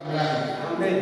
ኣምላኽ እዩ። ኣሜን።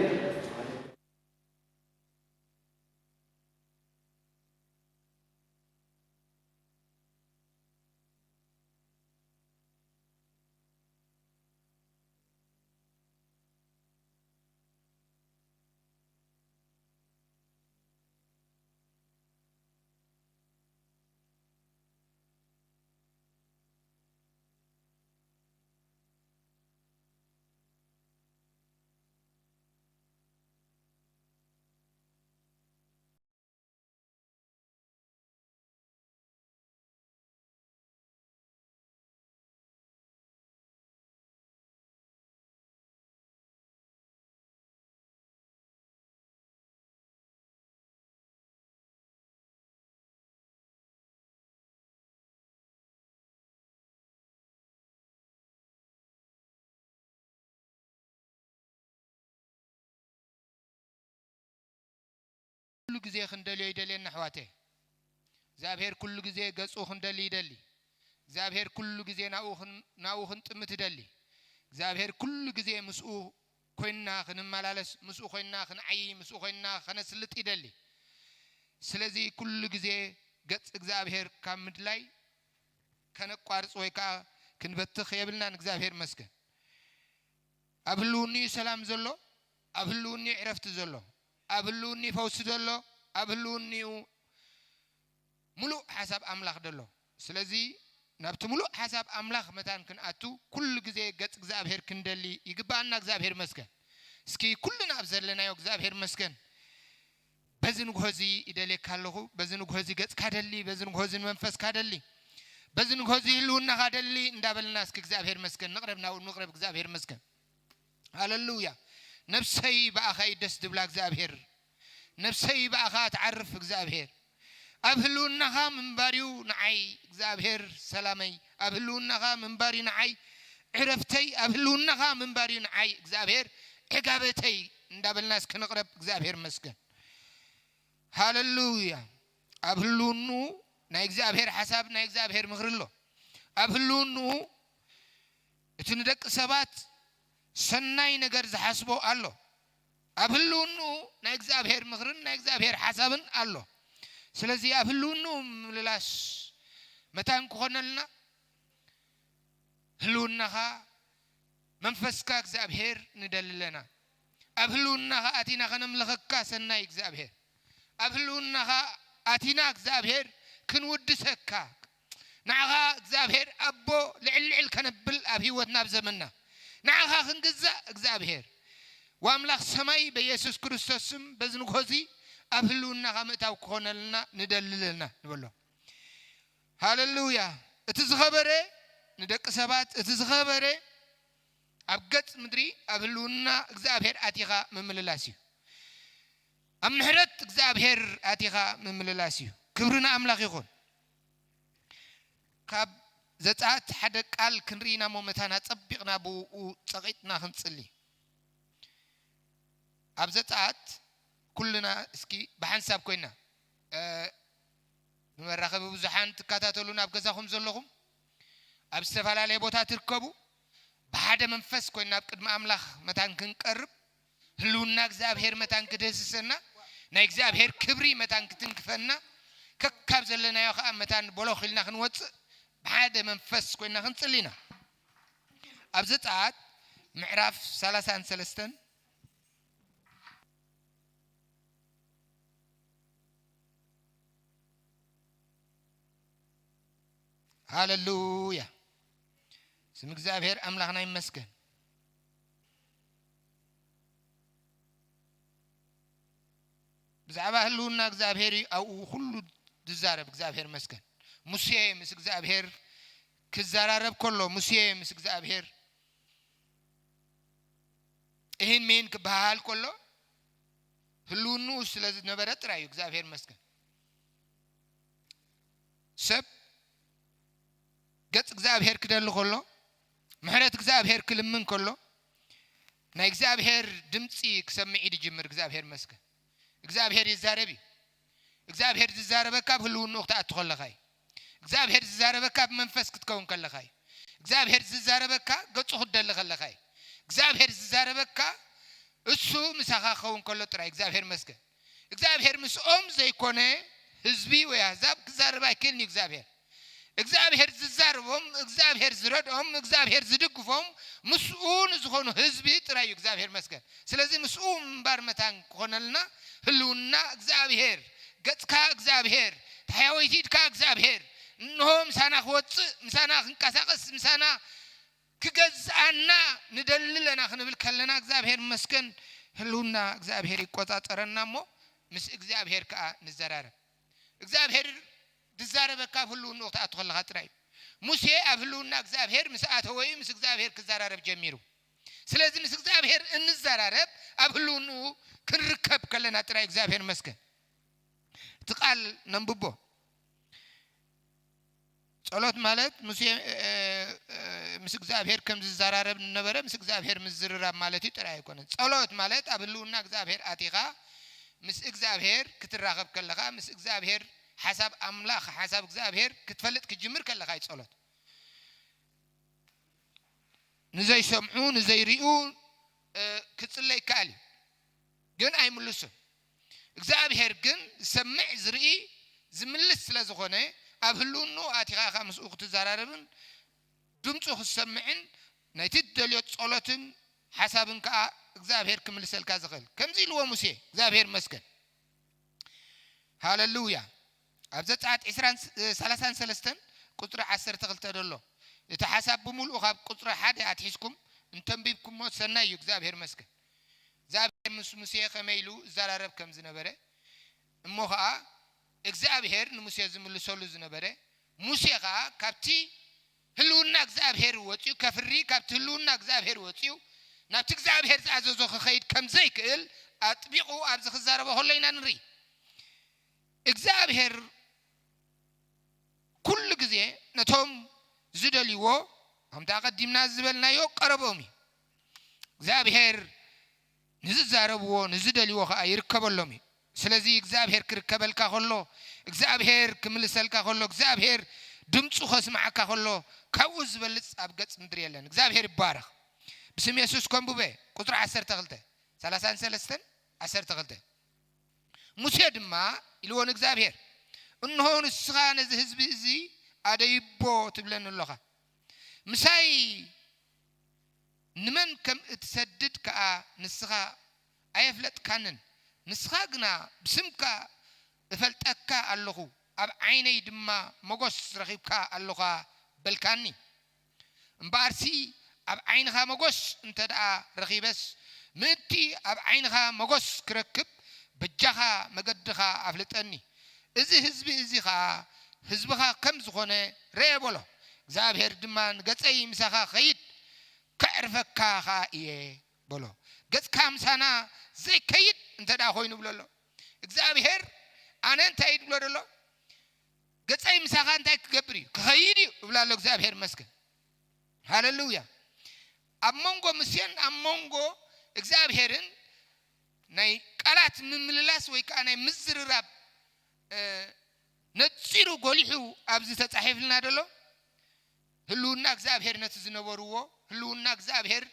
ኩሉ ግዜ ክንደልዮ ይደልየና ኣሕዋተይ። እግዚኣብሔር ኩሉ ግዜ ገጹ ክንደሊ ይደሊ። እግዚኣብሔር ኩሉ ግዜ ናብኡ ክን-፣ ናብኡ ክንጥምት ይደሊ። እግዚኣብሔር ኩሉ ግዜ ምስኡ ኮይንና ክንመላለስ፣ ምስኡ ኮይንና ክንዓዪ፣ ምስኡ ኮይንና ከነስልጥ ይደሊ። ስለዚ ኩሉ ግዜ ገጽ እግዚኣብሔር ካብ ምድላይ ከነቋርጽ ወይ ከኣ ክንበትኽ የብልናን። እግዚኣብሔር ይመስገን። ኣብ ህልውንኡ ሰላም ዘሎ፣ ኣብ ህልውንኡ ዕረፍቲ ዘሎ፣ ኣብ ህልውንኡ ፈውሲ ዘሎ፣ ኣብ ህልውንኡ ምሉእ ሓሳብ ኣምላኽ ዘሎ። ስለዚ ናብቲ ምሉእ ሓሳብ ኣምላኽ መታን ክንኣቱ ኩሉ ግዜ ገጽ እግዚኣብሔር ክንደሊ ይግብኣና። እግዚኣብሔር ይመስገን። እስኪ ኩልና ኣብ ዘለናዮ እግዚኣብሔር ይመስገን። በዚ ንግሆ እዚ ይደልየካ ኣለኹ። በዚ ንግሆ እዚ ገጽካ ደሊ፣ በዚ ንግሆ እዚ ንመንፈስካ ደሊ፣ በዚ ንግሆ እዚ ህልውናኻ ደሊ እንዳበልና እስኪ እግዚኣብሔር ይመስገን ንቕረብ፣ ናብኡ ንቕረብ። እግዚኣብሔር ይመስገን። ሃለሉያ። ነብሰይ ብኣኻ እዩ ደስ ዝብላ እግዚኣብሔር። ነብሰይ ብኣኻ ትዓርፍ እግዚኣብሔር። ኣብ ህልውናኻ ምንባር እዩ ንዓይ እግዚኣብሔር ሰላመይ። ኣብ ህልውናኻ ምንባር እዩ ንዓይ ዕረፍተይ። ኣብ ህልውናኻ ምንባር እዩ ንዓይ እግዚኣብሔር ዕጋበተይ እንዳበልና እስኪ ንቕረብ። እግዚኣብሔር ይመስገን። ሃለሉያ። ኣብ ህልውንኡ ናይ እግዚኣብሔር ሓሳብ፣ ናይ እግዚኣብሔር ምኽሪ ኣሎ። ኣብ ህልውንኡ እቲ ንደቂ ሰባት ሰናይ ነገር ዝሓስቦ ኣሎ። ኣብ ህልውንኡ ናይ እግዚኣብሔር ምኽርን ናይ እግዚኣብሔር ሓሳብን ኣሎ። ስለዚ ኣብ ህልውንኡ ምምላስ መታን ክኾነልና ህልውናኻ መንፈስካ እግዚኣብሔር ንደሊ ኣለና። ኣብ ህልውናኻ ኣቲና ከነምልኸካ ሰናይ እግዚኣብሔር። ኣብ ህልውናኻ ኣቲና እግዚኣብሔር ክንውድሰካ። ንዓኻ እግዚኣብሔር ኣቦ ልዕል ልዕል ከነብል ኣብ ህይወትና ኣብ ዘመንና። ንዓኻ ክንግዛእ እግዚኣብሔር። ወኣምላኽ ሰማይ በኢየሱስ ክርስቶስ ስም በዚ ንግሆ እዚ ኣብ ህልውናኻ ምእታው ክኾነልና ንደሊ ኣለና ንበሎ። ሃለሉያ። እቲ ዝኸበረ ንደቂ ሰባት፣ እቲ ዝኸበረ ኣብ ገጽ ምድሪ ኣብ ህልውና እግዚኣብሔር ኣቲኻ ምምልላስ እዩ። ኣብ ምሕረት እግዚኣብሔር ኣቲኻ ምምልላስ እዩ። ክብሪ ንኣምላኽ ይኹን። ካብ ዘጸኣት ሓደ ቃል ክንርኢ ኢና እሞ መታን ኣጸቢቕና ብኡ ጸቒጥና ክንጽሊ። ኣብ ዘጸኣት ኩልና እስኪ ብሓንሳብ ኮይና፣ እ፣ ብመራኸቢ ብዙሓን ትከታተሉን ኣብ ገዛኹም ዘለኹም ኣብ ዝተፈላለየ ቦታ ትርከቡ፣ ብሓደ መንፈስ ኮይና ኣብ ቅድሚ ኣምላኽ መታን ክንቀርብ፣ ህልውና እግዚኣብሔር መታን ክድህስሰና፣ ናይ እግዚኣብሔር ክብሪ መታን ክትንክፈና፣ ከካብ ዘለናዮ ከኣ መታን ቦሎኽ ኢልና ክንወጽእ ብሓደ መንፈስ ኮይና ክንጽሊ ኢና። ኣብ ዘጸኣት ምዕራፍ ሰላሳን ሰለስተን። ሃለሉያ። ስም እግዚኣብሔር ኣምላኽና ይመስገን። ብዛዕባ ህልውና እግዚኣብሔር እዩ ኣብኡ ኩሉ ዝዛረብ። እግዚኣብሔር ይመስገን። ሙሴ ምስ እግዚኣብሔር ክዘራረብ ከሎ፣ ሙሴ ምስ እግዚኣብሔር እሂን ሚሂን ክበሃሃል ከሎ፣ ህልውንኡ ስለ ዝነበረ ጥራይ እዩ። እግዚኣብሔር ይመስገን። ሰብ ገጽ እግዚኣብሔር ክደሊ ከሎ፣ ምሕረት እግዚኣብሔር ክልምን ከሎ፣ ናይ እግዚኣብሔር ድምጺ ክሰምዕ እዩ ዝጅምር። እግዚኣብሔር ይመስገን። እግዚኣብሔር ይዛረብ እዩ። እግዚኣብሔር ዝዛረበካ ኣብ ህልውንኡ ክትኣቱ ከለኻ እዩ። እግዚኣብሔር ዝዛረበካ ኣብ መንፈስ ክትከውን ከለኻ እዩ። እግዚኣብሔር ዝዛረበካ ገጹ ክትደሊ ከለኻ እዩ። እግዚኣብሔር ዝዛረበካ እሱ ምሳኻ ክኸውን ከሎ ጥራይ እግዚኣብሔር መስገን። እግዚኣብሔር ምስኦም ዘይኮነ ህዝቢ ወይ ኣህዛብ ክዛረብ ኣይክእልን እዩ እግዚኣብሔር። እግዚኣብሔር ዝዛረቦም፣ እግዚኣብሔር ዝረድኦም፣ እግዚኣብሔር ዝድግፎም ምስኡ ንዝኾኑ ህዝቢ ጥራይ እዩ እግዚኣብሔር መስገን። ስለዚ ምስኡ ምንባር መታን ክኾነልና ህልውና እግዚኣብሔር፣ ገጽካ እግዚኣብሔር፣ ተሓያወይቲ ኢድካ እግዚኣብሔር እንሆ ምሳና ክወፅእ፣ ምሳና ክንቀሳቀስ፣ ምሳና ክገዝኣና ንደሊ ኣለና ክንብል ከለና እግዚኣብሔር መስገን ህልውና እግዚኣብሔር ይቆጻጸረና እሞ ምስ እግዚኣብሔር ከዓ ንዘራረብ። እግዚኣብሔር ዝዛረበካ ኣብ ህልውንኡ ክትኣቱ ከለኻ ጥራይ እዩ። ሙሴ ኣብ ህልውና እግዚኣብሔር ምስ ኣተወ እዩ ምስ እግዚኣብሔር ክዘራረብ ጀሚሩ። ስለዚ ምስ እግዚኣብሔር እንዘራረብ ኣብ ህልውንኡ ክንርከብ ከለና ጥራይ እግዚኣብሔር መስገን። እቲ ቃል ነንብቦ። ጸሎት ማለት ሙሴ ምስ እግዚኣብሔር ከም ዝዘራረብ ነበረ ምስ እግዚኣብሔር ምዝርራብ ማለት እዩ ጥራይ ኣይኮነን። ጸሎት ማለት ኣብ ህልውና እግዚኣብሔር ኣቲኻ ምስ እግዚኣብሔር ክትራኸብ ከለኻ ምስ እግዚኣብሔር ሓሳብ ኣምላኽ ሓሳብ እግዚኣብሔር ክትፈልጥ ክትጅምር ከለኻ እዩ ጸሎት። ንዘይሰምዑ ንዘይሪኡ ክጽለ ይከኣል እዩ፣ ግን ኣይምልሱን። እግዚኣብሔር ግን ዝሰምዕ ዝርኢ ዝምልስ ስለ ዝኾነ ኣብ ህልውኑ ኣቲኻ ኢኻ ምስኡ ክትዘራረብን ድምፁ ክትሰምዕን ናይቲ ትደልዮ ጸሎትን ሓሳብን ከዓ እግዚኣብሔር ክምልሰልካ ዝኽእል። ከምዚ ኢልዎ ሙሴ እግዚኣብሔር መስገን። ሃለሉያ። ኣብ ዘጸኣት ዕስራን ሰላሳን ሰለስተን ቁጽሪ ዓሰርተ ክልተ ደሎ እቲ ሓሳብ ብምሉኡ ካብ ቁጽሪ ሓደ ኣትሒዝኩም እንተንቢብኩሞ ሰናይ እዩ። እግዚኣብሔር መስገን። እግዚኣብሔር ምስ ሙሴ ከመይ ኢሉ ይዘራረብ ከም ዝነበረ እሞ ኸዓ እግዚኣብሔር ንሙሴ ዝምልሰሉ ዝነበረ ሙሴ ኸዓ ካብቲ ህልውና እግዚኣብሔር ወፂኡ ከፍሪ ካብቲ ህልውና እግዚኣብሔር ወፂኡ ናብቲ እግዚኣብሔር ዝኣዘዞ ክኸይድ ከም ዘይክእል ኣጥቢቑ ኣብዚ ክዛረቦ ከሎ ኢና ንርኢ። እግዚኣብሔር ኩሉ ግዜ ነቶም ዝደልይዎ ከምቲ ኣቐዲምና ዝበልናዮ ቀረቦም እዩ። እግዚኣብሔር ንዝዛረብዎ ንዝደልይዎ ከዓ ይርከበሎም እዩ። ስለዚ እግዚኣብሔር ክርከበልካ ከሎ እግዚኣብሔር ክምልሰልካ ከሎ እግዚኣብሔር ድምፁ ከስማዓካ ከሎ ካብኡ ዝበልፅ ኣብ ገፅ ምድሪ የለን። እግዚኣብሔር ይባረኽ። ብስም የሱስ ከንብበ ቁፅሪ ዓሰርተ ክልተ ሰላሳን ሰለስተን ዓሰርተ ክልተ ሙሴ ድማ ኢልዎ ንእግዚኣብሔር እንሆ ንስኻ ነዚ ህዝቢ እዚ ኣደይቦ ትብለኒ ኣለኻ ምሳይ ንመን ከም እትሰድድ ከኣ ንስኻ ኣየፍለጥካንን። ንስኻ ግና ብስምካ እፈልጠካ ኣለኹ፣ ኣብ ዓይነይ ድማ መጎስ ረኺብካ ኣለኻ በልካኒ። እምበኣርሲ ኣብ ዓይንኻ መጎስ እንተ ደኣ ረኺበስ፣ ምእንቲ ኣብ ዓይንኻ መጎስ ክረክብ በጃኻ መገድኻ ኣፍልጠኒ። እዚ ህዝቢ እዚ ኸኣ ህዝብኻ ከም ዝኾነ ርኤ በሎ። እግዚኣብሔር ድማ ንገጸይ ምሳኻ ኸይድ ከዕርፈካ ኸኣ እየ በሎ። ገጽካ ምሳና ዘይከይድ እንተ ደኣ ኾይኑ ብሎ ኣሎ እግዚኣብሔር። ኣነ እንታይ እዩ ዝብሎ ዘሎ? ገጸይ ምሳኻ እንታይ ክገብር እዩ? ክኸይድ እዩ እብላ ኣሎ እግዚኣብሔር መስገን። ሃለሉያ። ኣብ መንጎ ሙሴን ኣብ መንጎ እግዚኣብሔርን ናይ ቃላት ምምልላስ ወይ ከዓ ናይ ምዝርራብ ነፂሩ ጎሊሑ ኣብዚ ተፃሒፍልና ደሎ። ህልውና እግዚኣብሔር ነቲ ዝነበርዎ ህልውና እግዚኣብሔር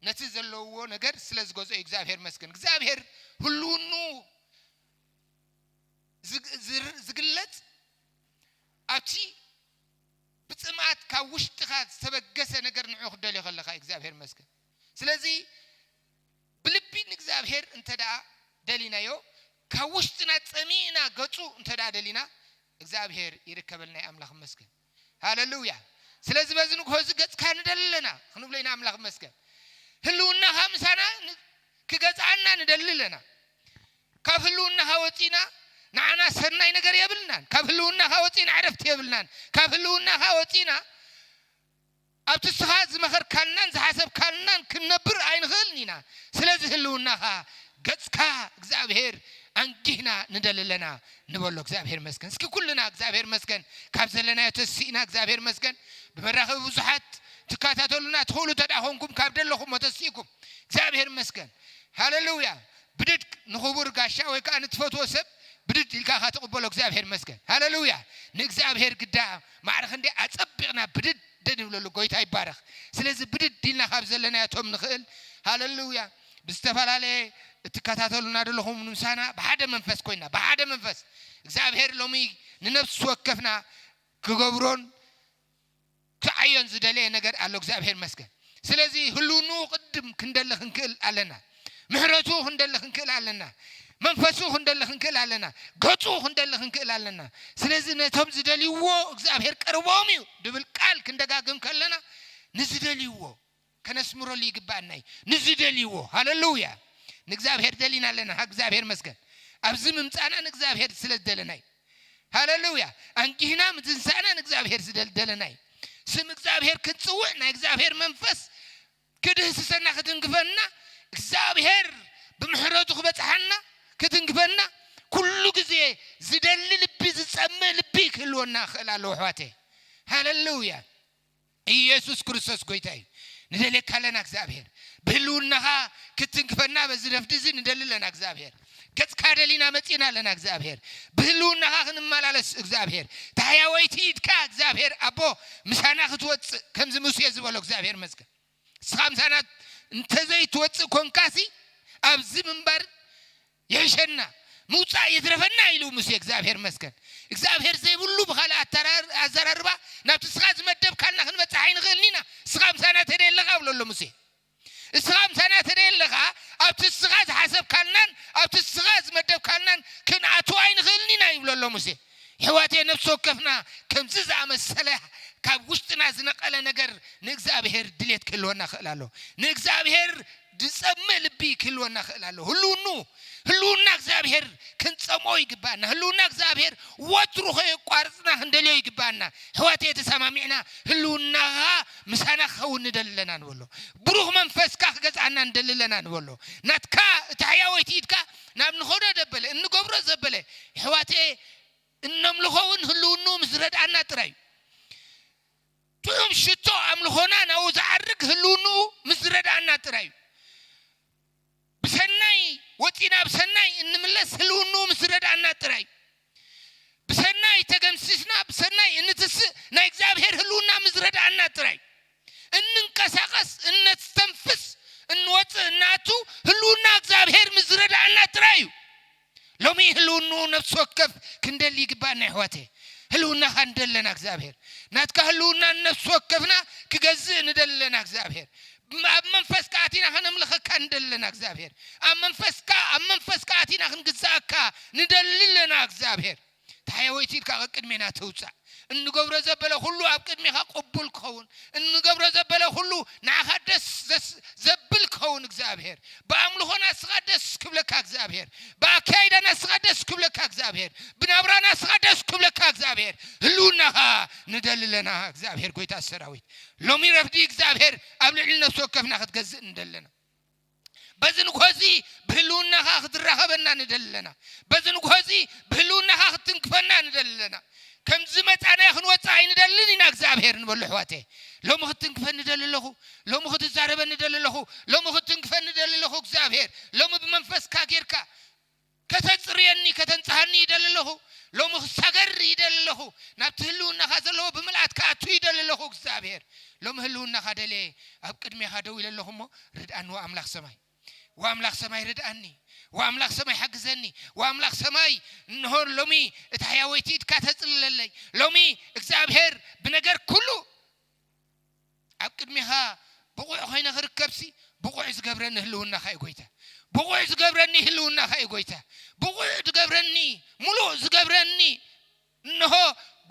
ነቲ ዘለውዎ ነገር ስለ ዝገዝኦ እዩ እግዚኣብሔር መስገን እግዚኣብሔር ህልውኑ ዝግለፅ ኣብቲ ብፅምኣት ካብ ውሽጥኻ ዝተበገሰ ነገር ንዑ ክደልዮ ከለኻ እግዚኣብሔር መስገን። ስለዚ ብልቢ ንእግዚኣብሔር እንተ ደኣ ደሊናዮ ካብ ውሽጥና ፀሚእና ገፁ እንተ ደኣ ደሊና እግዚኣብሔር ይርከበልና። ኣምላኽ መስገን። ሃለሉያ። ስለዚ በዚ ንግሆ እዚ ገፅካ ንደሊ ኣለና ክንብሎ ኢና ኣምላኽ መስገን። ህልውናኻ ምሳና ክገዝኣና ንደሊ ኣለና። ካብ ህልውናኻ ወፂና ንዓና ሰናይ ነገር የብልናን። ካብ ህልውናኻ ወፂና ዕረፍቲ የብልናን። ካብ ህልውናኻ ወፂና ኣብቲ እስኻ ዝመኸርካልናን ዝሓሰብካልናን ክንነብር ኣይንኽእልን ኢና። ስለዚ ህልውናኻ ገፅካ እግዚኣብሔር ኣንጊህና ንደሊ ኣለና ንበሎ። እግዚኣብሔር መስገን። እስኪ ኩልና እግዚኣብሔር መስገን ካብ ዘለናዮ ተሲእና እግዚኣብሔር መስገን። ብመራኸቢ ብዙሓት ትከታተሉና ትኽእሉ ተዳ ኾንኩም ካብ ደለኹም ተሲእኩም እግዚኣብሔር መስገን። ሃለሉያ። ብድድ ንኽቡር ጋሻ ወይ ከዓ ንትፈትዎ ሰብ ብድድ ኢልካ ትቕበሎ እግዚኣብሔር መስገን። ሃለሉያ። ንእግዚኣብሔር ግዳ ማዕረ ክንደይ ኣፀቢቕና ብድድ ንብለሉ ጎይታ ይባረኽ። ስለዚ ብድድ ኢልና ካብ ዘለናዮ ቶም ንኽእል ሃለሉያ ብዝተፈላለየ እትከታተሉና ዘለኹም ንምሳና ብሓደ መንፈስ ኮይና፣ ብሓደ መንፈስ እግዚኣብሔር ሎሚ ንነፍሲ ወከፍና ክገብሮን ክዓዮን ዝደለየ ነገር ኣሎ። እግዚኣብሔር መስገን። ስለዚ ህልውንኡ ቅድም ክንደሊ ክንክእል ኣለና። ምሕረቱ ክንደሊ ክንክእል ኣለና። መንፈሱ ክንደሊ ክንክእል ኣለና። ገጹ ክንደሊ ክንክእል ኣለና። ስለዚ ነቶም ዝደልይዎ እግዚኣብሔር ቅርቦም እዩ ድብል ቃል ክንደጋግም ከለና ንዝደልይዎ ከነስምረሉ ይግባኣና እዩ። ንዝደልይዎ። ሃለሉያ። ንእግዚኣብሔር ደሊና ኣለና። እግዚኣብሔር መስገን። ኣብዚ ምምጻእና ንእግዚኣብሔር ስለ ዝደለና እዩ። ሃለሉያ። ኣንጊህና ምትንሳእና ንእግዚኣብሔር ስለ ዝደለና እዩ። ስም እግዚኣብሔር ክንጽውዕ ናይ እግዚኣብሔር መንፈስ ክድህስሰና ክትንግፈና እግዚኣብሔር ብምሕረቱ ክበጽሓና ክትንግፈና ኩሉ ግዜ ዝደሊ ልቢ ዝጸምእ ልቢ ክህልወና ክእል ኣለዎ ኣሕዋተይ። ሃለሉያ። ኢየሱስ ክርስቶስ ጎይታ እዩ። ንደልየካ ኣለና እግዚኣብሔር። ብህልውናኻ ክትንክፈና በዚ ረፍዲ እዚ ንደሊ ኣለና እግዚኣብሔር። ገጽካ ደሊና መጺና ኣለና እግዚኣብሔር። ብህልውናኻ ክንመላለስ እግዚኣብሔር። ታሕያወይቲ ኢድካ እግዚኣብሔር ኣቦ ምሳና ክትወጽእ ከምዚ ሙሴ ዝበሎ እግዚኣብሔር መስገን። ንስኻ ምሳና እንተዘይትወጽእ ኮንካሲ ኣብዚ ምንባር የሕሸና ምውፃእ የትረፈና ኢሉ ሙሴ። እግዚኣብሔር መስገን። እግዚኣብሔር ዘይብሉ ብኻልእ ኣተራር- ኣዘራርባ ናብቲ ስኻ ዝመደብካልና ክንበፅሕ ኣይንኽእልን ኢና። ስኻ ምሳና ተደይ ኣለኻ ብሎ ኣሎ ሙሴ። እስኻ ምሳና ተደይ ኣለኻ ኣብቲ ስኻ ዝሓሰብካልናን ኣብቲ ስኻ ዝመደብካልናን ክንኣትው ኣይንኽእልን ኢና ይብሎ ኣሎ ሙሴ። ሕዋቴ ነፍሲ ወከፍና ከምዚ ዝኣመሰለ ካብ ውሽጥና ዝነቐለ ነገር ንእግዚኣብሔር ድሌት ክህልወና ክእል ኣሎ። ንእግዚኣብሔር ዝጸምእ ልቢ ክህልወና ክእል ኣሎ። ህልውኑ ህልውና እግዚኣብሔር ክንጸምኦ ይግባና። ህልውና እግዚኣብሔር ወትሩ ከየቋርጽና ክንደልዮ ይግባና። ሕዋቴ ተሰማሚዕና ህልውናኻ ምሳና ክኸውን ንደሊ ኣለና ንበሎ። ብሩኽ መንፈስካ ክገዝኣና ንደሊ ኣለና ንበሎ። ናትካ እቲ ሕያወይቲ ኢድካ ናብ ንኸዶ ዘበለ እንገብሮ ዘበለ ሕዋቴ እነምልኾ እውን ህልውኑ ምስ ረድኣና ጥራይ እዩ። ጥዑም ሽቶ ኣምልኾና ናብኡ ዝዓርግ ህልውኑ ምስ ረድኣና ጥራይ እዩ። ብሰናይ ወፂና ብሰናይ እንምለስ ህልውኑ ምስ ረድኣና ጥራይ እዩ። ብሰናይ ተገምሲስና ብሰናይ እንትስእ ናይ እግዚኣብሔር ህልውና ምስ ረድኣና ጥራይ እዩ። እንንቀሳቐስ እነስተንፍስ እንወፅእ እናቱ ህልውና እግዚኣብሔር ምስ ዝረድኣና ጥራይ እዩ። ሎሚ ህልውንኡ ነፍሲ ወከፍ ክንደሊ ይግባእና ኣሕዋተ። ህልውናኻ ንደለና እግዚኣብሔር። ናትካ ህልውና ነፍሲ ወከፍና ክገዝእ ንደለና እግዚኣብሔር። ኣብ መንፈስካ ኣቲና ከነምልኸካ ንደለና እግዚኣብሔር። ኣብ መንፈስካ ኣብ መንፈስካ ኣቲና ክንግዛእካ ንደሊ ኣለና እግዚኣብሔር። ታሕያወይቲ ኢድካ ቅድሜና ተውፃእ። እንገብሮ ዘበለ ኩሉ ኣብ ቅድሜኻ ቅቡል ክኸውን እንገብሮ ዘበለ ኩሉ ንዓኻ ደስ ዘብል ክኸውን እግዚኣብሔር። ብኣምልኾና እስኻ ደስ ክብለካ እግዚኣብሔር። ብኣካይዳና እስኻ ደስ ክብለካ እግዚኣብሔር። ብናብራና እስኻ ደስ ክብለካ እግዚኣብሔር። ህልውናኻ ንደሊ ኣለና እግዚኣብሔር ጎይታ ሰራዊት። ሎሚ ረፍዲ እግዚኣብሔር ኣብ ልዕሊ ነፍሲ ወከፍና ክትገዝእ ንደለና። በዚ ንግሆ እዚ ብህልውናኻ ክትራኸበና ንደሊ ኣለና። በዚ ንግሆ እዚ ብህልውናኻ ክትንክፈና ንደሊ ኣለና። ከምዚ መጻናዮ ክንወጽእ ኣይንደልን ኢና እግዚኣብሔር ንበሎ ኣሕዋተ። ሎሚ ክትንክፈኒ ደሊ ኣለኹ። ሎሚ ክትዛረበኒ ደሊ ኣለኹ። ሎሚ ክትንክፈኒ ደሊ ኣለኹ እግዚኣብሔር። ሎሚ ብመንፈስካ ጌርካ ከተጽርየኒ ከተንጽሃኒ ይደሊ ኣለኹ። ሎሚ ክሳገር ይደሊ ኣለኹ። ናብቲ ህልውናኻ ዘለዎ ብምልኣት ክኣቱ ይደሊ ኣለኹ እግዚኣብሔር። ሎሚ ህልውናኻ ደልየ ኣብ ቅድሜኻ ደው ኢለ ኣለኹ እሞ ርድኣኒ ኣምላኽ ሰማይ። ወኣምላኽ ሰማይ ርድኣኒ። ወኣምላኽ ሰማይ ሓግዘኒ። ወኣምላኽ ሰማይ እንሆ ሎሚ እታ ሕያወይቲ ኢድካ ተጽልለለይ። ሎሚ እግዚኣብሔር ብነገር ኩሉ ኣብ ቅድሜኻ ብቑዕ ኮይነ ክርከብሲ ብቑዕ ዝገብረኒ ህልውናኻ እዩ ጎይታ። ብቑዕ ዝገብረኒ ህልውናኻ እዩ ጎይታ። ብቑዕ ዝገብረኒ ሙሉእ ዝገብረኒ እንሆ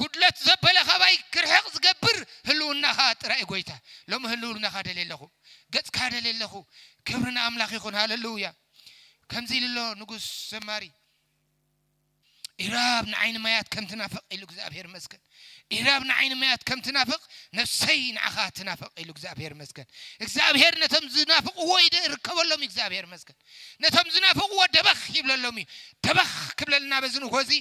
ጉድለት ዘበለ ካባይ ክርሕቕ ዝገብር ህልውናኻ ጥራይ ጎይታ። ሎሚ ህልውናኻ ደልየ ኣለኹ። ገጽካ ደልየ ኣለኹ። ክብሪ ንኣምላኽ ይኹን። ሃለሉያ። ከምዚ ኢሉ ኣሎ ንጉስ ዘማሪ፣ ኢራብ ንዓይኒ ማያት ከም ትናፍቕ ኢሉ እግዚኣብሔር መስገን። ኢራብ ንዓይኒ ማያት ከም ትናፍቕ ነፍሰይ ንዓኻ ትናፍቕ ኢሉ እግዚኣብሔር መስገን። እግዚኣብሔር ነቶም ዝናፍቕዎ ይደ- ይርከበሎም እዩ እግዚኣብሔር መስገን። ነቶም ዝናፍቕዎ ደበኽ ይብለሎም እዩ። ደበኽ ክብለልና በዚ ንግሆ እዚ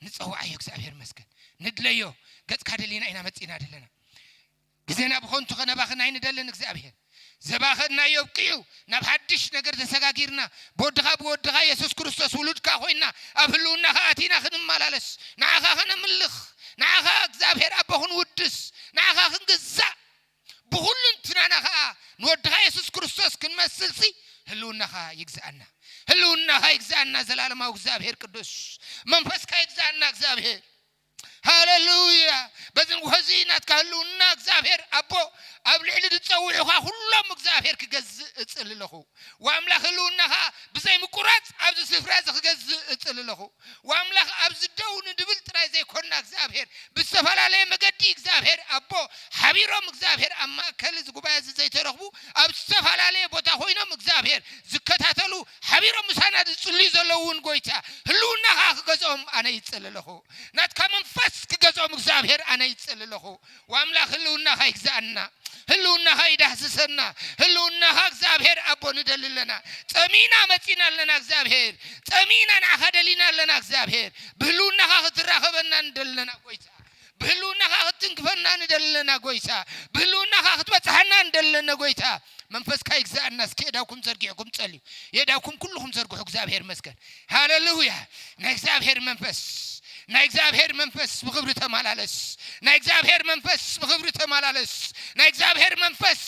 ንጸውዓዮ እግዚኣብሔር መስገን። ንድለዮ። ገጽካ ደሊና ኢና መጺና ደለና። ግዜና ብኾንቱ ከነባኽን ኣይንደልን እግዚኣብሔር። ዘባኸናዮ ኣብቂዑ ናብ ሓድሽ ነገር ተሰጋጊርና ብወድኻ ብወድኻ የሱስ ክርስቶስ ውሉድካ ኮይና ኣብ ህልውናኻ ኣቲና ክንመላለስ ንዓኻ ከነምልኽ ንዓኻ እግዚኣብሔር ኣቦ ክንውድስ ንዓኻ ክንግዛእ ብኹሉ እንትናና ኸዓ ንወድኻ የሱስ ክርስቶስ ክንመስልሲ ህልውናኻ ይግዛእና። ህልውናኻ ይግዛእና። ዘላለማዊ እግዚኣብሔር ቅዱስ መንፈስካ ይግዛእና እግዚኣብሔር። ሃሌሉያ። በዚ ንጉሆ እዚ ናትካ ህልውና እግዚኣብሔር ኣቦ ኣብ ልዕሊ ዝጸውዑኻ ኩሎም እግዚኣብሔር ክገዝእ እጽሊ ኣለኹ። ወኣምላኽ ህልውናኻ ብዘይ ምቁራጽ ኣብዚ ስፍራ እዚ ክገዝእ እጽሊ ኣለኹ። ወኣምላኽ ኣብዚ ደው ንድብል ጥራይ ዘይኮንና እግዚኣብሔር ብዝተፈላለየ መገዲ እግዚኣብሔር ኣቦ ሓቢሮም እግዚኣብሔር ኣብ ማእከል እዚ ጉባኤ እዚ ዘይተረኽቡ ኣብ ዝተፈላለየ ቦታ ኮይኖም እግዚኣብሔር ዝከታተሉ ሓቢሮም ምሳና ዝጽልዩ ዘለዉ እውን ጎይታ ህልውናኻ ክገዝኦም ኣነ ይጽሊ ኣለኹ። ናትካ መንፈስ ክገዝኦም እግዚኣብሔር ኣነ ይጽሊ ኣለኹ። ወኣምላኽ ህልውናኻ ይግዛኣና። ህልውናኻ ይዳህስሰና። ህልውናኻ እግዚኣብሔር ኣቦ ንደሊ ኣለና። ጸሚእና መጺና ኣለና እግዚኣብሔር። ጸሚእና ንዓኻ ደሊና ኣለና እግዚኣብሔር። ብህልውናኻ ክትራኸበና ንደሊ ኣለና ጎይታ። ብህልውናኻ ክትትንክፈና ንደሊ ኣለና ጎይታ። ብህልውናኻ ክትበጽሓና ንደሊ ኣለና ጎይታ። መንፈስካ ይግዛኣና። እስኪ የዳውኩም ዘርጊሕኩም ጸልዩ። የዳውኩም ኩልኹም ዘርግሑ። እግዚኣብሔር መስገን። ሃሌሉያ። ናይ እግዚኣብሔር መንፈስ ናይ እግዚኣብሔር መንፈስ ብኽብሪ ተመላለስ። ናይ እግዚኣብሔር መንፈስ ብኽብሪ ተመላለስ። ናይ እግዚኣብሔር መንፈስ።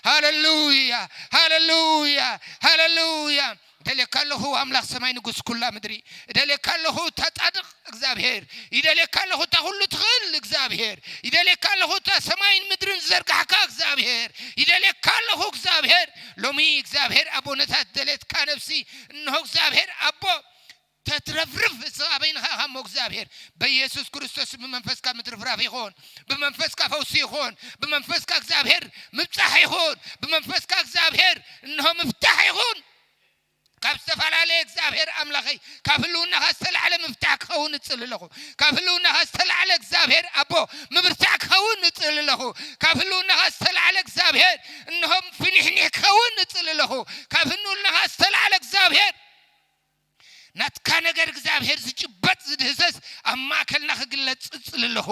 ሃሌሉያ፣ ሃሌሉያ፣ ሃሌሉያ። እደልየካ ኣለኹ ኣምላኽ ሰማይ ንጉስ ኩላ ምድሪ። እደልየካ ኣለኹ እታ ጻድቕ እግዚኣብሔር። ይደልየካ ኣለኹ እታ ኩሉ ትኽእል እግዚኣብሔር። ይደልየካ ኣለኹ እታ ሰማይን ምድርን ዝዘርጋሕካ እግዚኣብሔር። ይደልየካ ኣለኹ እግዚኣብሔር። ሎሚ እግዚኣብሔር ኣቦ ነታ ደሌትካ ነፍሲ እንሆ እግዚኣብሔር ኣቦ ተትረፍርፍ እሱ ኣበይንኻ ኢኻ እሞ እግዚኣብሔር በኢየሱስ ክርስቶስ ብመንፈስካ ምትርፍራፍ ይኹን። ብመንፈስካ ፈውሲ ይኹን። ብመንፈስካ እግዚኣብሔር ምብጻሕ ይኹን። ብመንፈስካ እግዚኣብሔር እንሆ ምፍታሕ ይኹን። ካብ ዝተፈላለየ እግዚኣብሔር ኣምላኸይ ካብ ህልውናኻ ዝተላዕለ ምፍታሕ ክኸውን እጽል ኣለኹ። ካብ ህልውናኻ ዝተላዕለ እግዚኣብሔር ኣቦ ምብርታዕ ክኸውን እጽል ኣለኹ። ካብ ህልውናኻ ዝተላዕለ እግዚኣብሔር እንሆ ፍኒሕኒሕ ክኸውን እጽል ኣለኹ። ካብ ህልውናኻ ዝተላዕለ እግዚኣብሔር ናትካ ነገር እግዚኣብሔር ዝጭበጥ ዝድህሰስ ኣብ ማእከልና ክግለጽ እጽል ኣለኹ።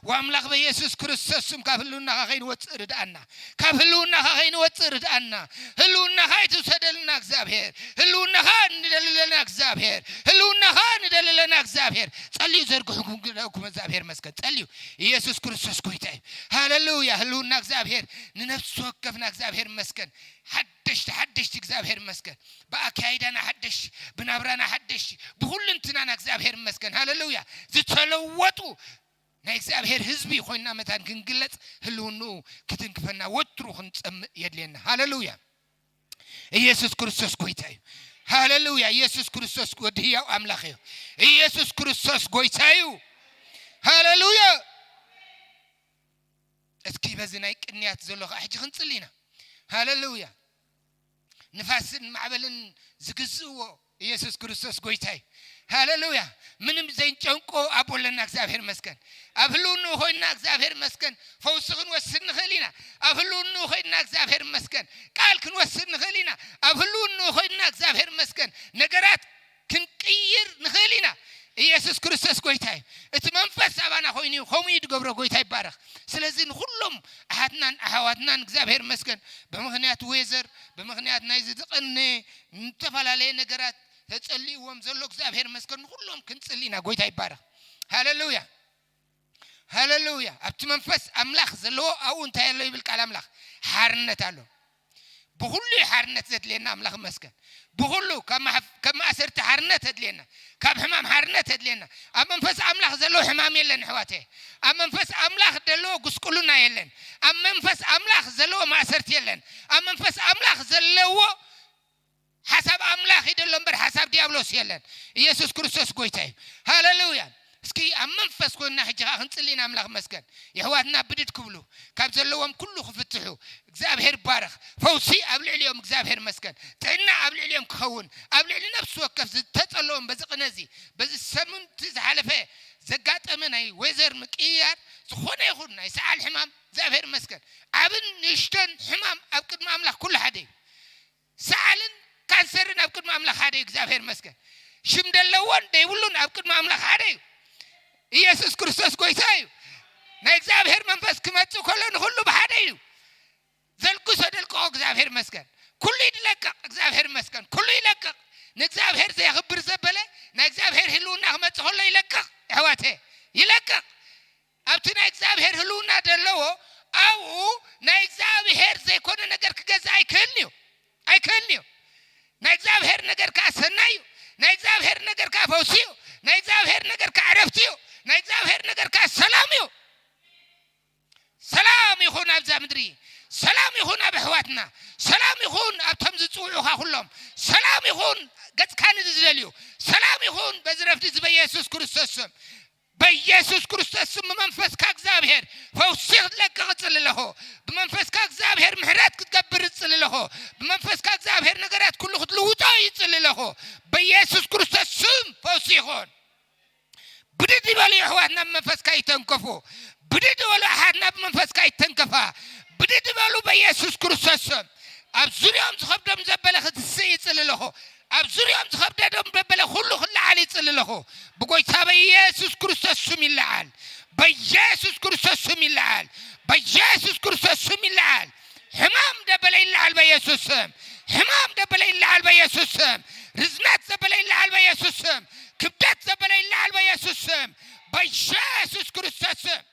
ወኣምላኽ በኢየሱስ ክርስቶስ ስም ካብ ህልውናኻ ከይንወጽእ ርድኣና። ካብ ህልውናኻ ከይንወጽእ ርድኣና። ህልውናኻ ኣይትውሰደልና እግዚኣብሔር። ህልውናኻ ንደልለና እግዚኣብሔር። ህልውናኻ ንደልለና እግዚኣብሔር። ጸልዩ ዘርግሕኩም ግደኩም እግዚኣብሔር መስገን። ጸልዩ። ኢየሱስ ክርስቶስ ጎይታ እዩ። ሃሌሉያ። ህልውና እግዚኣብሔር ንነፍሲ ወከፍና እግዚኣብሔር መስገን። ሓደሽቲ ሓደሽቲ እግዚኣብሔር መስገን። ብኣካይዳና ሓደሽ፣ ብናብራና ሓደሽ፣ ብኹልንትናና እግዚኣብሔር ይመስገን። ሃሌሉያ። ዝተለወጡ ናይ እግዚኣብሔር ህዝቢ ኮይንና መታን ክንግለጽ ህልውንኡ ክትንክፈና ወትሩ ክንጸምእ የድልየና። ሃሌሉያ። ኢየሱስ ክርስቶስ ጎይታ እዩ። ሃሌሉያ። ኢየሱስ ክርስቶስ ወዲ ህያው ኣምላኽ እዩ። ኢየሱስ ክርስቶስ ጎይታ እዩ። ሃሌሉያ። እስኪ በዚ ናይ ቅንያት ዘሎ ከዓ ሕጂ ክንጽሊ ኢና። ሃሌሉያ። ንፋስን ማዕበልን ዝግዝእዎ ኢየሱስ ክርስቶስ ጎይታ እዩ። ሃሌሉያ። ምንም ዘይንጨንቆ ኣቦ ኣለና እግዚኣብሔር መስገን። ኣብ ህልውንኡ ኮይንና እግዚኣብሔር መስገን ፈውሲ ክንወስድ ንኽእል ኢና። ኣብ ህልውንኡ ኮይንና እግዚኣብሔር መስገን ቃል ክንወስድ ንኽእል ኢና። ኣብ ህልውንኡ ኮይንና እግዚኣብሔር መስገን ነገራት ክንቅይር ንኽእል ኢና። ኢየሱስ ክርስቶስ ጎይታ እዩ። እቲ መንፈስ ኣባና ኮይኑ እዩ። ከምኡ እዩ ዝገብሮ። ጎይታ ይባረኽ። ስለዚ ንኹሎም ኣሓትናን ኣሕዋትናን እግዚኣብሔር መስገን ብምኽንያት ዌዘር ብምኽንያት ናይ ዝድቐነ ዝተፈላለየ ነገራት ተጸልይዎም ዘሎ እግዚኣብሔር መስገን ንኹሎም ክንጽሊ ኢና። ጎይታ ይባረኽ። ሃሌሉያ። ሃሌሉያ። ኣብቲ መንፈስ ኣምላኽ ዘለዎ ኣብኡ እንታይ ኣሎ ይብል ቃል ኣምላኽ? ሓርነት ኣሎ። ብኹሉ እዩ ሓርነት ዘድልየና ኣምላኽ መስገን። ብኹሉ ካብ ማእሰርቲ ሓርነት ኣድልየና፣ ካብ ሕማም ሓርነት ኣድልየና። ኣብ መንፈስ ኣምላኽ ዘለዎ ሕማም የለን ኣሕዋተ። ኣብ መንፈስ ኣምላኽ ዘለዎ ጉስቁልና የለን። ኣብ መንፈስ ኣምላኽ ዘለዎ ማእሰርቲ የለን። ኣብ መንፈስ ኣምላኽ ዘለዎ ሓሳብ ኣምላኽ ይደሎ እምበር ሓሳብ ዲያብሎስ የለን። ኢየሱስ ክርስቶስ ጎይታ እዩ። ሃሌሉያ። እስኪ ኣብ መንፈስ ኮይንና ሕጂ ኸዓ ክንጽሊ ኢና ኣምላኽ መስገን። የሕዋትና ብድድ ክብሉ ካብ ዘለዎም ኩሉ ክፍትሑ እግዚኣብሔር ባረኽ። ፈውሲ ኣብ ልዕሊኦም እግዚኣብሔር መስገን። ጥዕና ኣብ ልዕሊኦም ክኸውን ኣብ ልዕሊ ነፍሲ ወከፍ ዝተጸለዎም በዚ ቅነ እዚ በዚ ሰሙንቲ ዝሓለፈ ዘጋጠመ ናይ ዌዘር ምቅይያር ዝኾነ ይኹን ናይ ሰዓል ሕማም እግዚኣብሔር መስገን። ዓብን ንእሽቶን ሕማም ኣብ ቅድሚ ኣምላኽ ኩሉ ሓደ እዩ። ሰዓልን ካንሰርን ኣብ ቅድሚ ኣምላኽ ሓደ እዩ እግዚኣብሔር መስገን። ሽም ደለዎን ደይብሉን ኣብ ቅድሚ ኣምላኽ ሓደ እዩ። ኢየሱስ ክርስቶስ ጎይታ እዩ። ናይ እግዚኣብሔር መንፈስ ክመጽእ ከሎ ንኹሉ ብሓደ እዩ። ዘልግሶ ደልቅቆ እግዚኣብሔር መስገን። ኩሉ ይለቅቕ እግዚኣብሔር መስገን። ኩሉ ይለቅቕ። ንእግዚኣብሔር ዘየኽብር ዘበለ ናይ እግዚኣብሔር ህልውና ክመጽእ ከሎ ይለቅቕ። ኣሕዋተ ይለቅቕ። ኣብቲ ናይ እግዚኣብሔር ህልውና ዘለዎ ኣብኡ ናይ እግዚኣብሔር ዘይኮነ ነገር ክገዝእ ኣይክእልን እዩ። ኣይክእልን እዩ። ናይ እግዚኣብሔር ነገር ከኣ ሰናይ እዩ። ናይ እግዚኣብሔር ነገር ከኣ ፈውሲ እዩ። ናይ እግዚኣብሔር ነገር ከኣ ዕረፍቲ እዩ። ናይ እግዚኣብሔር ነገር ከኣ ሰላም እዩ። ሰላም ይኹን ኣብዛ ምድሪ። ሰላም ይኹን ኣብ ኣሕዋትና። ሰላም ይኹን ኣብቶም ዝጽውዑኻ ኩሎም። ሰላም ይኹን ገጽካ ንዝደልዩ። ሰላም ይኹን በዚ ረፍዲ እዚ በኢየሱስ ክርስቶስ ስም። በኢየሱስ ክርስቶስ ስም ብመንፈስካ እግዚኣብሔር ፈውሲ ክትለቅቕ እጽሊ ኣለኹ። ብመንፈስካ እግዚኣብሔር ምሕረት ክትገብር እጽሊ ኣለኹ። ብመንፈስካ እግዚኣብሔር ነገራት ኩሉ ክትልውጦ ይጽሊ ኣለኹ። በኢየሱስ ክርስቶስ ስም ፈውሲ ይኹን። ብድድ ይበሉ ኣሕዋትና ብመንፈስካ ይተንከፉ። ብድድ ይበሉ ኣሓትና ብመንፈስካ ይተንከፋ። ብድድ ይበሉ በኢየሱስ ክርስቶስ ስም። ኣብ ዙርያኦም ዝኸብዶም ዘበለ ክትስእ ይጽሊ ኣለኹ። ኣብ ዙርያኦም ዝኸብደዶም ዘበለ ኩሉ ክለዓል ይጽሊ ኣለኹ። ብጎይታ በኢየሱስ ክርስቶስ ስም ይለዓል። በኢየሱስ ክርስቶስ ስም ይለዓል። በኢየሱስ ክርስቶስ ስም ይለዓል። ሕማም ደበለ ይለዓል በኢየሱስ ስም። ሕማም ደበለ ይለዓል በኢየሱስ ስም። ርዝነት ዘበለ ይለዓል በኢየሱስ ስም። ክብደት ዘበለ ይለዓል በኢየሱስ ስም። በኢየሱስ ክርስቶስ ስም።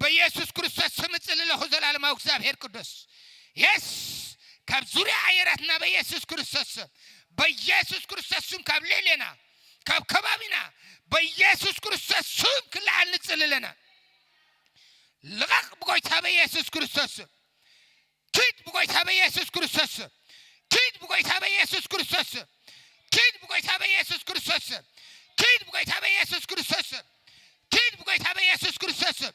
በኢየሱስ ክርስቶስ ስም እጽሊ ኣለኹ ዘላለማዊ እግዚኣብሔር ቅዱስ። የስ፣ ካብ ዙርያ ኣየራትና በኢየሱስ ክርስቶስ ስም። በኢየሱስ ክርስቶስ ስም ካብ ልዕሌና፣ ካብ ከባቢና በኢየሱስ ክርስቶስ ስም ክለዓል ንጽሊ ኣለና። ልቐቕ ብጎይታ በኢየሱስ ክርስቶስ ስም። ኪድ ብጎይታ በኢየሱስ ክርስቶስ ስም። ኪድ ብጎይታ በኢየሱስ ክርስቶስ ስም። ኪድ ብጎይታ በኢየሱስ ክርስቶስ ስም። ኪድ ብጎይታ በኢየሱስ ክርስቶስ ስም። ኪድ ብጎይታ በኢየሱስ ክርስቶስ ስም።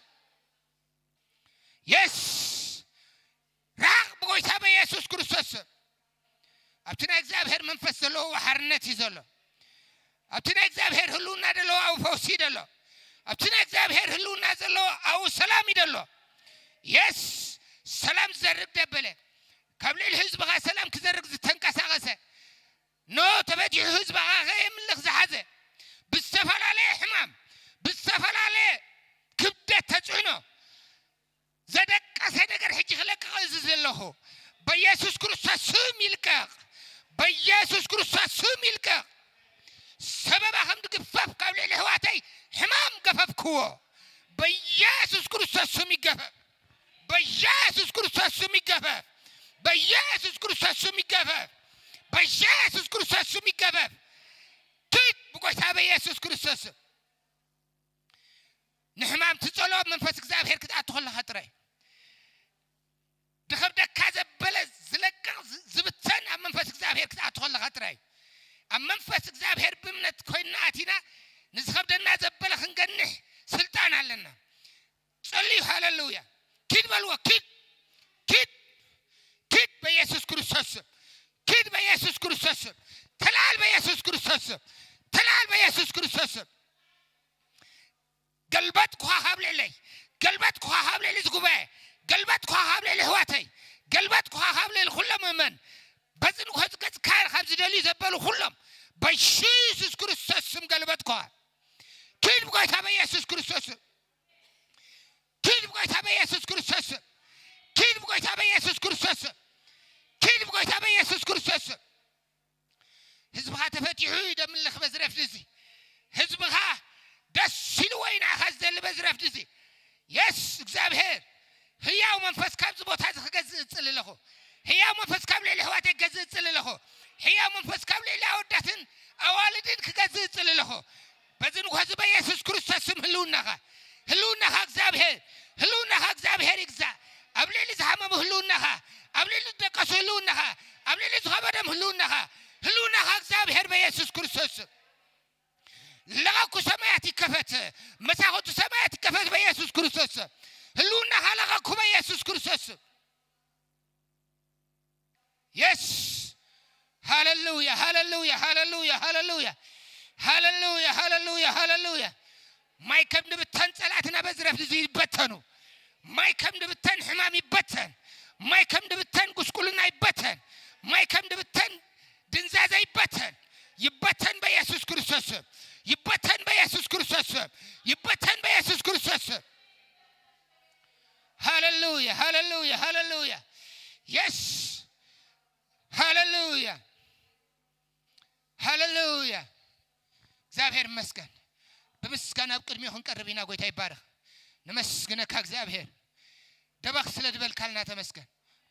የስ፣ ራቕ ብጎይታ በኢየሱስ ክርስቶስ ስም። ኣብቲ ናይ እግዚኣብሔር መንፈስ ዘለዎ ሓርነት እዩ ዘሎ። ኣብቲ ናይ እግዚኣብሔር ህልውና ዘለዎ ኣብኡ ፈውሲ እዩ ዘሎ። ኣብቲ ናይ እግዚኣብሔር ህልውና ዘለዎ ኣብኡ ሰላም እዩ ዘሎ። የስ፣ ሰላም ዝዘርግ ደበለ፣ ካብ ልዕሊ ህዝብኻ ሰላም ክዘርግ ዝተንቀሳቐሰ፣ ኖ ተበቲሑ ህዝብኻ ከየምልኽ ዝሓዘ፣ ብዝተፈላለየ ሕማም፣ ብዝተፈላለየ ክብደት ተጽዕኖ ዘደቀሰ ነገር ሕጂ ክለቅቕ እዚ ዘለኹ በኢየሱስ ክርስቶስ ስም ይልቀቕ። በኢየሱስ ክርስቶስ ስም ይልቀቕ። ሰበባ ከም ድግፈፍ ካብ ልዕሊ ኣሕዋተይ ሕማም ገፈፍክዎ። በኢየሱስ ክርስቶስ ስም ይገፈፍ። በኢየሱስ ክርስቶስ ስም ይገፈፍ። በኢየሱስ ክርስቶስ ስም ይገፈፍ። በኢየሱስ ክርስቶስ ስም ይገፈፍ። ኪድ ብጎይታ በኢየሱስ ክርስቶስ ስም። ንሕማም ትጸሎ መንፈስ እግዚኣብሔር ክትኣቱ ከለኻ ጥራይ። ድኸብደካ ዘበለ ዝለቅቕ ዝ-፣ ዝብተን ኣብ መንፈስ እግዚኣብሔር ክትኣቱ ከለኻ ጥራይ። ኣብ መንፈስ እግዚኣብሔር ብእምነት ኮይንና ኣቲና ንዝኸብደና ዘበለ ክንገንሕ ስልጣን ኣለና። ጸልዩ፣ ሃሌሉያ። ኪድ በልዎ፣ ኪድ፣ ኪድ፣ ኪድ በኢየሱስ ክርስቶስ ስም። ኪድ በኢየሱስ ክርስቶስ ስም። ተላል በኢየሱስ ክርስቶስ ስም። ተላል በኢየሱስ ክርስቶስ ስም። ገልበጥኩኻ ካብ ልዕለይ፣ ገልበጥኩኻ ካብ ልዕሊ እዚ ጉባኤ፣ ገልበጥኩኻ ካብ ልዕሊ ኣሕዋተይ፣ ገልበጥኩኻ ካብ ልዕሊ ኩሎም ምእመን። በዚ ንግሆ እዚ ገጽካ ካብ ዝደልዩ ዘበሉ ኩሎም በኢየሱስ ክርስቶስ ስም ገልበጥኩኻ። ኪድ ብጎይታ በኢየሱስ ክርስቶስ ስም። ኪድ ብጎይታ በኢየሱስ ክርስቶስ ስም። ኪድ ብጎይታ በኢየሱስ ክርስቶስ ስም። ኪድ ብጎይታ በኢየሱስ ክርስቶስ ስም። ህዝብኻ ተፈቲሑ እዩ ደምልኽ በዚ ረፍዲ እዚ። ህዝብኻ ደስ ኢልዎ እዩ ንዓኻ ዝደሊ በዚ ረፍዲ እዚ። የስ እግዚኣብሔር ህያው መንፈስ ካብዚ ቦታ እዚ ክገዝእ እጽል ኣለኹ። ህያው መንፈስ ካብ ልዕሊ ኣሕዋተይ ክገዝእ እጽል ኣለኹ። ህያው መንፈስ ካብ ልዕሊ ኣወዳትን ኣዋልድን ክገዝእ እጽል ኣለኹ። በዚ ንግሆ እዚ በኢየሱስ ክርስቶስ ስም ህልውናኻ፣ ህልውናኻ እግዚኣብሔር፣ ህልውናኻ እግዚኣብሔር ይግዛእ። ኣብ ልዕሊ ዝሃመሙ ህልውናኻ፣ ኣብ ልዕሊ ዝደቀሱ ህልውናኻ፣ ኣብ ልዕሊ ዝኸበዶም ህልውናኻ፣ ህልውናኻ እግዚኣብሔር በኢየሱስ ክርስቶስ ስም። ለቐኩ ሰማያት ይከፈት፣ መሳኹቲ ሰማያት ይከፈት በኢየሱስ ክርስቶስ ስም። ህልውናኻ ለቐኩ በኢየሱስ ክርስቶስ ስም። የስ። ሃሌሉያ፣ ሃሌሉያ፣ ሃሌሉያ፣ ሃሌሉያ። ሃሌሉያ፣ ሃሌሉያ፣ ሃሌሉያ። ማይ ከም ድብተን ጸላእትና በዚ ረፍዲ እዚ ይበተኑ። ማይ ከም ድብተን ሕማም ይበተን። ማይ ከም ድብተን ጉስቁልና ይበተን። ማይ ከም ድብተን ድንዛዘ ይበተን። ይበተን በኢየሱስ ክርስቶስ ስም። ይበተን በኢየሱስ ክርስቶስ ስም። ይበተን በኢየሱስ ክርስቶስ ስም። ሃሌሉያ፣ ሃሌሉያ፣ ሃሌሉያ። የስ። ሃሌሉያ፣ ሃሌሉያ። እግዚኣብሔር ይመስገን። ብምስጋና ኣብ ቅድሚኡ ክንቀርብ ኢና። ጎይታ ይባረኽ። ነመስግነካ እግዚኣብሔር። ደበኽ ስለ ዝበልካልና ተመስገን።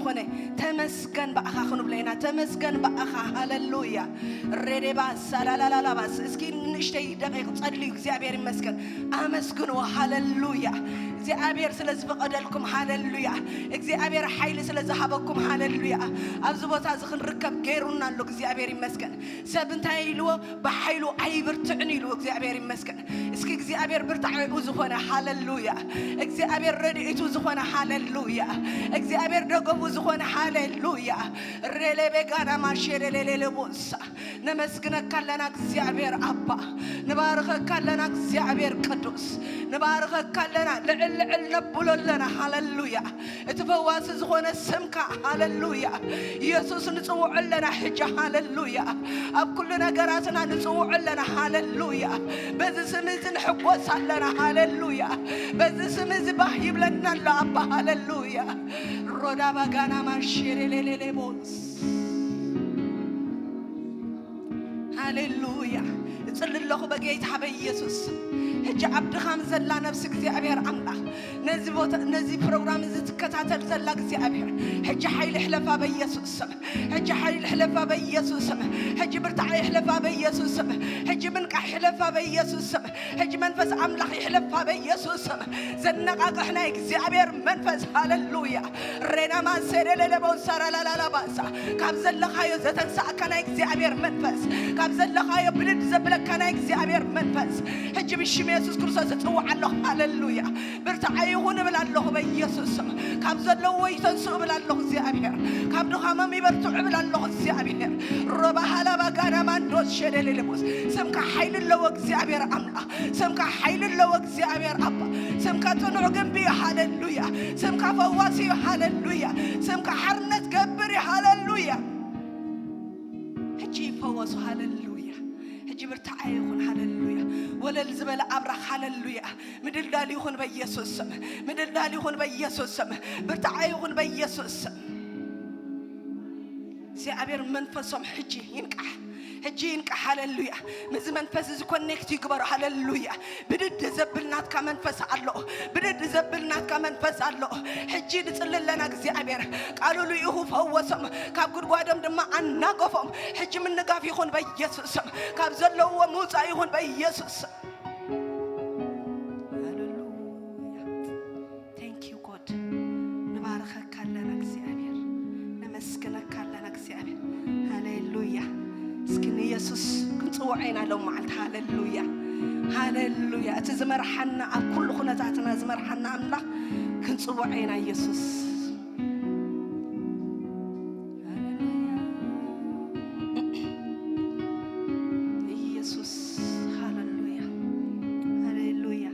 ዝኾነ ተመስገን ብኣኻ ክንብሎ ኢና። ተመስገን ብኣኻ። ሃለሉያ። ሬዴባ ሳላላላላባስ። እስኪ ንእሽተይ ደቂቕ ጸልዩ። እግዚኣብሔር ይመስገን። ኣመስግንዎ። ሃለሉያ። እግዚኣብሔር ስለ ዝፈቐደልኩም፣ ሃለሉያ። እግዚኣብሔር ሓይሊ ስለ ዝሃበኩም፣ ሃለሉያ። ኣብዚ ቦታ እዚ ክንርከብ ገይሩና ኣሎ። እግዚኣብሔር ይመስገን። ሰብ እንታይ ኢልዎ? ብሓይሉ ኣይብርትዕን ኢሉ። እግዚኣብሔር ይመስገን። እስኪ እግዚኣብሔር ብርታዒኡ ዝኾነ፣ ሃለሉያ። እግዚኣብሔር ረድኤቱ ዝኾነ፣ ሃለሉያ። እግዚኣብሔር ደገፉ ዝኾነ፣ ሃለሉያ። ሬሌቤጋና ማሼሌሌሌሌቦሳ። ነመስግነካ ኣለና እግዚኣብሔር ኣባ። ንባርኸካ ኣለና እግዚኣብሔር ቅዱስ። ንባርኸካ ኣለና፣ ልዕል ልዕል ነብሎ ኣለና፣ ሃለሉያ። እቲ ፈዋሲ ዝኾነ ስምካ፣ ሃለሉያ። ኢየሱስ ንጽውዖ ኣለና ሕጂ፣ ሃለሉያ። ኣብ ኩሉ ነገራትና ንጽውዖ ኣለና፣ ሃለሉያ። በዚ ስም እዚ ንሕጎስ ኣለና፣ ሃለሉያ። በዚ ስም እዚ ባህ ይብለና ኣሎ ኣባ፣ ሃለሉያ። ሮዳ ባጋና ማንሼሬሌሌሌቦስ። ሃሌሉያ። እጽሊ ኣለኹ በጌታ በኢየሱስ። ሕጂ ኣብ ድኻም ዘላ ነፍሲ እግዚኣብሔር ኣምላኽ፣ ነዚ ቦታ፣ ነዚ ፕሮግራም እዚ ትከታተል ዘላ እግዚኣብሔር፣ ሕጂ ሓይሊ ሕለፋ በኢየሱስ ስም። ሕጂ ሓይሊ ሕለፋ በኢየሱስ ስም። ሕጂ ብርታዕ ይሕለፋ በኢየሱስ ስም። ሕጂ ምንቃሕ ይሕለፋ በኢየሱስ ስም። ሕጂ መንፈስ ኣምላኽ ይሕለፋ በኢየሱስ ስም። ዘነቃቅሕ ናይ እግዚኣብሔር መንፈስ፣ ሃሌሉያ። ሬና ማንሴሬሌሌቦን ሳራላላላባሳ። ካብ ዘለኻዮ ዘተንሳእካ ናይ እግዚኣብሔር መንፈስ፣ ካብ ዘለኻዮ ብድድ ዘብለካ ናይ እግዚኣብሔር መንፈስ፣ ሕጂ ብሽም የሱስ ክርስቶስ እጽውዕ ኣለኹ። ሃሌሉያ። ብርታዐ ይኹን እብል ኣለኹ በኢየሱስ ስም። ካብ ዘለውዎ ይተንስኡ እብል ኣለኹ እግዚኣብሔር። ካብ ድኻሞም ይበርትዑ እብል ኣለኹ እግዚኣብሔር። ሮባሃላ ባጋና ማንዶስ ሸደሌሌቦስ። ስምካ ሓይሊ ኣለዎ እግዚኣብሔር ኣምላኽ። ስምካ ሓይሊ ኣለዎ እግዚኣብሔር ኣባ። ስምካ ጽኑዕ ግንቢ እዩ። ሃሌሉያ። ስምካ ፈዋሲ እዩ። ሃሌሉያ። ስምካ ሓርነት ገብር እዩ። ሃሌሉያ። ሕጂ ይፈወሱ። ሃሌሉያ። ሕጂ ብርታዐ ይኹን። ሃሌሉያ። ወለል ዝበለ ኣብራኽ። ሃሌሉያ። ምድልዳል ይኹን በኢየሱስ ስም። ምድልዳል ይኹን በኢየሱስ ስም። ብርታዐ ይኹን በኢየሱስ ስም። እግዚኣብሔር መንፈሶም ሕጂ ይንቃሕ፣ ሕጂ ይንቃሕ። ሃሌሉያ። ምስዚ መንፈስ እዚ ኮኔክት ይግበሩ። ሃሌሉያ። ብድድ ዘብል ናትካ መንፈስ ኣሎ፣ ብድድ ዘብል ናትካ መንፈስ ኣሎ። ሕጂ ንጽሊ ኣለና እግዚኣብሔር። ቃሉ ልኢኹ ፈወሶም፣ ካብ ጉድጓዶም ድማ ኣናገፎም። ሕጂ ምንጋፍ ይኹን በኢየሱስ ስም። ካብ ዘለውዎ ምውጻእ ይኹን በኢየሱስ ስም። ሃሌሉያ። Thank you God። ንባርኸካ ኣለና እግዚኣብሔር፣ ነመስግነካ ኣለና እግዚኣብሔር። ሃሌሉያ። እስኪ ንየሱስ ክንጽውዖ ኢና ሎም መዓልቲ። ሃሌሉያ፣ ሃሌሉያ። እቲ ዝመርሓና፣ ኣብ ኩሉ ኩነታትና ዝመርሓና ኣምላኽ ክንጽውዖ ኢና ኢየሱስ። ሃሌሉያ። ኢየሱስ፣ ሃሌሉያ፣ ሃሌሉያ።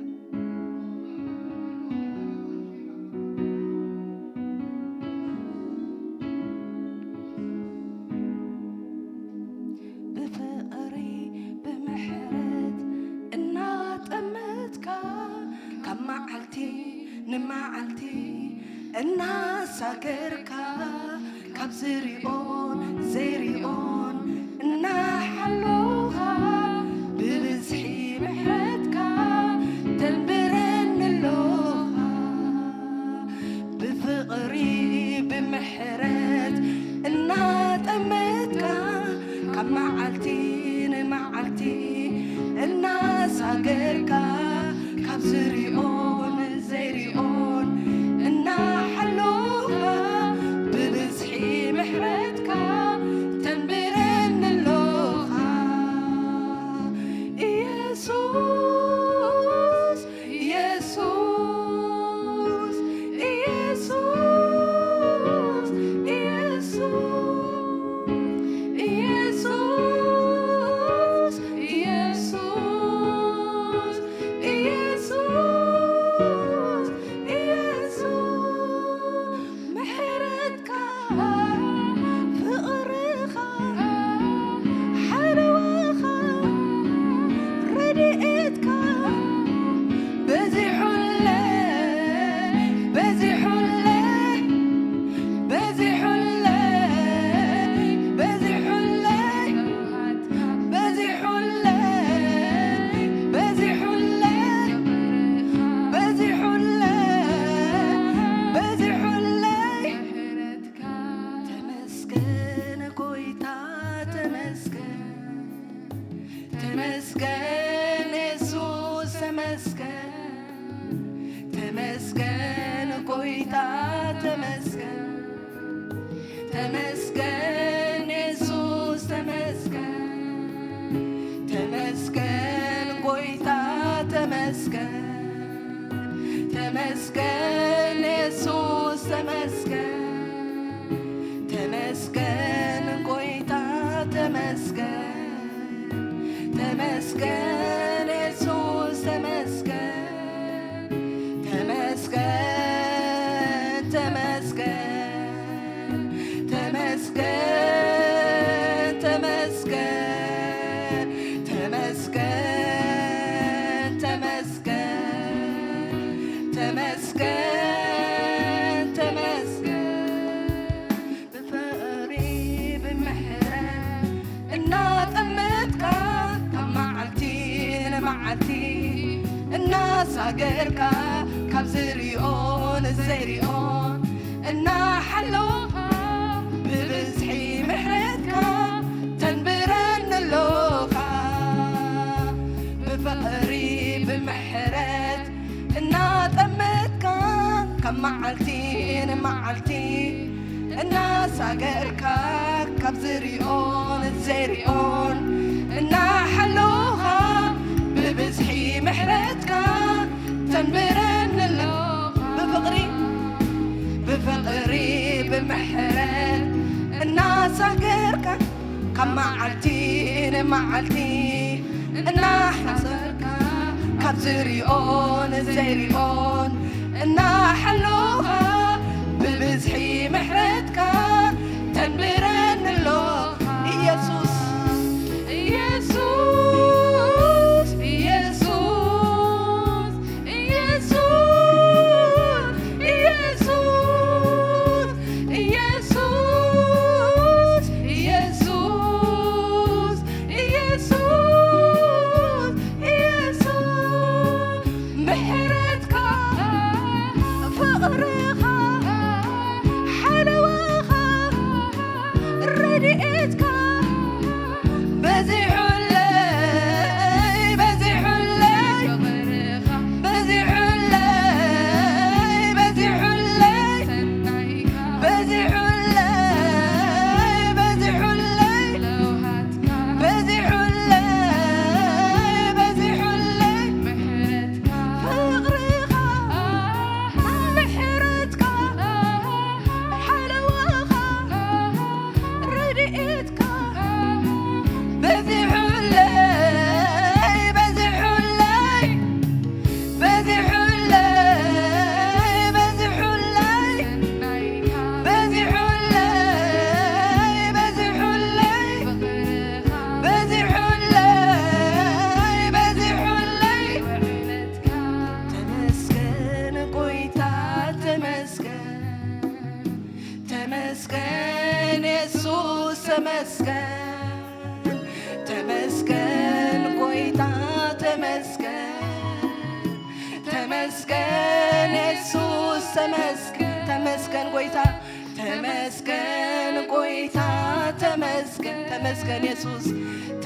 ብፍቕሪ ብምሕረት እናጠመትካ ካብ መዓልቲ ንመዓልቲ እናሳገርካ ካብ ዝሪኦን ዘይሪኦን እናሓለውኻ ብብዝሒ ምሕረትካ ተንብረኒ ኣለኻ። ብፍቕሪ ብምሕረት እናጠመትካ ካብ መዓልቲ ንመዓልቲ እናሳገርካ ካብ ዝሪኦን ዘይሪኦን እናሓለውኻ ብብዝሒ ምሕረት ንጎይታ ተመስገን፣ ተመስገን የሱስ ተመስገን፣ ተመስገን ጎይታ ተመስገን፣ ተመስገን የሱስ ተመስገን፣ ተመስገን ጎይታ ተመስገን፣ ተመስገን የሱስ ተመስገን፣ ተመስገን ጎይታ ተመስገን፣ ተመስገን የሱስ ተመስገን፣ ተመስገን ተመስገን ተመስገን ተመስገን ተመስገን ተመስገን ተመስገን ተመስገን ብፍቕሪ ብምሕረት እናጠመትካ ካብ መዓልቲ ንመዓልቲ እናሳገርካ ካብ ዝሪኦን ዘይሪኦን እናሓለውኻ ብብዝሒ ምሕረትካ ተንብረኒ ኣሎኻ ብፍቕሪ ብምሕረት እናጠመትካ ካብ መዓልቲ ንመዓልቲ እናሳገርካ ካብ ዝሪኦን ዘይሪኦን እናሓለውኻ ብብዝሒ ምሕረትካ ተንብረኒ ኣሎኻ ብፍቕሪ ብፍቕሪ ብምሕረት እናሳገርካ ካብ መዓልቲ ንመዓልቲ እናሓሰርካ ካብ ዝሪኦን ዘይሪኦን እናሓለውኻ ብብዝሒ ምሕረትካ ተንብረኒ ኣሎኻ ኢየሱስ ኢየሱስ ኢየሱስ ኢየሱስ ኢየሱስ ኢየሱስ ኢየሱስ ኢየሱስ ምሕረትካ ፍቕርኻ ሓለዋኻ ረድኤትካ በዚሑለይ በዚሑለይ በዚሑለይ በዚሑለይ በዚሑለይ በዚሑለይ በዚሑለይ በዚሑለይ ፍቕርኻ ምሕረትካ ሓለዋኻ ረድኤትካ በዚሑለይ በዚሑለይ በዚሑለይ በዚሑለይ በዚሑለይ በዚሑለይ በዚሑለይ ተመስገን ጎይታ ተመስገን ተመስገን የሱስ ተመስገን ተመስገን ጎይታ ተመስገን ተመስገን የሱስ ተመስገን ተመስገን ጎይታ ተመስገን ጎይታ ተመስገን ተመስገን የሱስ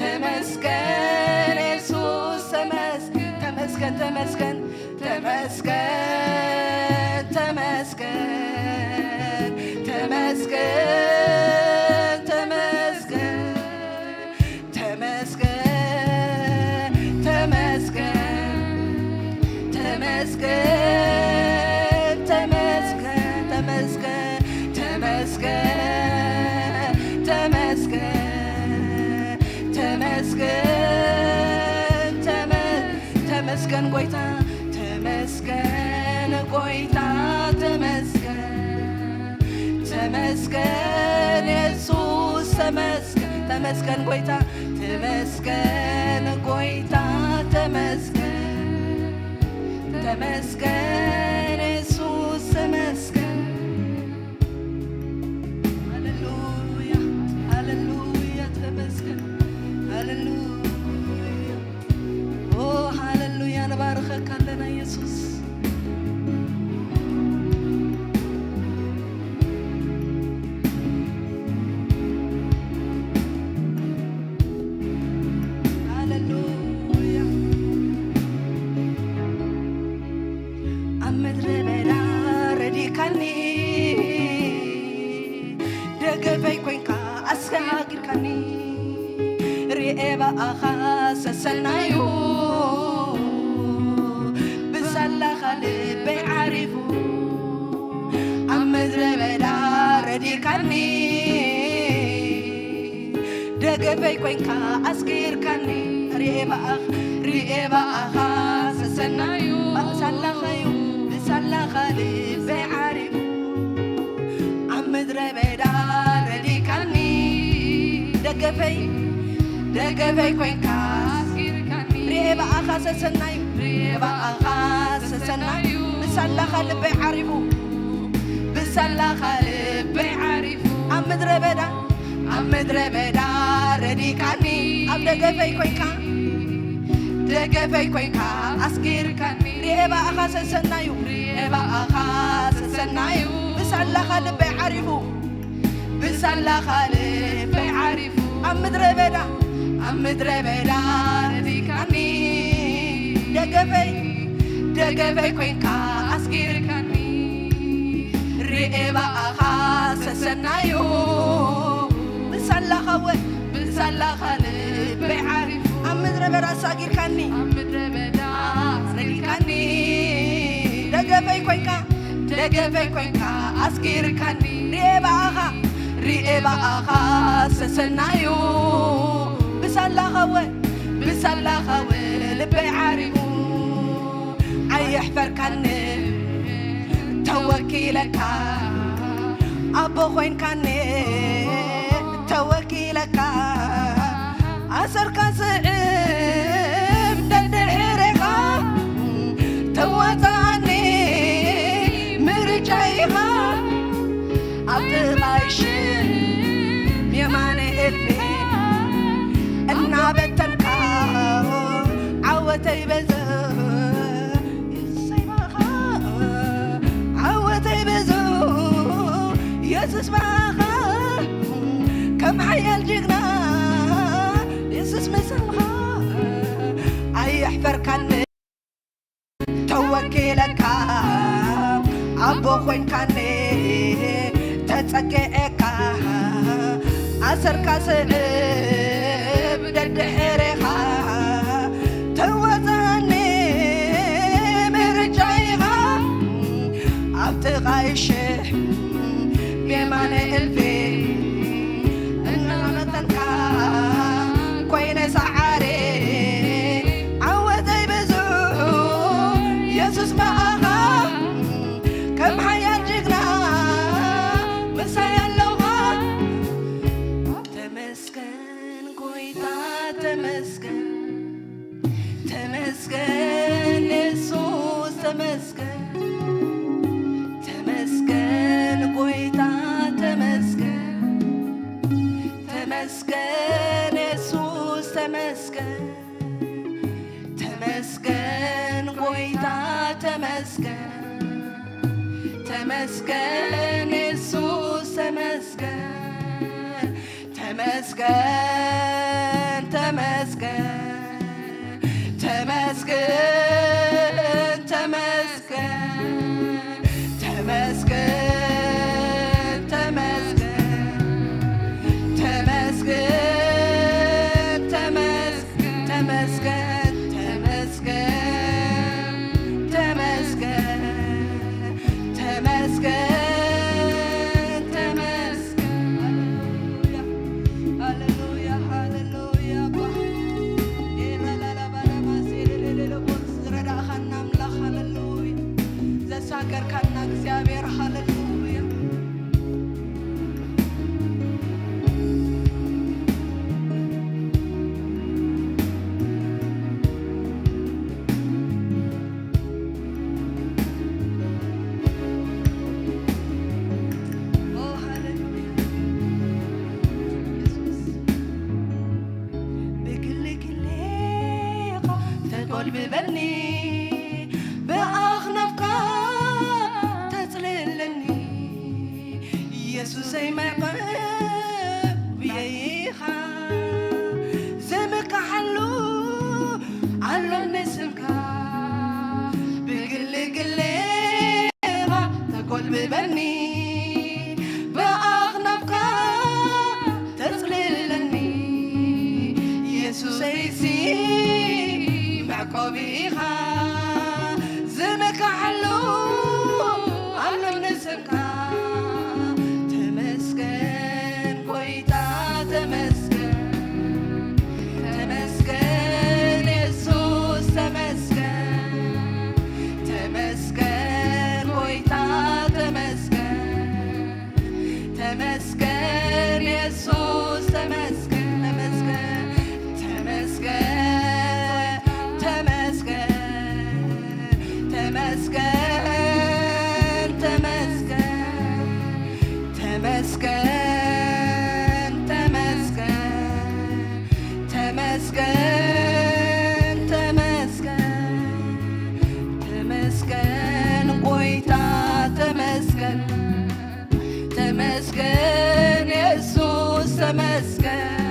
ተመስገን የሱስ ተመስገን ተመስገን ተመስገን ተመስገን ተመስገን ተመስገን ተመስገን ተመስገን ተመስገን ተመስገን ተመስገን ተመስገን ተመስገን ተመስገን ተመ- ተመስገን ጎይታ ተመስገን ጎይታ ተመስገን ተመስገን የሱስ ተመስገን ተመስገን ጎይታ ተመስገን ጎይታ ተመስገን ተመስገን የሱስ ተመስገን ሃሌሉያ ሃሌሉያ ተመስገን ሃሌሉያ ኦ ሃሌሉያ ንባርኸካ ኣለና የሱስ ደገፈይ ኮይንካ ኣስጋጊርካኒ፣ ርኤ ብኣኻ ሰሰናዩ፣ ብሳላኻ ልበይ ዓሪፉ፣ ኣብ ምድረ በዳ ረዲካኒ፣ ደገፈይ ኮይንካ ኣስጊርካኒ፣ ርኤ ብኣኻ፣ ርኤ ብኣኻ ሰሰናዩ፣ ብሳላኻዩ፣ ብሳላኻ ልበይ ዓሪፉ፣ ኣብ ምድረ በዳ ረዲካኒ፣ ደገፈይ፣ ደገፈይ ኮይንካ ኣስጊርካኒ፣ ርኤ ብኣኻ ሰሰናዩ፣ ርኤ ብኣኻ ሰሰናዩ፣ ብሳላኻ ልበይ ዓሪፉ፣ ብሳላኻ ልበይ ዓሪፉ፣ ኣብ ምድረ በዳ፣ ኣብ ምድረ በዳ ረዲካኒ፣ ኣብ ደገፈይ ኮይንካ፣ ደገፈይ ኮይንካ ኣስጊርካኒ፣ ርኤ ብኣኻ ሰሰናዩ፣ ርኤ ብኣኻ ሰሰናዩ፣ ብሳላኻ ልበይ ዓሪፉ፣ ብሳላኻ ልበይ ዓሪፉ፣ ኣብ ምድረ በዳ፣ ኣብ ምድረ በዳ ረዲካኒ፣ ደገፈይ፣ ደገፈይ ኮይንካ ኣስጊርካኒ፣ ርኤ ብኣኻ ሰሰናዩ፣ ብሳላኻ ወ-፣ ብሳላኻ ልበይ ዓሪፉ፣ ኣብ ምድረ በዳ ኣሳጊርካኒ፣ ኣብ ምድረ በዳ ኣስጊርካኒ፣ ደገፈይ ኮይንካ፣ ደገፈይ ኮይንካ ኣስጊርካኒ፣ ርኤ ብኣኻ፣ ርኤ ብኣኻ ሰሰናዩ፣ ብሳላኻ ወ-፣ ብሳላኻ ወ-፣ ልበይ ዓሪፉ፣ ኣየሕፈርካኒ ተወኪለካ፣ ኣቦ ኮይንካኒ ተወኪለካ፣ ኣሰርካ ስዕብ ደድሕሬኻ፣ ተዋፅኣኒ ምርጫ ኢኻ፣ ኣብ ጥቓይ ሽም የማነ እልፊ እናበተንካ፣ ዓወተይ በዝሑ የሱሰይ ብኣኻ፣ ዓወተይ በዝሑ የሱስ ብኣኻ፣ ከም ሓያል ጅግና የሱስ ምሳኻ፣ ኣየሕፈርካኒ ተወኪለካ፣ ኣቦ ኮይንካኒ ተጸጊዐካ፣ ኣሰርካ ስዕብ ደድሕሬኻ፣ ተዋፅኣኒ ምርጫ ኢኻ፣ ኣብ ጥቓይ ሽሕ ብየማነ እልፊ እናመጠንካ ኮይነ ሰዓሪ፣ ዓወተይ ብዙ የሱስ ብኣኻ፣ ከም ሓያል ጅግና ምሳይ ኣለውኻ። ተመስገን ጎይታ ተመስገን፣ ተመስገን የሱስ ተመስገን፣ ተመስገን ጎይታ ተመስገን፣ ተመስገን የሱስ ተመስገን፣ ተመስገን ጎይታ ተመስገን፣ ተመስገን የሱስ ተመስገን፣ ተመስገን ተመስገን፣ ተመስገን ተመስገን፣ ተመስገን ተመስገን፣ ተመስገን ተመስገን፣ ተመስገን ተመስገን፣ ተመስገን ተመስገን። ሃሌሉያ፣ ሃሌሉያ፣ ሃሌሉያ። ኣባ፣ ኤራ ላላ ባላ ማሴ ለለለለ ቦርስ ዝረዳእኻና ኣምላኽ፣ ሃሌሉያ። ዘሳገርካና እግዚኣብሔር፣ ሃሌሉያ። ኦ፣ ሃሌሉያ። የሱስ። ብግልግሌኻ ተጎልብበኒ፣ ብኣኽናፍካ ተጽልለኒ። የሱሰይ መዕቆብየይ ኢኻ፣ ዝምካሓሉ ኣሎኒ ስምካ። ብግልግሌኻ ተጎልብበኒ፣ ብኣኽናፍካ ኢኻ ዝምካሓሉ ኣሉኒ ስምካ። ተመስገን ጎይታ ተመስገን። ተመስገን የሱስ ተመስገን። ተመስገን ጎይታ ተመስገን። ተመስገን የሱስ ተመስገን። ተመስገን ተመስገን ተመስገን። ተመስገን ተመስገን። ተመስገን ተመስገን። ተመስገን ተመስገን። ተመስገን ጎይታ ተመስገን። ተመስገን የሱስ ተመስገን።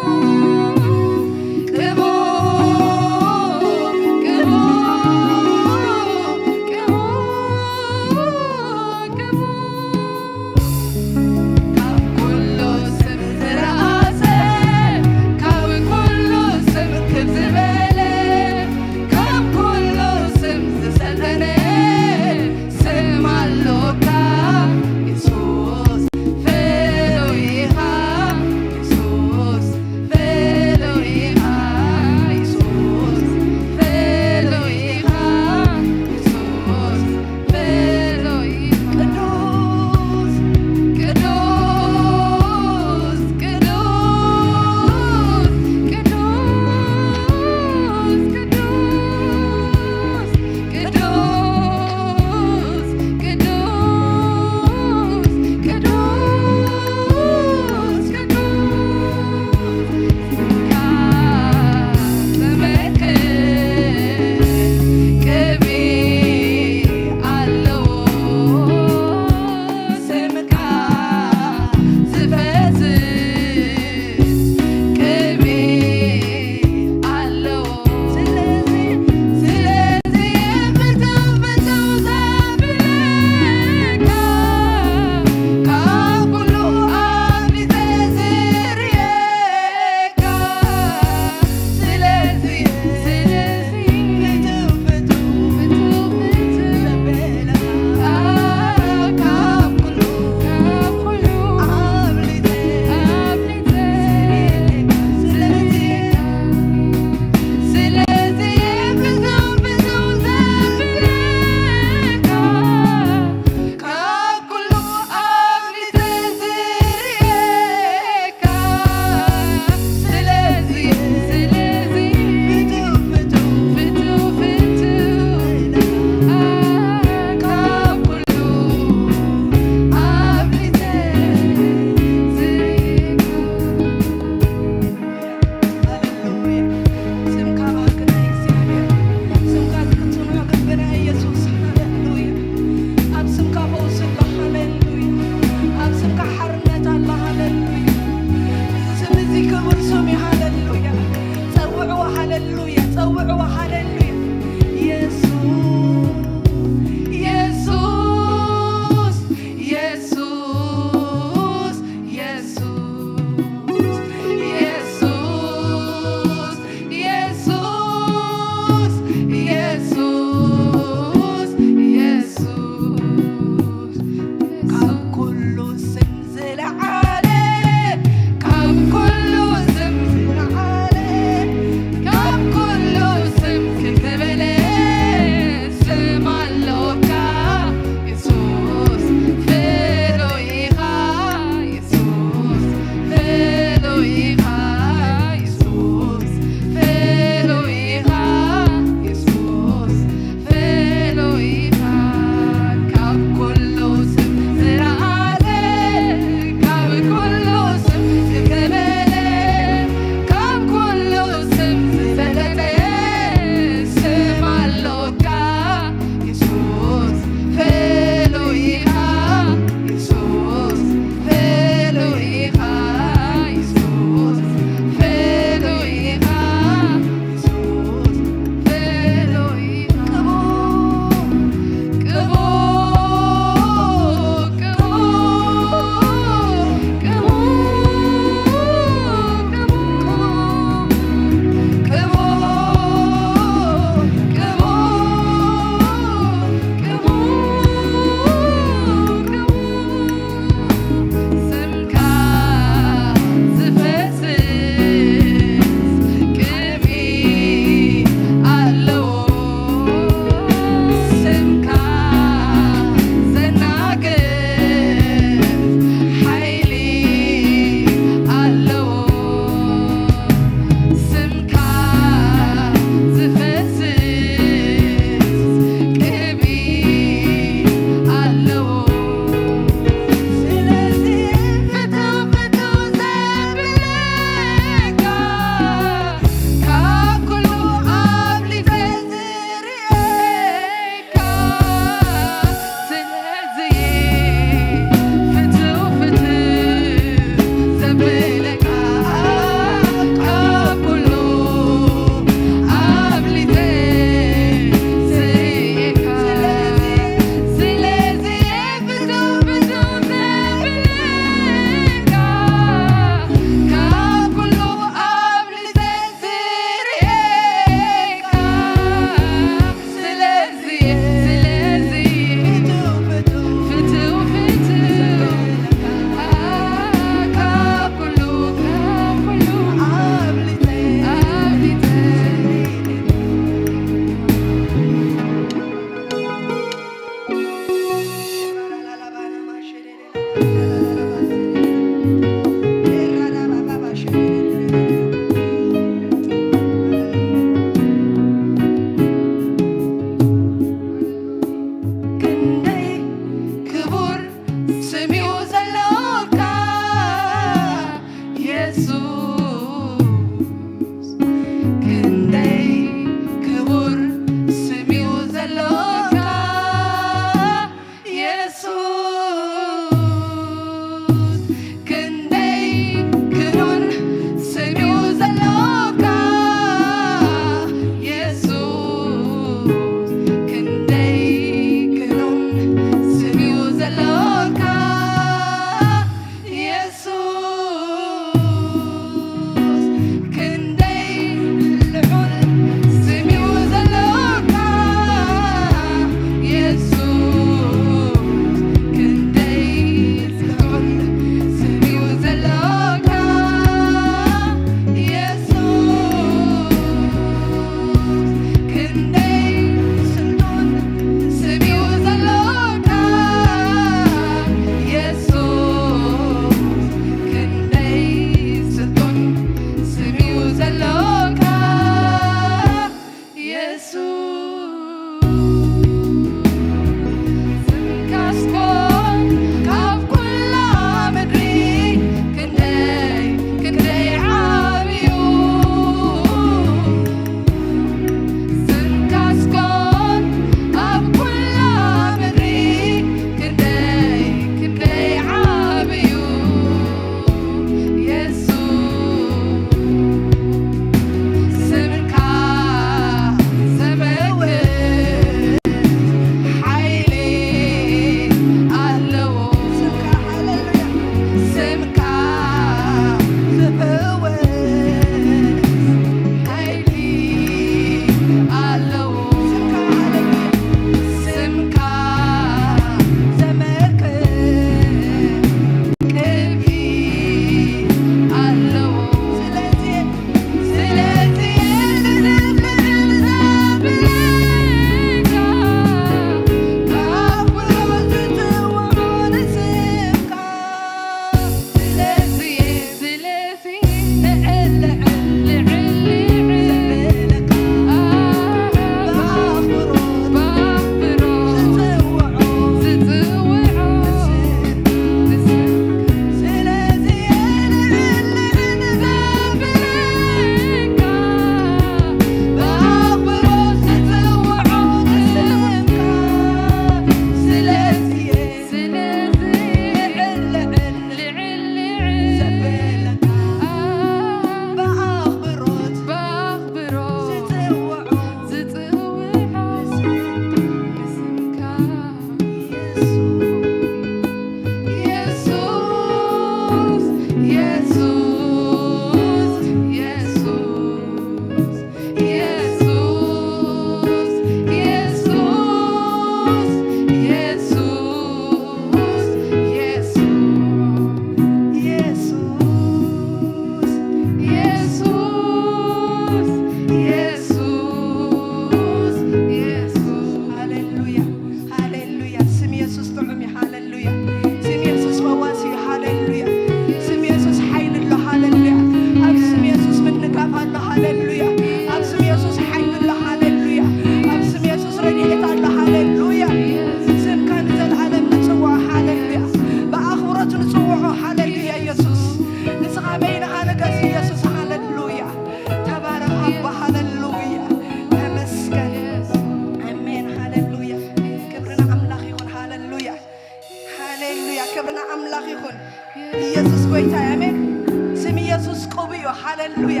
ሃሌሉያ።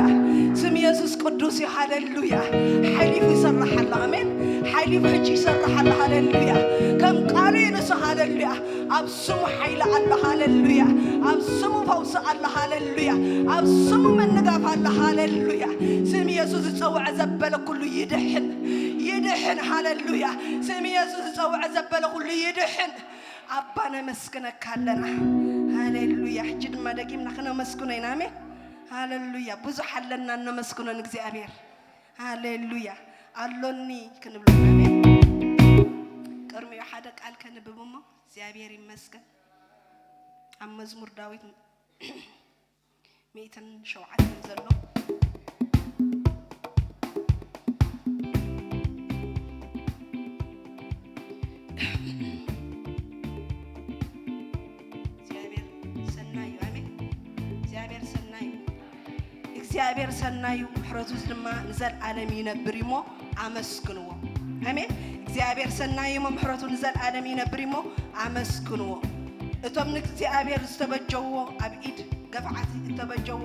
ስም የሱስ ቅዱስ እዩ። ሃሌሉያ። ሓይሊፉ ይሰርሕ ኣሎ። ኣሜን። ሓይሊፉ ሕጂ ይሰርሕ ኣሎ። ሃሌሉያ። ከም ቃሉ እዩ ንሱ። ሃሌሉያ። ኣብ ስሙ ሓይሊ ኣሎ። ሃሌሉያ። ኣብ ስሙ ፈውሲ ኣሎ። ሃሌሉያ። ኣብ ስሙ ምንጋፍ ኣሎ። ሃሌሉያ። ስም የሱስ ዝጸውዐ ዘበለ ኩሉ ይድሕን። ይድሕን። ሃሌሉያ። ስም የሱስ ዝጸውዐ ዘበለ ኩሉ ይድሕን። ኣባ ነመስግነካ ኣለና። ሃሌሉያ። ሕጂ ድማ ደጊምና ክነመስግኖ ኢና። ኣሜን። ሃሌሉያ። ብዙሕ ኣለና እነመስግኖ ንእግዚኣብሔር። ሃሌሉያ። ኣሎኒ ክንብሎ ኢና። ኣሜን። ቅድሚኡ ሓደ ቃል ከንብብ እሞ እግዚኣብሔር ይመስገን። ኣብ መዝሙር ዳዊት ሚእትን ሸውዓተን ዘሎ እግዚኣብሔር ሰናይ እዩ። ኣሜን። እግዚኣብሔር ሰናይ እዩ። እግዚኣብሔር ሰናይ እዩ፣ ምሕረቱ ድማ ንዘለኣለም ይነብር እዩ እሞ ኣመስግንዎ። ኣሜን። እግዚኣብሔር ሰናይ እዩ እሞ ምሕረቱ ንዘለኣለም ይነብር እዩ እሞ ኣመስግንዎ። እቶም ንእግዚኣብሔር ዝተበጀዎ፣ ኣብ ኢድ ገፍዓት እተበጀዎ፣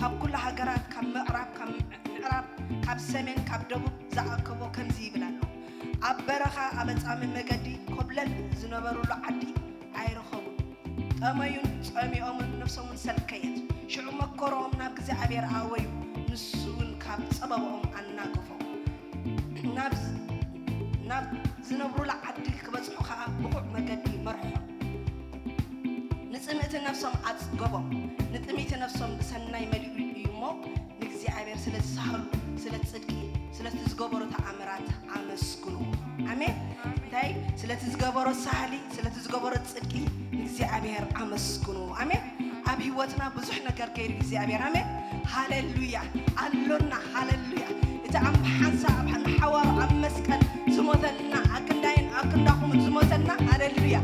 ካብ ኩሉ ሃገራት፣ ካብ ምዕራብ፣ ካብ ምዕራብ፣ ካብ ሰሜን፣ ካብ ደቡብ ዝኣከቦ ከምዚ ይብል ኣሎ። ኣብ በረኻ ኣብ ኣጻሚ መገዲ ኮብለል ዝነበሩሉ ዓዲ ኣይረኸቡን። ጠመዩን ጸሚኦምን ነፍሶምን ሰልከየት። ሽዑ መከሮኦም ናብ እግዚኣብሔር ኣወዩ፣ ንሱ እውን ካብ ጸበባኦም ኣናገፎም። ናብ ናብ ዝነብሩላ ዓዲ ክበጽሑ ኸኣ ብቑዕ መገዲ መርሖም። ንጽምእቲ ነፍሶም ኣጽገቦም። ንጥሚቲ ነፍሶም ብሰናይ መሊኡ እዩ እሞ ንእግዚኣብሔር ስለ ዝሳህሉ፣ ስለ ጽድቂ፣ ስለቲ ዝገበሮ ተኣምራት ኣመስግኑ። ኣሜን። እንታይ? ስለቲ ዝገበሮ ሳህሊ፣ ስለቲ ዝገበሮ ጽድቂ ንእግዚኣብሔር ኣመስግኑ። ኣሜን። ኣብ ህይወትና ብዙሕ ነገር ገይሩ እግዚኣብሔር። ኣሜን። ሃሌሉያ። ኣሎና። ሃሌሉያ። እቲ ኣብ ሓንሳእ ኣብ ሓዋሩ ኣብ መስቀል ዝሞተልና፣ ኣክንዳይን ኣክንዳኹምን ዝሞተልና፣ ሃሌሉያ፣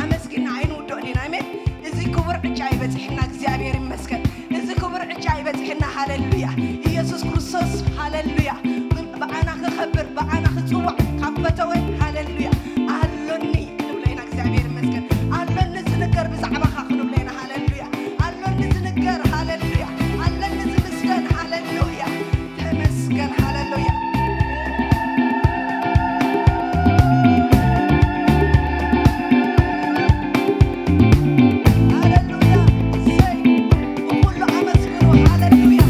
ኣመስጊና ኣይንውድኦን ኢና። ኣሜን። እዚ ክቡር ዕጫ ይበጽሕና፣ እግዚኣብሔር ይመስገን። እዚ ክቡር ዕጫ ይበጽሕና። ሃሌሉያ። ኢየሱስ ክርስቶስ፣ ሃሌሉያ፣ ብኣና ክኸብር፣ ብኣና ክጽዋዕ ካብ ፈተወ፣ ሃሌሉያ፣ ኣሎኒ ክንብሎ ኢና። እግዚኣብሔር ይመስገን። ኣሎኒ ዝንገር ብዛዕባኻ ክንብሎ ኢና። ሃሌሉያ። ኣሎኒ ዝንገር፣ ሃሌሉያ፣ ኣሎኒ ዝምስገን፣ ሃሌሉያ። ተመስገን። ሃሌሉያ። ሃሌሉያ። እሰይ። ብኹሉ ኣመስግኑ። ሃሌሉያ።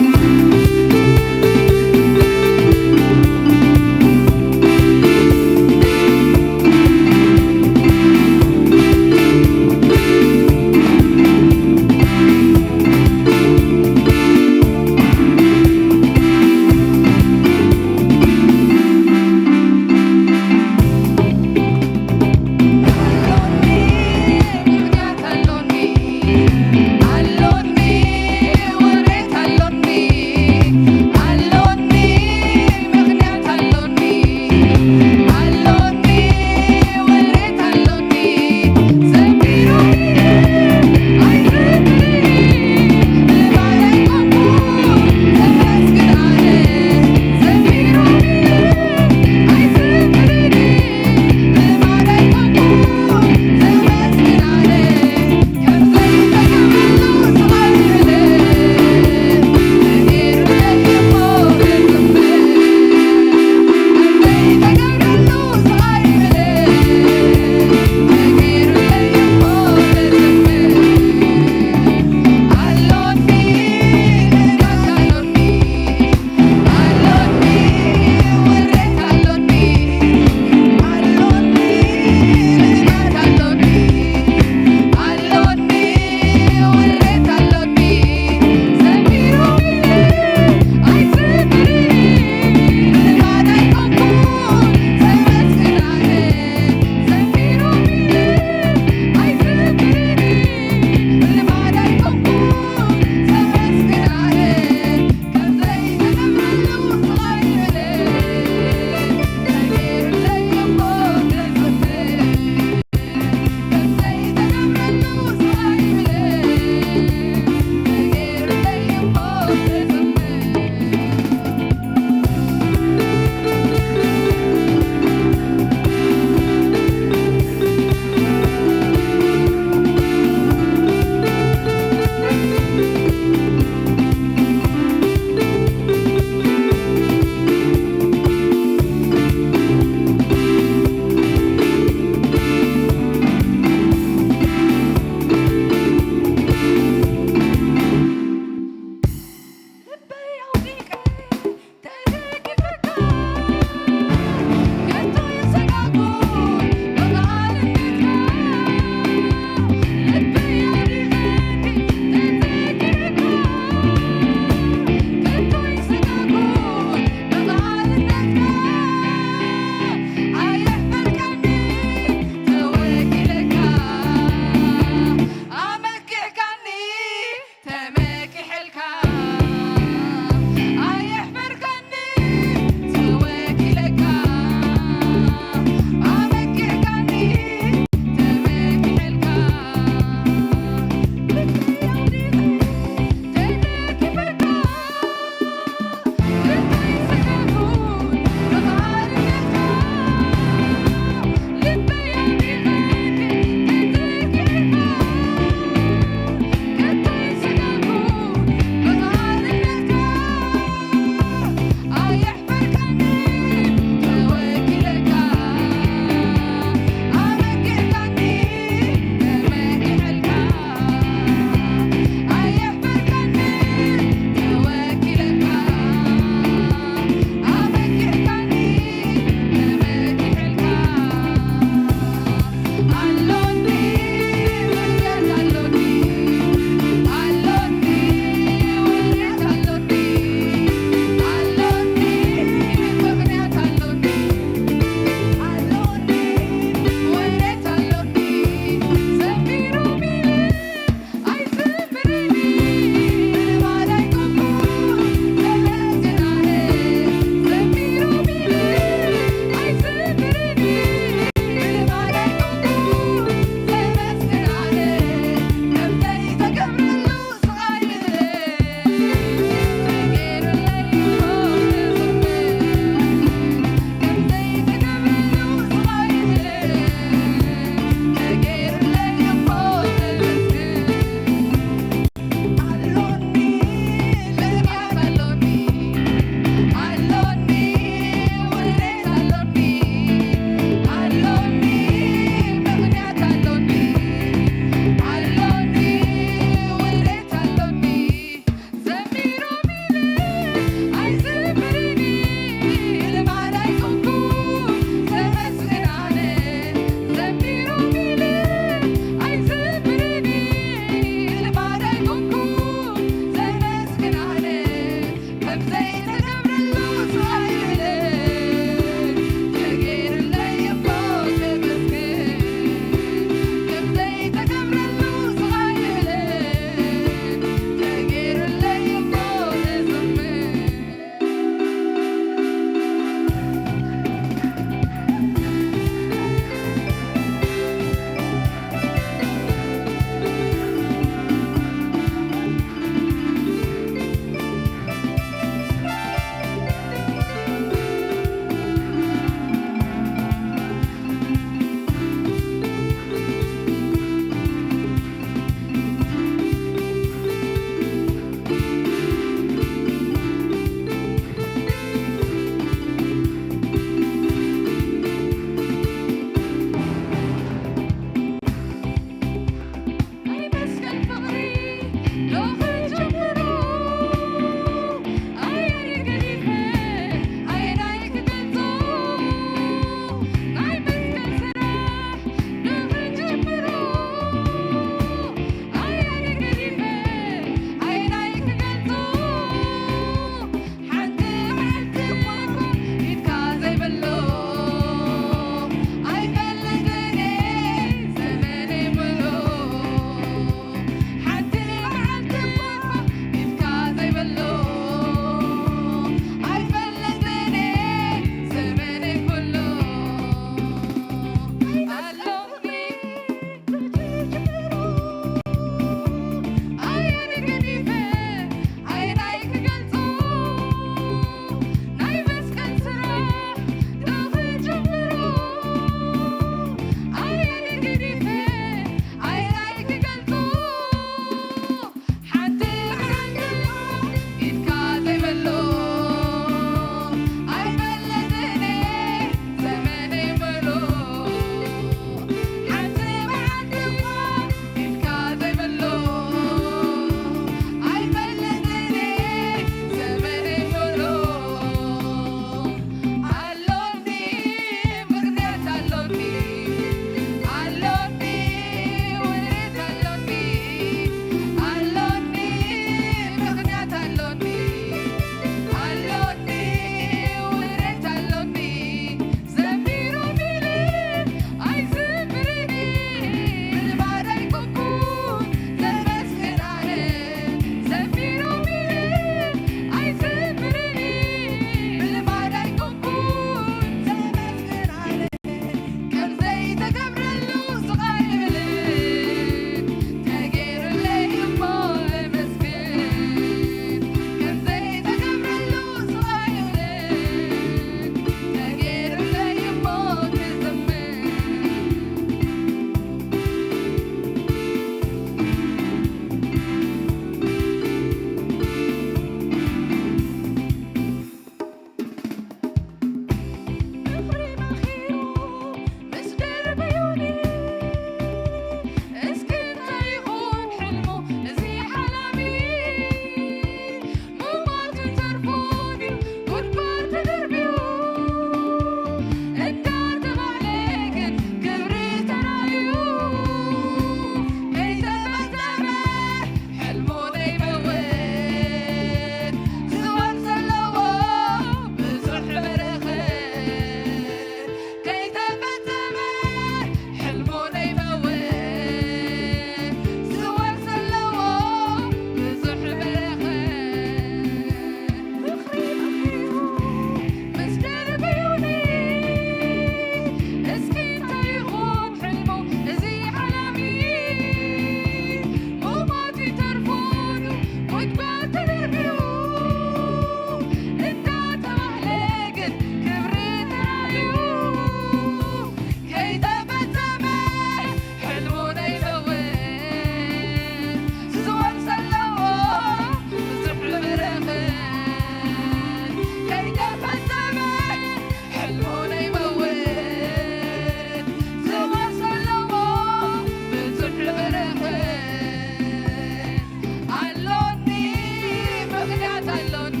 ኣሎኒ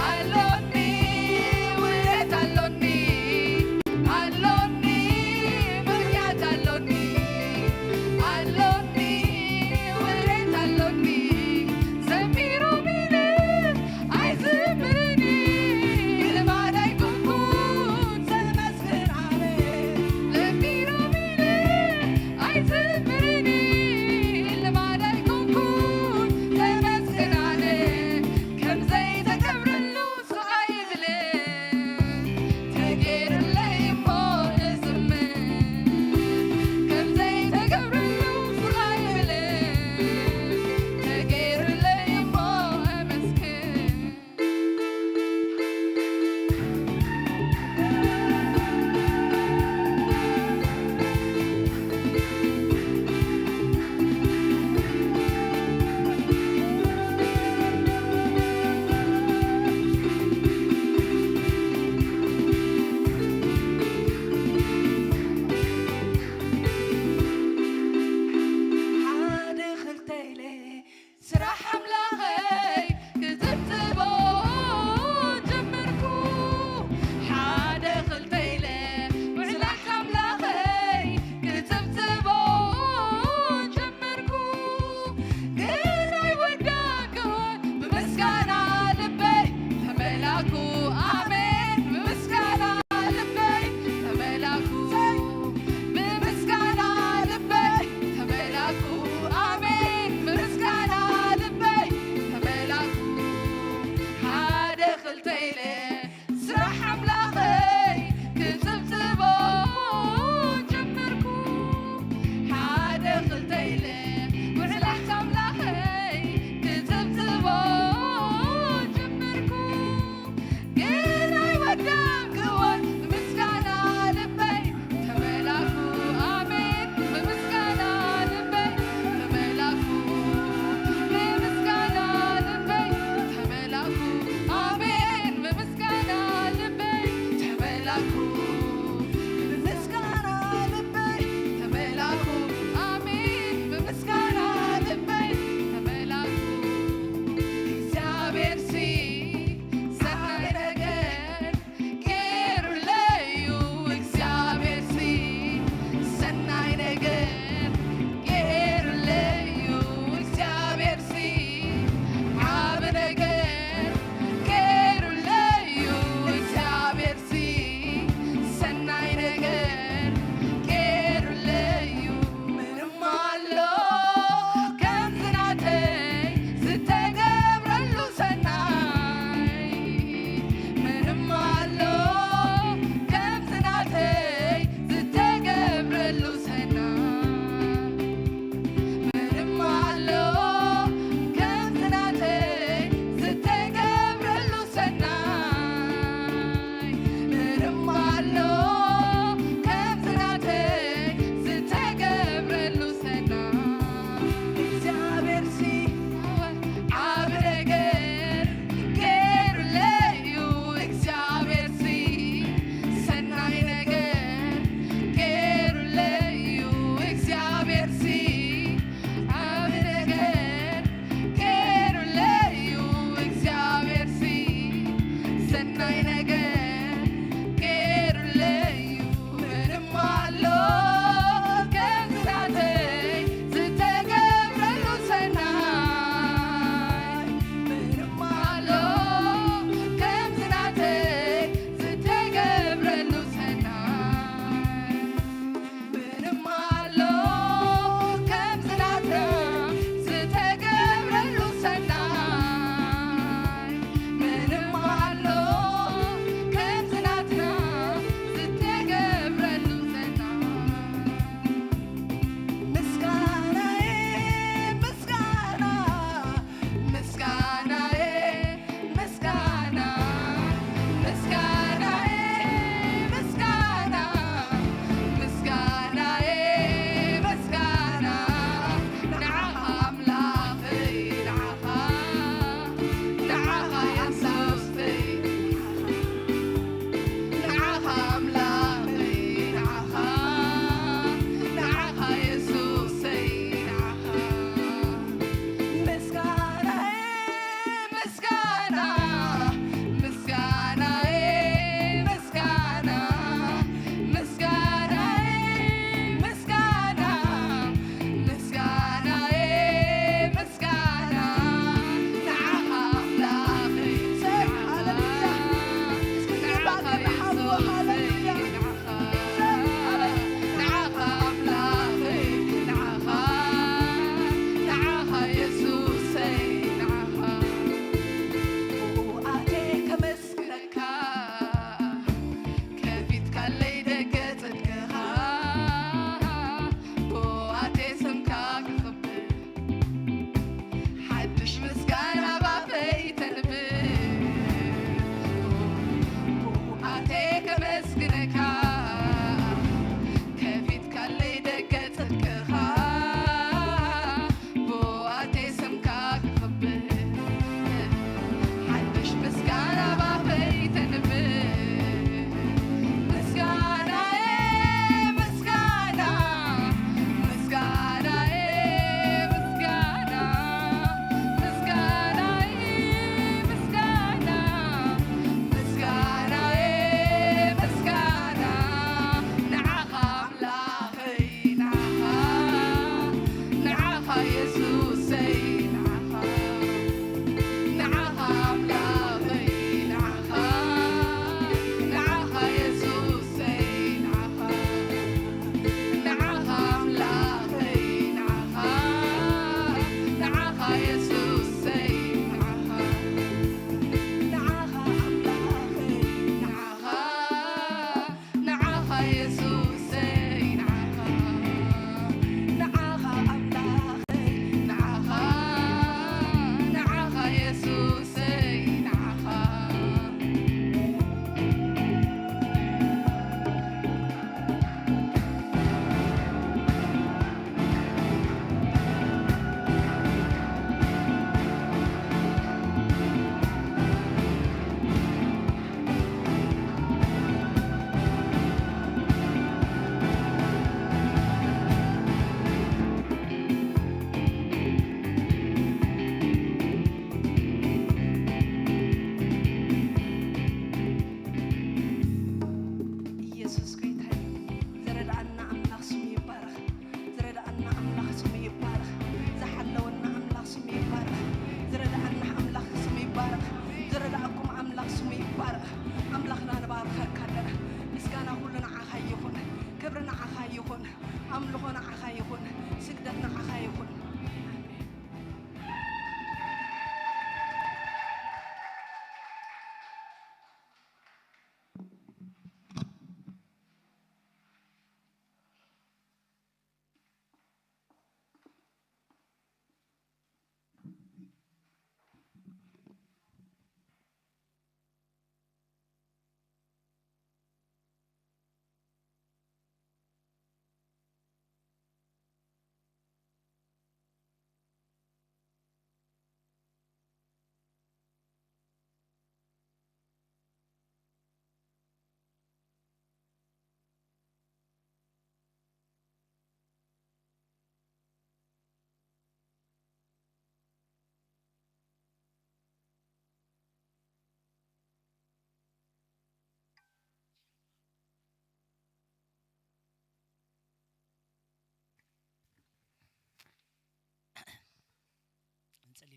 ኣሎኒ ውለት ኣሎኒ ኣሎኒ ምኽንያት ኣሎኒ ኣሎኒ ውለት ኣሎኒ ዘሚሮም ኢለ ኣይዝምርን ልማድ ኣይኮንኩን ዘመስግን ኣነ ዘሚሮም ኢለ ኣይዝምርን ልማድ ኣይኮንኩን ዘመስግን ኣነ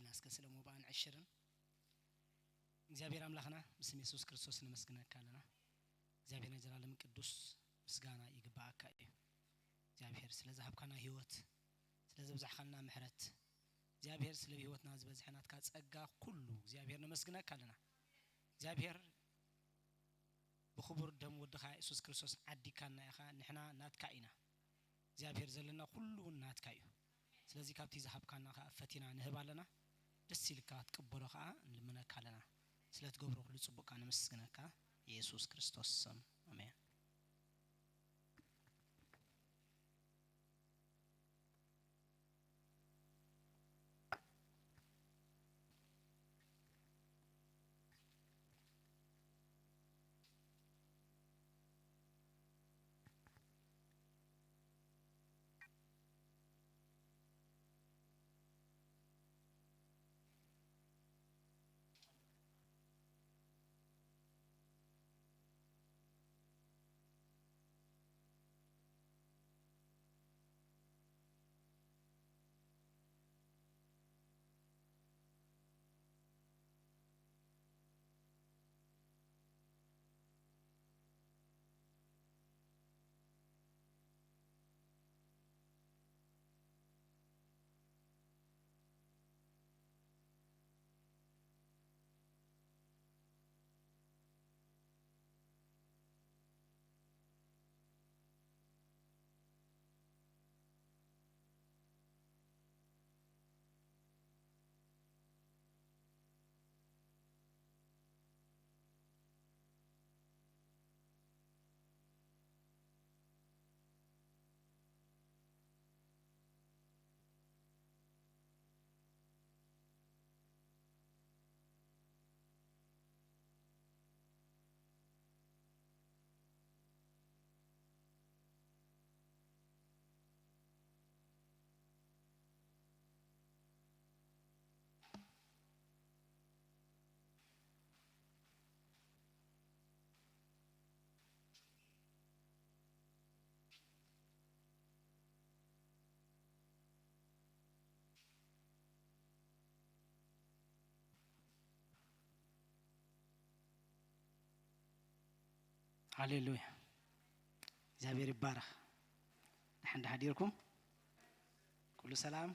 እስከ ስለ ሞባእን ዕሽርን እግዚኣብሔር ኣምላኽና ብስም የሱስ ክርስቶስ ነመስግነካ ኣለና። እግዚኣብሔር ናይ ዘላለም ቅዱስ ምስጋና ይግባኣካ እዩ። እግዚኣብሔር ስለ ዝሃብካና ህይወት፣ ስለ ዘብዛሕካልና ምሕረት፣ እግዚኣብሔር ስለ ህይወትና ዝበዝሐ ናትካ ጸጋ ኩሉ እግዚኣብሔር ነመስግነካ ኣለና። እግዚኣብሔር ብኽቡር ደም ወድኻ የሱስ ክርስቶስ ዓዲካና ኢኻ። ንሕና ናትካ ኢና። እግዚኣብሔር ዘለና ኩሉ እውን ናትካ እዩ። ስለዚ ካብቲ ዝሃብካና ኸኣ ፈቲና ንህብ ኣለና። ደስ ኢልካ ክትቅበሎ ኸኣ ንልምነካ ኣለና። ስለ ትገብሮ ኩሉ ጽቡቕካ ነመስግነካ። የሱስ ክርስቶስ ስም ኣሜን። ሃሌሉያ። እግዚኣብሔር ይባረኽ። ደሓን ዶ ሓዲርኩም? ኩሉ ሰላም?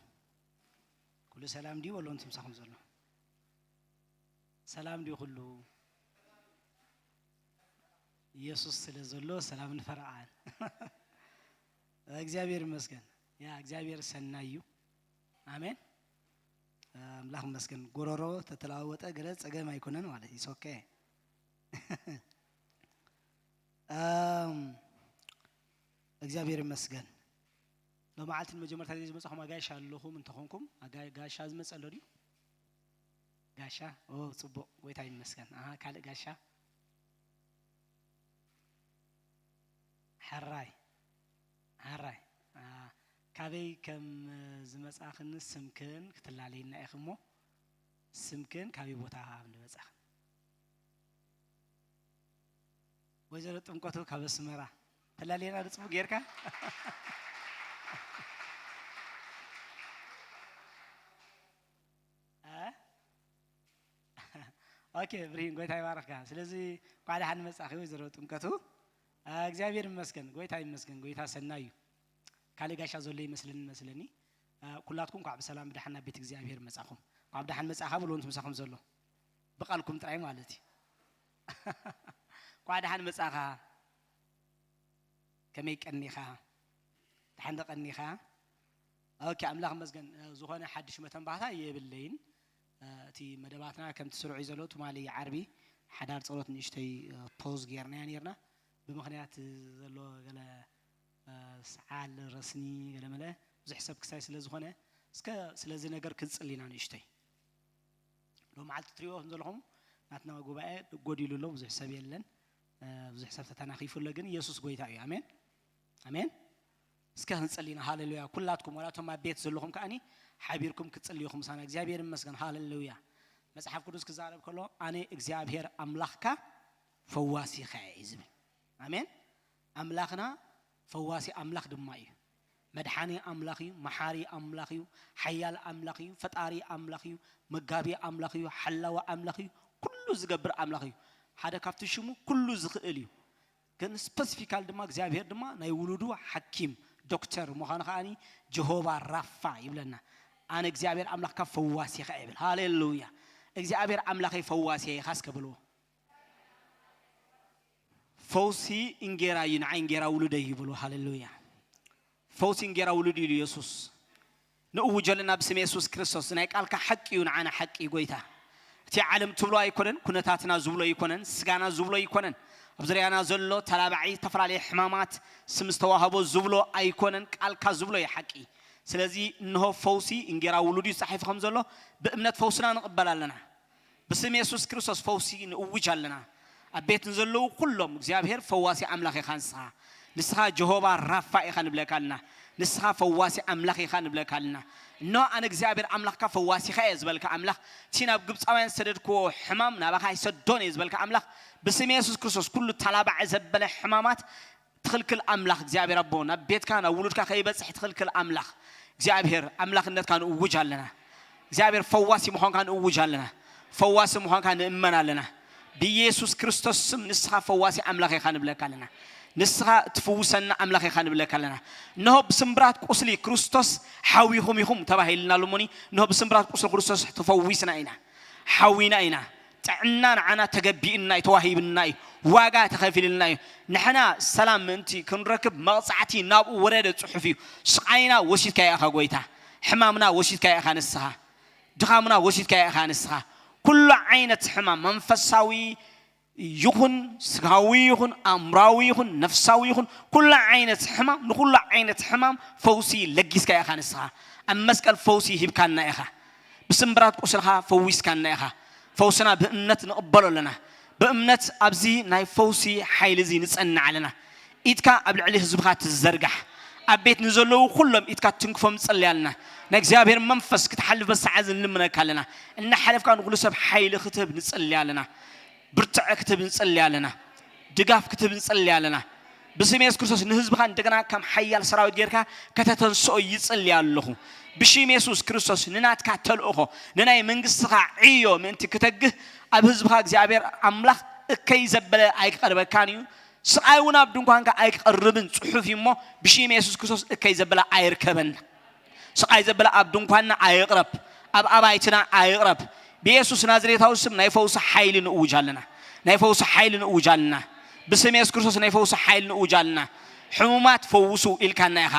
ኩሉ ሰላም ድዩ? በሎ፣ እንት ምሳኹም ዘሎ ሰላም ድዩ? ኩሉ ኢየሱስ ስለ ዘሎ ሰላም ንፈርዓን። እግዚኣብሔር ይመስገን። ያ እግዚኣብሔር ሰናይ እዩ። ኣሜን። ኣምላኽ ይመስገን። ጎሮሮ ተተለዋወጠ ገለ ጸገም ኣይኮነን ማለት እዩ። ኦኬ። ኣም፣ እግዚኣብሔር ይመስገን። ሎማዓልቲ ንመጀመርታ ግዜ ዝመጻኹም ኣጋይሽ ኣለኹም እንተኾንኩም፣ ኣጋ-፣ ጋሻ ዝመጸ ኣሎ ድዩ? ጋሻ? ኦ፣ ጽቡቕ። ጎይታ ይመስገን። ኣሃ፣ ካልእ ጋሻ? ሕራይ፣ ሕራይ። ኣ፣ ካበይ ከም ዝመጻኽን ስምክን ክትላለይና ኢኺ እሞ፣ ስምክን ካበይ ቦታ ከም ዝመጻኽን። ወይዘሮ ጥምቀቱ ካብ ኣስመራ። ተላልየና ዶ ጽቡቕ ጌርካ? እ? ኦኬ፣ ብርሂን፣ ጎይታ ይባርኽካ። ስለዚ፣ እንኳዕ ደሓን መጻእኺ ወይዘሮ ጥምቀቱ። እ፣ እግዚኣብሔር ይመስገን፣ ጎይታ ይመስገን፣ ጎይታ ሰናይ እዩ። ካልእ ጋሻ ዘሎ ይመስለኒ፣ መስለኒ። እ፣ ኩላትኩም እንኳዕ ብሰላም ብደሓን ናብ ቤት እግዚኣብሔር መጻኹም። እንኳዕ ብደሓን መጻእኻ በልዎ፣ ምስ ምሳኹም ዘሎ። ብቓልኩም ጥራይ ማለት እዩ። እንኳዕ ደሓን መጻእኻ። ከመይ ቀኒኻ? ደሓን ዶ ቀኒኻ? ኦኬ፣ ኣምላኽ ይመስገን። እ፣ ዝኾነ ሓድሽ መተንባህታ የብለይን። እ፣ እቲ መደባትና ከምቲ ስሩዕ እዩ ዘሎ። ትማሊ ዓርቢ ሓዳር ጸሎት ንእሽተይ፣ እ፣ ፖዝ ጌርናያ ኔርና። ብምኽንያት ዘሎ ገለ፣ እ፣ ሰዓል ረስኒ ገለ መለ ብዙሕ ሰብ ክሳይ ስለ ዝኾነ፣ እስከ ስለዚ ነገር ክንጽሊ ኢና ንእሽተይ። ሎማዓልቲ ትሪእዎ ከም ዘለኹም ናትና ጉባኤ ጎዲሉ ኣሎ፣ ብዙሕ ሰብ የለን። እ፣ ብዙሕ ሰብ ተተናኺፉ ኣሎ፣ ግን ኢየሱስ ጎይታ እዩ። ኣሜን፣ ኣሜን። እስከ ክንጽሊ ኢና። ሃሌሉያ። ኩላትኩም፣ ዋላ እቶም ኣብ ቤት ዘለኹም ከኣኒ ሓቢርኩም ክትጽልዩ ኢኹም ምሳና። እግዚኣብሔር ይመስገን። ሃሌሉያ። መጽሓፍ ቅዱስ ክዛረብ ከሎ፣ "ኣነ እግዚኣብሔር ኣምላኽካ ፈዋሲኻ እየ" እዩ ዝብል። ኣሜን። ኣምላኽና ፈዋሲ ኣምላኽ ድማ እዩ። መድሓኒ ኣምላኽ እዩ፣ መሓሪ ኣምላኽ እዩ፣ ሓያል ኣምላኽ እዩ፣ ፈጣሪ ኣምላኽ እዩ፣ መጋቢ ኣምላኽ እዩ፣ ሓላዊ ኣምላኽ እዩ፣ ኩሉ ዝገብር ኣምላኽ እዩ። ሓደ ካብቲ ሽሙ ኩሉ ዝኽእል እዩ። ግን ስፐሲፊካል ድማ እግዚኣብሔር ድማ ናይ ውሉዱ ሓኪም ዶክተር ምዃኑ ከዓኒ ጀሆባ ራፋ ይብለና። ኣነ እግዚኣብሔር ኣምላኽካ ፈዋሲኻ ይብል። ሃሌሉያ! እግዚኣብሔር ኣምላኸይ ፈዋሲየ ኢኻ እስከ በልዎ። ፈውሲ እንጌራ እዩ፣ ንዓይ እንጌራ ውሉደይ እዩ በልዎ። ሃሌሉያ! ፈውሲ እንጌራ ውሉድ እዩ ኢሉ የሱስ። ንእውጀልና ብስም የሱስ ክርስቶስ። ናይ ቃልካ ሓቂ እዩ፣ ንዓና ሓቂ እዩ ጎይታ። እቲ ዓለም ትብሎ ኣይኮነን፣ ኩነታትና ዝብሎ ኣይኮነን፣ ስጋና ዝብሎ ኣይኮነን። ኣብ ዙርያና ዘሎ ተላባዒ ዝተፈላለየ ሕማማት ስም ዝተዋህቦ ዝብሎ ኣይኮነን፣ ቃልካ ዝብሎ እዩ ሓቂ። ስለዚ እንሆ ፈውሲ እንጌራ ውሉድ እዩ ተጻሒፉ ከም ዘሎ ብእምነት ፈውስና ንቕበል ኣለና። ብስም የሱስ ክርስቶስ ፈውሲ ንእውጅ ኣለና። ኣብ ቤት ንዘለዉ ኩሎም እግዚኣብሔር ፈዋሲ ኣምላኽ ኢኻ ንስኻ። ንስኻ ጀሆባ ራፋ ኢኻ ንብለካ ኣለና። ንስኻ ፈዋሲ ኣምላኽ ኢኻ ንብለካ ኣለና። እኖ ኣነ እግዚኣብሔር ኣምላኽካ ፈዋሲኻ እየ ዝበልካ ኣምላኽ፣ እቲ ናብ ግብፃውያን ዝሰደድክዎ ሕማም ናባኻ ኣይሰዶን እየ ዝበልካ ኣምላኽ፣ ብስም የሱስ ክርስቶስ ኩሉ ተላባዐ ዘበለ ሕማማት ትኽልክል ኣምላኽ እግዚኣብሔር ኣቦ፣ ናብ ቤትካ ናብ ውሉድካ ከይበፅሕ ትኽልክል ኣምላኽ እግዚኣብሔር ኣምላኽነትካ ንእውጅ ኣለና። እግዚኣብሔር ፈዋሲ ምዃንካ ንእውጅ ኣለና። ፈዋሲ ምዃንካ ንእመን ኣለና። ብኢየሱስ ክርስቶስ ስም ንስኻ ፈዋሲ ኣምላኽ ኢኻ ንብለካ ኣለና። ንስኻ ትፍውሰና ኣምላኽ ኢኻ ንብለካ ኣለና። እንሆ ብስምብራት ቁስሊ ክርስቶስ ሓዊኹም ኢኹም ተባሂልና ኣሎ እሞኒ፣ እንሆ ብስምብራት ቁስሊ ክርስቶስ ተፈዊስና ኢና፣ ሓዊና ኢና። ጥዕና ንዓና ተገቢእና እዩ፣ ተዋሂብና እዩ። ዋጋ ተኸፊልና እዩ። ንሕና ሰላም ምእንቲ ክንረክብ መቕጻዕቲ ናብኡ ወረደ ጽሑፍ እዩ። ስቓይና ወሲድካዮ ኢኻ ጎይታ። ሕማምና ወሲድካዮ ኢኻ ንስኻ። ድኻምና ወሲድካዮ ኢኻ ንስኻ። ኩሉ ዓይነት ሕማም መንፈሳዊ ይኹን ስጋዊ ይኹን ኣእምራዊ ይኹን ነፍሳዊ ይኹን ኩሉ ዓይነት ሕማም፣ ንኩሉ ዓይነት ሕማም ፈውሲ ለጊስካ ኢኻ ንስኻ። ኣብ መስቀል ፈውሲ ሂብካና ኢኻ። ብስምብራት ቁስልኻ ፈዊስካና ኢኻ። ፈውስና ብእምነት ንቕበሎ ኣለና። ብእምነት ኣብዚ ናይ ፈውሲ ሓይሊ እዚ ንጸንዕ ኣለና። ኢድካ ኣብ ልዕሊ ህዝብኻ ትዘርጋሕ። ኣብ ቤት ንዘለዉ ኩሎም ኢድካ ትንክፎም ንጸሊ ኣለና። ናይ እግዚኣብሔር መንፈስ ክትሓልፍ በሰዓት እዚ ንልምነካ ኣለና። እናሓለፍካ ንኹሉ ሰብ ሓይሊ ክትህብ ንጸሊ ኣለና። ብርትዐ ክትህብ ንጸሊ ኣለና። ድጋፍ ክትህብ ንጸሊ ኣለና። ብስም የሱስ ክርስቶስ ንህዝብኻ እንደገና ከም ሓያል ሰራዊት ጌርካ ከተተንስኦ ይጽሊ ኣለኹ። ብሽም የሱስ ክርስቶስ ንናትካ ተልእኾ፣ ንናይ መንግስትኻ ዕዮ ምእንቲ ክተግህ ኣብ ህዝብኻ እግዚኣብሔር ኣምላኽ እከይ ዘበለ ኣይክቐርበካን እዩ። ስቓይ እውን ኣብ ድንኳንካ ኣይክቐርብን ጽሑፍ እዩ እሞ ብሽም የሱስ ክርስቶስ እከይ ዘበለ ኣይርከበን። ስቓይ ዘበለ ኣብ ድንኳንና ኣይቕረብ፣ ኣብ ኣባይትና ኣይቕረብ። ብየሱስ ናዝሬታዊ ስም ናይ ፈውሲ ሓይሊ ንእውጅ ኣለና። ናይ ፈውሲ ሓይሊ ንእውጅ ኣለና። ብስም የሱስ ክርስቶስ ናይ ፈውሲ ሓይሊ ንእውጅ ኣለና። ሕሙማት ፈውሱ ኢልካና ኢኻ።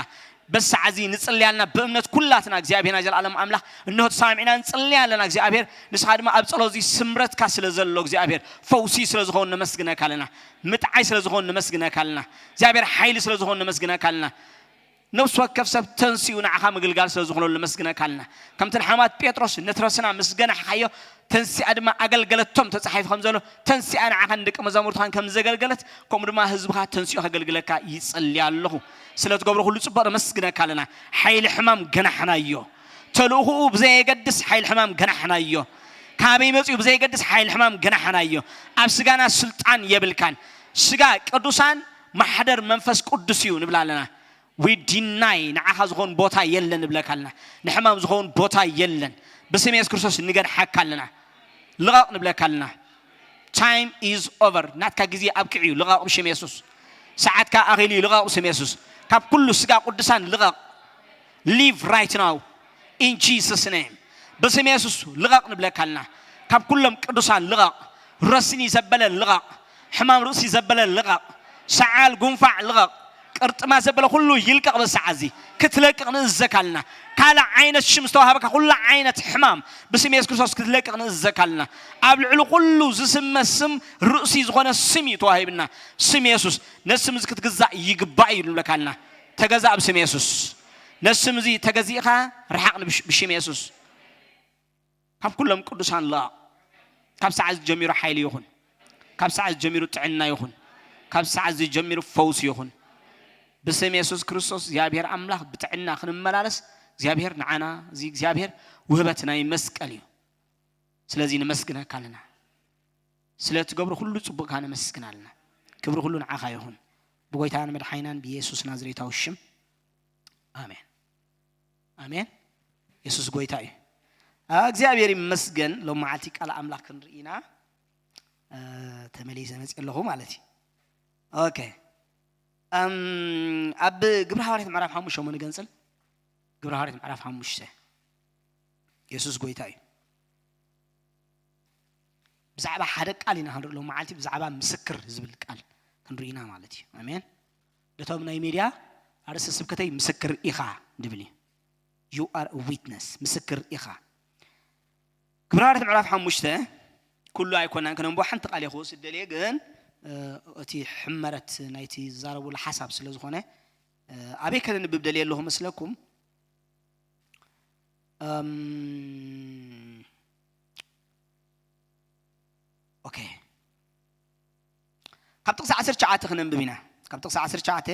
በዚ ሰዓት እዚ ንጽሊ ኣለና ብእምነት ኩላትና እግዚኣብሔርና ዘለኣለም ኣምላኽ እንሆ ተሰማሚዕና ንጽሊ ኣለና እግዚኣብሔር ንስኻ ድማ ኣብ ጸሎት እዚ ስምረትካ ስለ ዘሎ እግዚኣብሔር ፈውሲ ስለ ዝኾን ነመስግነካ ኣለና ምጥዓይ ስለ ዝኾን ነመስግነካ ኣለና እግዚኣብሔር ሓይሊ ስለ ዝኾን ነመስግነካ ኣለና ነፍሲ ወከፍ ሰብ ተንሲኡ ንዓኻ ምግልጋል ስለ ዝኾነሉ ነመስግነካ ኣለና። ከምቲ ንሓማት ጴጥሮስ ነቲ ረስና ምስ ገናሕካዮ ተንሲኣ ድማ ኣገልገለቶም ተጻሒፉ ከም ዘሎ ተንሲኣ ንዓኻን ደቂ መዛሙርትኻን ከም ዘገልገለት ከምኡ ድማ ህዝብኻ ተንሲኡ ከገልግለካ ይጽሊ ኣለኹ። ስለ ትገብሮ ኩሉ ጽቡቕ ነመስግነካ ኣለና። ሓይሊ ሕማም ገናሕናዮ። ተልእኹኡ ብዘየገድስ ሓይሊ ሕማም ገናሕናዮ። ካበይ መጺኡ ብዘየገድስ ሓይሊ ሕማም ገናሕናዮ። ኣብ ስጋና ስልጣን የብልካን። ስጋ ቅዱሳን ማሕደር መንፈስ ቅዱስ እዩ ንብል ኣለና። We deny ንዓኻ ዝኾን ቦታ የለን ንብለካ ኣለና። ንሕማም ዝኾን ቦታ የለን። ብስም የሱስ ክርስቶስ ንገድሓካ ኣለና። ልቐቕ ንብለካ ኣለና። Time is over። ናትካ ግዜ ኣብቂዑ እዩ። ልቐቕ ብሽም የሱስ። ሰዓትካ ኣኺሉ እዩ። ልቐቕ ብስም የሱስ። ካብ ኩሉ ስጋ ቅዱሳን ልቐቕ። Leave right now. In Jesus name. ብስም የሱስ ልቐቕ ንብለካ ኣለና። ካብ ኩሎም ቅዱሳን ልቐቕ። ረስኒ ዘበለ ልቐቕ። ሕማም ርእሲ ዘበለ ልቐቕ። ሰዓል ጉንፋዕ ልቐቕ። ቅርጥማ ዘበለ ኩሉ ይልቀቕ በዚ ሰዓት እዚ። ክትለቅቕ ንእዘካ ኣለና። ካልእ ዓይነት ሽም ዝተዋህበካ ኩሉ ዓይነት ሕማም ብስም የሱስ ክርስቶስ ክትለቅቕ ንእዘካ ኣለና። ኣብ ልዕሊ ኩሉ ዝስመ ስም ርእሲ ዝኾነ ስም እዩ ተዋሂብና። ስም የሱስ። ነዚ ስም እዚ ክትግዛእ ይግባእ እዩ ንብለካ ኣለና። ተገዛእ ብስም የሱስ። ነዚ ስም እዚ ተገዚእኻ ርሓቕ ንብሽ- ብሽም የሱስ። ካብ ኩሎም ቅዱሳን ልቐቕ። ካብ ሰዓት ጀሚሩ ሓይሊ ይኹን። ካብ ሰዓት ጀሚሩ ጥዕና ይኹን። ካብ ሰዓት ጀሚሩ ፈውሲ ይኹን። ብስም የሱስ ክርስቶስ እግዚኣብሔር ኣምላኽ ብጥዕና ክንመላለስ እግዚኣብሔር ንዓና እዚ እግዚኣብሔር ውህበት ናይ መስቀል እዩ። ስለዚ ነመስግነካ ኣለና። ስለ ትገብሮ ኩሉ ጽቡቕካ ነመስግን ኣለና። ክብሪ ኩሉ ንዓኻ ይኹን። ብጎይታን መድሓኒናን ብየሱስ ናዝሬታዊ ሽም። ኣሜን፣ ኣሜን። የሱስ ጎይታ እዩ። እግዚኣብሔር ይመስገን። ሎም መዓልቲ ቃል ኣምላኽ ክንርኢ ኢና። ተመሊሰ መፅእ ኣለኹ ማለት እዩ። ኦኬ። ኣብ ግብሪ ሃዋርያት ምዕራፍ ሓሙሽተ ሞ ንገንፅል። ግብሪ ሃዋርያት ምዕራፍ ሓሙሽተ። የሱስ ጎይታ እዩ። ብዛዕባ ሓደ ቃል ኢና ክንርኢ ሎም መዓልቲ፣ ብዛዕባ ምስክር ዝብል ቃል ክንርኢ ኢና ማለት እዩ። ኣሜን። ነቶም ናይ ሜድያ ኣርእስቲ ስብከተይ ምስክር ኢኻ ድብል እዩ። You are a witness፣ ምስክር ኢኻ። ግብሪ ሃዋርያት ምዕራፍ ሓሙሽተ። ኩሉ ኣይኮናን ከነንቦ፣ ሓንቲ ቃል እየ ክወስድ ደልየ፣ ግን እቲ ሕመረት ናይቲ ዝዛረቡሉ ሓሳብ ስለ ዝኾነ ኣበይ ከነንብብ ደልየ ኣለኹ መስለኩም? ኦኬ፣ ካብ ጥቕሲ ዓሰርተ ትሽዓተ ክነንብብ ኢና። ካብ ጥቕሲ ዓሰርተ ትሽዓተ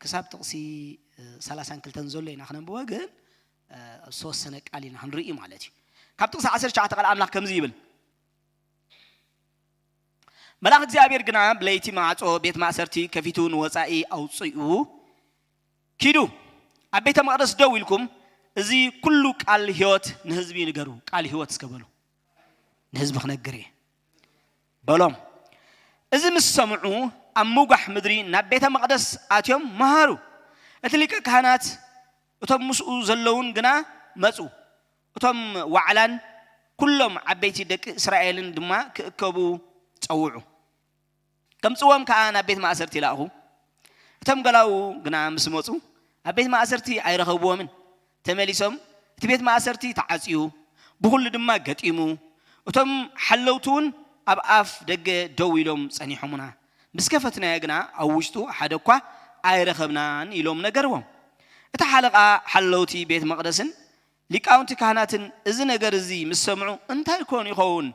ክሳብ ጥቕሲ ሰላሳን ክልተን ዘሎ ኢና ክነንብቦ፣ ግን ዝተወሰነ ቃል ኢና ክንርኢ ማለት እዩ። ካብ ጥቕሲ ዓሰርተ ትሽዓተ ቃል ኣምላኽ ከምዚ ይብል። መልኣኽ እግዚኣብሔር ግና ብለይቲ ማዕጾ ቤት ማእሰርቲ ከፊቱ ንወጻኢ ኣውጽኡ፣ ኪዱ ኣብ ቤተ መቕደስ ደው ኢልኩም እዚ ኩሉ ቃል ህይወት ንህዝቢ ንገሩ። ቃል ህይወት እስከ በሉ። ንህዝቢ ክነግር እየ በሎም። እዚ ምስ ሰምዑ ኣብ ምውጋሕ ምድሪ ናብ ቤተ መቕደስ ኣትዮም መሃሩ። እቲ ሊቀ ካህናት እቶም ምስኡ ዘለውን ግና መጹ። እቶም ዋዕላን ኩሎም ዓበይቲ ደቂ እስራኤልን ድማ ክእከቡ ጸውዑ። ከምጽዎም ከኣ ናብ ቤት ማእሰርቲ ላእኹ። እቶም ገላዉ ግና ምስ መጹ ኣብ ቤት ማእሰርቲ ኣይረኸብዎምን። ተመሊሶም እቲ ቤት ማእሰርቲ ተዓጽዩ፣ ብኹሉ ድማ ገጢሙ። እቶም ሓለውቲ እውን ኣብ ኣፍ ደገ ደው ኢሎም ጸኒሖምና። ምስ ከፈትናዮ ግና ኣብ ውሽጡ ሓደ እኳ ኣይረኸብናን ኢሎም ነገርዎም። እቲ ሓለቓ ሓለውቲ ቤት መቕደስን ሊቃውንቲ ካህናትን እዚ ነገር እዚ ምስ ሰምዑ እንታይ ኮን ይኸውን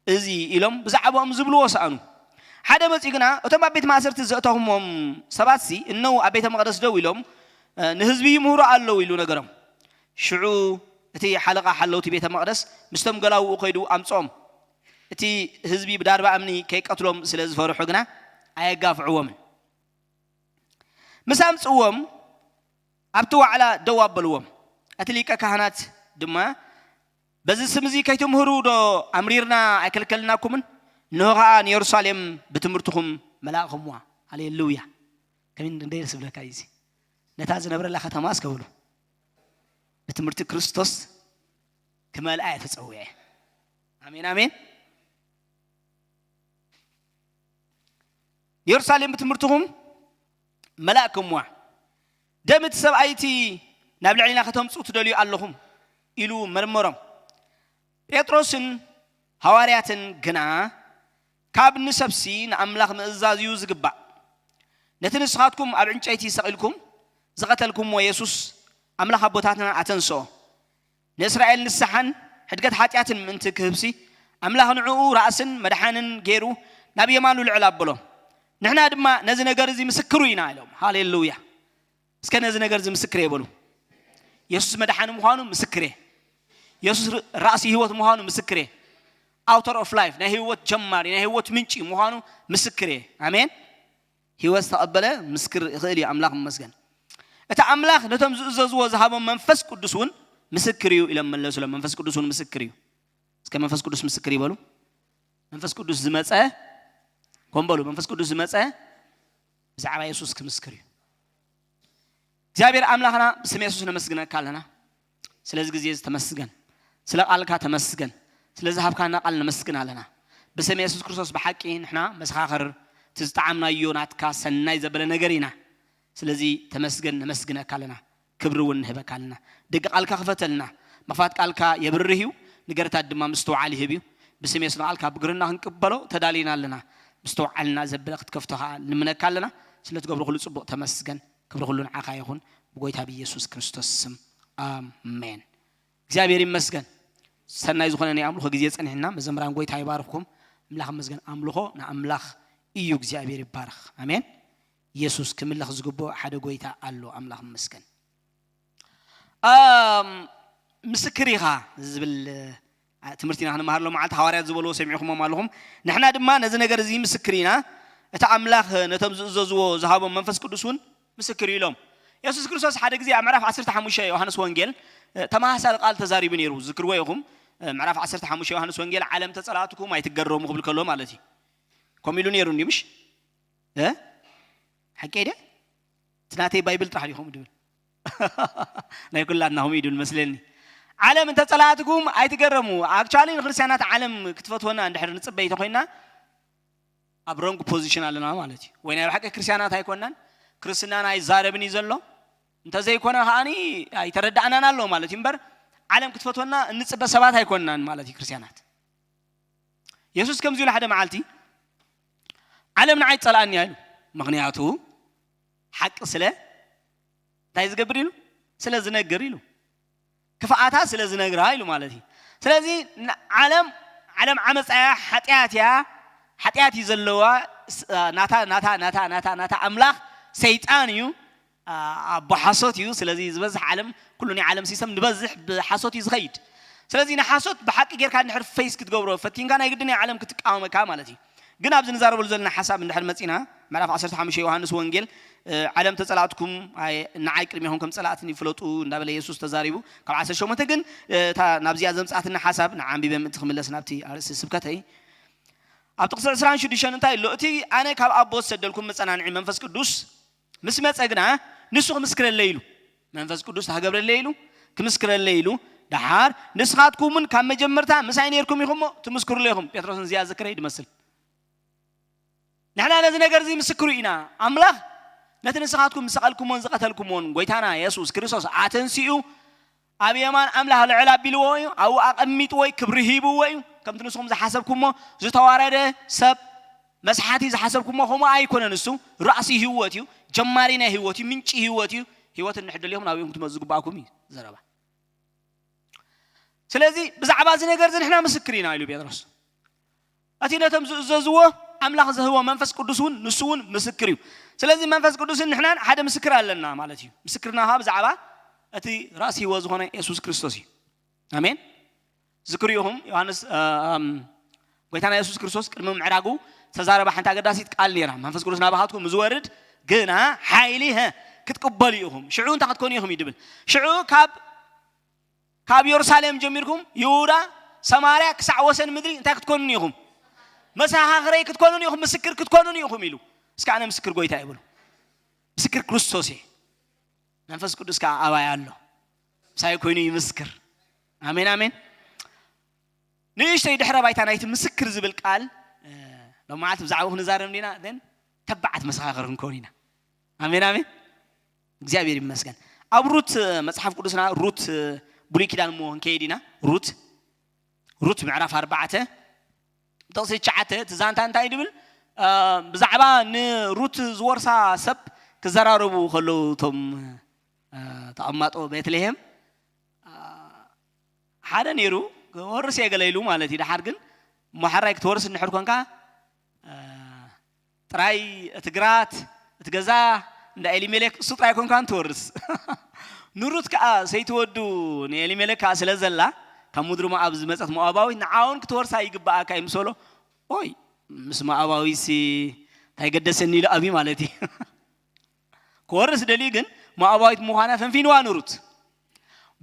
እዚ ኢሎም ብዛዕባኦም ዝብልዎ ሰኣኑ። ሓደ መጺኡ ግና እቶም ኣብ ቤት ማእሰርቲ ዘእተኹሞም ሰባትሲ እነው ኣብ ቤተ መቕደስ ደው ኢሎም ንህዝቢ ይምህሩ ኣለዉ ኢሉ ነገሮም። ሽዑ እቲ ሓለቓ ሓለውቲ ቤተ መቕደስ ምስቶም ገላውኡ ከይዱ ኣምጽኦም። እቲ ህዝቢ ብዳርባ እምኒ ከይቀትሎም ስለ ዝፈርሑ ግና ኣየጋፍዕዎምን። ምስ ኣምጽእዎም ኣብቲ ዋዕላ ደው ኣበልዎም። እቲ ሊቀ ካህናት ድማ በዚ ስም እዚ ከይትምህሩ ዶ ኣምሪርና ኣይከልከልናኩምን? እንሆ ኸኣ ንየሩሳሌም ብትምህርትኹም መላእኹምዋ። ሃሌሉያ! ከመይ እንደ ደስ ዝብለካ እዩ እዚ። ነታ ዝነብረላ ከተማ እስከ በሉ። ብትምህርቲ ክርስቶስ ክመልኣ እየ ተጸዊዐ። ኣሜን፣ ኣሜን። ንየሩሳሌም ብትምህርትኹም መላእኩምዋ። ደም እቲ ሰብኣይ እቲ ናብ ልዕሊና ከተምጽኡ ትደልዩ ኣለኹም ኢሉ መርመሮም። ጴጥሮስን ሃዋርያትን ግና ካብ ንሰብሲ ንኣምላኽ ምእዛዝ እዩ ዝግባእ። ነቲ ንስኻትኩም ኣብ ዕንጨይቲ ሰቒልኩም ዝቐተልኩምዎ የሱስ ኣምላኽ ኣቦታትና ኣተንስኦ። ንእስራኤል ንስሓን ሕድገት ሓጢኣትን ምእንቲ ክህብሲ ኣምላኽ ንዕኡ ራእስን መድሓንን ገይሩ ናብ የማኑ ልዕል ኣበሎ። ንሕና ድማ ነዚ ነገር እዚ ምስክሩ ኢና ኢሎም። ሃሌሉያ! እስከ ነዚ ነገር እዚ ምስክር እየ በሉ። የሱስ መድሓኒ ምዃኑ ምስክር እየ። የሱስ ር- ራእሲ ህይወት ምዃኑ ምስክር እየ። ኣውተር ኦፍ ላይፍ፣ ናይ ህይወት ጀማሪ፣ ናይ ህይወት ምንጪ ምዃኑ ምስክር እየ። ኣሜን። ህይወት ዝተቐበለ ምስክር ይኽእል እዩ። ኣምላኽ ይመስገን። እቲ ኣምላኽ ነቶም ዝእዘዝዎ ዝሃቦም መንፈስ ቅዱስ እውን ምስክር እዩ ኢሎም መለሱሎም። መንፈስ ቅዱስ እውን ምስክር እዩ። እስከ መንፈስ ቅዱስ ምስክር ይበሉ። መንፈስ ቅዱስ ዝመፀ፣ ኮም በሉ፣ መንፈስ ቅዱስ ዝመፀ ብዛዕባ የሱስ ክምስክር እዩ። እግዚኣብሔር ኣምላኽና ብስም የሱስ ነመስግነካ ኣለና። ስለዚ ግዜ እዚ ተመስገን፣ ስለ ቃልካ ተመስገን፣ ስለ ዝሃብካና ቃል ነመስግን ኣለና። ብስም የሱስ ክርስቶስ ብሓቂ ንሕና መሰኻኽር እቲ ዝጠዓምናዮ ናትካ ሰናይ ዘበለ ነገር ኢና። ስለዚ ተመስገን፣ ነመስግነካ ኣለና፣ ክብሪ እውን ንህበካ ኣለና። ደቂ ቃልካ ክፈተልና፣ ምኽፋት ቃልካ የብርህ እዩ፣ ንገርታት ድማ ምስትውዓል ይህብ እዩ። ብስም የሱስ ንቃልካ ብግርና ክንቅበሎ ተዳሊና ኣለና። ምስትውዓልና ዘበለ ክትከፍቶ ከዓ ንምነካ ኣለና። ስለ ትገብሮ ኩሉ ጽቡቕ ተመስገን። ክብሪ ኩሉ ንዓኻ ይኹን፣ ብጎይታ ብኢየሱስ ክርስቶስ ስም ኣሜን። እግዚኣብሔር ይመስገን። ሰናይ ዝኾነ ናይ ኣምልኾ ግዜ ጸኒሕና፣ መዘምራን ጎይታ ይባርኽኩም። ኣምላኽ ይመስገን። ኣምልኾ ንኣምላኽ እዩ። እግዚኣብሔር ይባረኽ። ኣሜን። ኢየሱስ ክምለኽ ዝግብኦ ሓደ ጎይታ ኣሎ። ኣምላኽ ይመስገን። ኣም፣ ምስክር ኢኻ ዝብል፣ እ፣ ትምህርቲ ኢና ክንመሃር ሎም መዓልቲ። ሃዋርያት ዝበልዎ ሰሚዕኹሞም ኣለኹም። ንሕና ድማ ነዚ ነገር እዚ ምስክር ኢና። እቲ ኣምላኽ ነቶም ዝእዘዝዎ ዝሃቦም መንፈስ ቅዱስ እውን ምስክር እዩ ኢሎም። የሱስ ክርስቶስ ሓደ ግዜ ኣብ ምዕራፍ ዓሰርተ ሓሙሽተ ዮሃንስ ወንጌል፣ እ፣ ተመሳሳሊ ቃል ተዛሪቡ ነይሩ። ዝክርዎ ኢኹም፣ እ፣ ምዕራፍ ዓሰርተ ሓሙሽተ ዮሃንስ ወንጌል፣ "ዓለም ተጸላእትኩም ኣይትገረሙ" ክብል ከሎ ማለት እዩ። ከምኡ ኢሉ ነይሩ እንድዩ፣ ምሽ? እ? ሓቂ ድየ? እቲ ናተይ ባይብል ጥራሕ ዲኹም ድብል? ናይ ኩላትና ከምኡ እዩ ድብል መስለኒ። "ዓለም እንተጸላእትኩም ኣይትገረሙ።" ኣክቹዋሊ ንክርስትያናት ዓለም ክትፈትወና እንድሕር ንጽበይ ተኾይና፣ ኣብ ሮንግ ፖዚሽን ኣለና ማለት እዩ። ወይ ናይ ብሓቂ ክርስትያናት ኣይኮናን፣ ክርስትናና ኣይዛረብን እዩ ዘሎ። እንተዘይኮነ ከኣኒ ኣይተረዳእናን ኣሎ ማለት እዩ። እምበር ዓለም ክትፈትወና እንጽበ ሰባት ኣይኮናን ማለት እዩ ክርስትያናት። የሱስ ከምዚ ኢሉ ሓደ መዓልቲ፣ "ዓለም ንዓይ ትጸልኣኒ እያ" ኢሉ። ምኽንያቱ ሓቂ ስለ እንታይ ዝገብር ኢሉ? ስለ ዝነግር ኢሉ። ክፍኣታ ስለ ዝነግራ ኢሉ ማለት እዩ። ስለዚ ን-፣ ዓለም፣ ዓለም ዓመፃ እያ፣ ሓጢኣት እያ፣ ሓጢኣት እዩ ዘለዋ። ስ-፣ ናታ፣ ናታ፣ ናታ፣ ናታ፣ ናታ ኣምላኽ ሰይጣን እዩ፣ ኣ-፣ ኣቦ ሓሶት እዩ። ስለዚ ዝበዝሕ ዓለም፣ ኩሉ ናይ ዓለም ሲስተም ንበዝሕ ብሓሶት እዩ ዝኸይድ። ስለዚ ንሓሶት ብሓቂ ጌርካ እንድሕር ፌስ ክትገብሮ ፈቲንካ፣ ናይ ግድን ናይ ዓለም ክትቃወመካ ማለት እዩ። ግን ኣብዚ ንዛረበሉ ዘለና ሓሳብ እንድሕር መጺና፣ ምዕራፍ ዓሰርተ ሓሙሽተ ዮሃንስ ወንጌል፣ እ፣ "ዓለም ተጸላእትኩም፣ ኣይ-፣ ንዓይ ቅድሚኹም ከም ጸላእትን ይፍለጡ" እንዳበለ የሱስ ተዛሪቡ። ካብ ዓሰርተ ሸሞንተ ግን፣ እ፣ እታ ናብዚኣ ዘምጻእትና ሓሳብ ንዓንቢበ ምእንቲ ክምለስ ናብቲ ኣርእስቲ ስብከተይ። ኣብ ጥቕሲ ዕስራን ሽዱሽተን እንታይ ኣሎ? "እቲ ኣነ ካብ ኣቦ ዝሰደልኩም መጸናንዒ መንፈስ ቅዱስ ምስ መጸ ግና ንሱ ክምስክረለይ" ኢሉ። መንፈስ ቅዱስ እንታይ ክገብረለይ ኢሉ? ክምስክረለይ ኢሉ። ደሓር "ንስኻትኩም እውን ካብ መጀመርታ ምሳይ ነይርኩም ኢኹም እሞ ትምስክሩለይ ኢኹም።" ጴጥሮስ ንዚኣ ዝክረ ይድመስል። ንሕና ነዚ ነገር እዚ ምስክሩ ኢና። ኣምላኽ ነቲ ንስኻትኩም ዝሰቐልኩምዎን ዝቐተልኩምዎን ጎይታና የሱስ ክርስቶስ ኣተንሲኡ ኣብ የማን ኣምላኽ ልዕል ኣቢልዎ እዩ፣ ኣብኡ ኣቐሚጥዎ እዩ፣ ክብሪ ሂብዎ እዩ። ከምቲ ንስኹም ዝሓሰብኩሞ ዝተዋረደ ሰብ መስሓቲ ዝሓሰብኩሞ ከምኡ ኣይኮነን። እሱ ራእሲ ህይወት እዩ፣ ጀማሪ ናይ ህይወት እዩ፣ ምንጪ ህይወት እዩ። ህይወት እንድሕር ደሊኹም ናብኡ ክትመጹ ዝግባኣኩም እዩ ዘረባ። ስለዚ ብዛዕባ እዚ ነገር እዚ ንሕና ምስክር ኢና ኢሉ ጴጥሮስ። እቲ ነቶም ዝእዘዝዎ ኣምላኽ ዝህቦ መንፈስ ቅዱስ እውን ንሱ እውን ምስክር እዩ። ስለዚ መንፈስ ቅዱስን ንሕናን ሓደ ምስክር ኣለና ማለት እዩ። ምስክርና ከዓ ብዛዕባ እቲ ራእሲ ህይወት ዝኾነ የሱስ ክርስቶስ እዩ። ኣሜን። ዝክሩ ኢኹም ዮሃንስ፣ እ፣ እም፣ ጎይታና የሱስ ክርስቶስ ቅድሚ ምዕራጉ ዝተዛረባ ሓንቲ ኣገዳሲት ቃል ነይራ። "መንፈስ ቅዱስ ናባኻትኩም ዝወርድ ግና ሓይሊ፣ ሀ፣ ክትቅበሉ ኢኹም። ሽዑ እንታይ ክትኮኑ ኢኹም?" እዩ ድብል። ሽዑ ካብ፣ ካብ የሩሳሌም ጀሚርኩም ይሁዳ፣ ሰማርያ ክሳዕ ወሰን ምድሪ እንታይ ክትኮኑኒ ኢኹም? መሰኻኽረይ ክትኮኑኒ ኢኹም፣ ምስክር ክትኮኑኒ ኢኹም ኢሉ። እስከ ኣነ ምስክር ጎይታ ይብሉ። ምስክር ክርስቶስ እየ። መንፈስ ቅዱስ ከዓ ኣባይ ኣሎ። ምሳይ ኮይኑ ይምስክር። ኣሜን፣ ኣሜን። ንእሽተይ ድሕረ ባይታ ናይቲ ምስክር ዝብል ቃል፣ እ፣ ሎም መዓልቲ ብዛዕባኡ ክንዛረብ እንዲና፣ then ተባዓት መሰኻኽር ክንከውን ኢና። ኣሜን፣ ኣሜን። እግዚኣብሔር ይመስገን። ኣብ ሩት፣ እ፣ መጽሓፍ ቅዱስና ሩት፣ እ፣ ብሉይ ኪዳን እሞ ክንከይድ ኢና። ሩት፣ ሩት ምዕራፍ ኣርባዕተ፣ ጥቕሲ ትሽዓተ፣ እቲ ዛንታ እንታይ ድብል? እ፣ ብዛዕባ ንሩት ዝወርሳ ሰብ ክዘራረቡ ከለዉ እቶም፣ እ፣ ተቐማጦ ቤትልሔም፣ እ፣ ሓደ ነይሩ፣ ክወርስ እየ ገለ ኢሉ ማለት እዩ። ደሓር ግን እሞ ሕራይ ክትወርስ እንድሕር ኮንካ፣ እ፣ ጥራይ እቲ ግራት፣ እቲ ገዛ እንዳ ኤሊሜሌክ እሱ ጥራይ ኮንካን ትወርስ። ንሩት ከኣ ሰይቲ ወዱ ንኤሊሜሌክ ከኣ ስለ ዘላ፣ ካብ ምድሪ ሞኣብ ዝመጸት ሞኣባዊት፣ ንዓውን ክትወርሳ ይግብኣካ ይምሰሎ። ኦይ፣ ምስ ሞኣባዊትሲ እንታይ ገደሰኒ ኢሉ ኣብዩ ማለት እዩ። ክወርስ ደልዩ ግን ሞኣባዊት ምዃና ፈንፊንዋ ንሩት።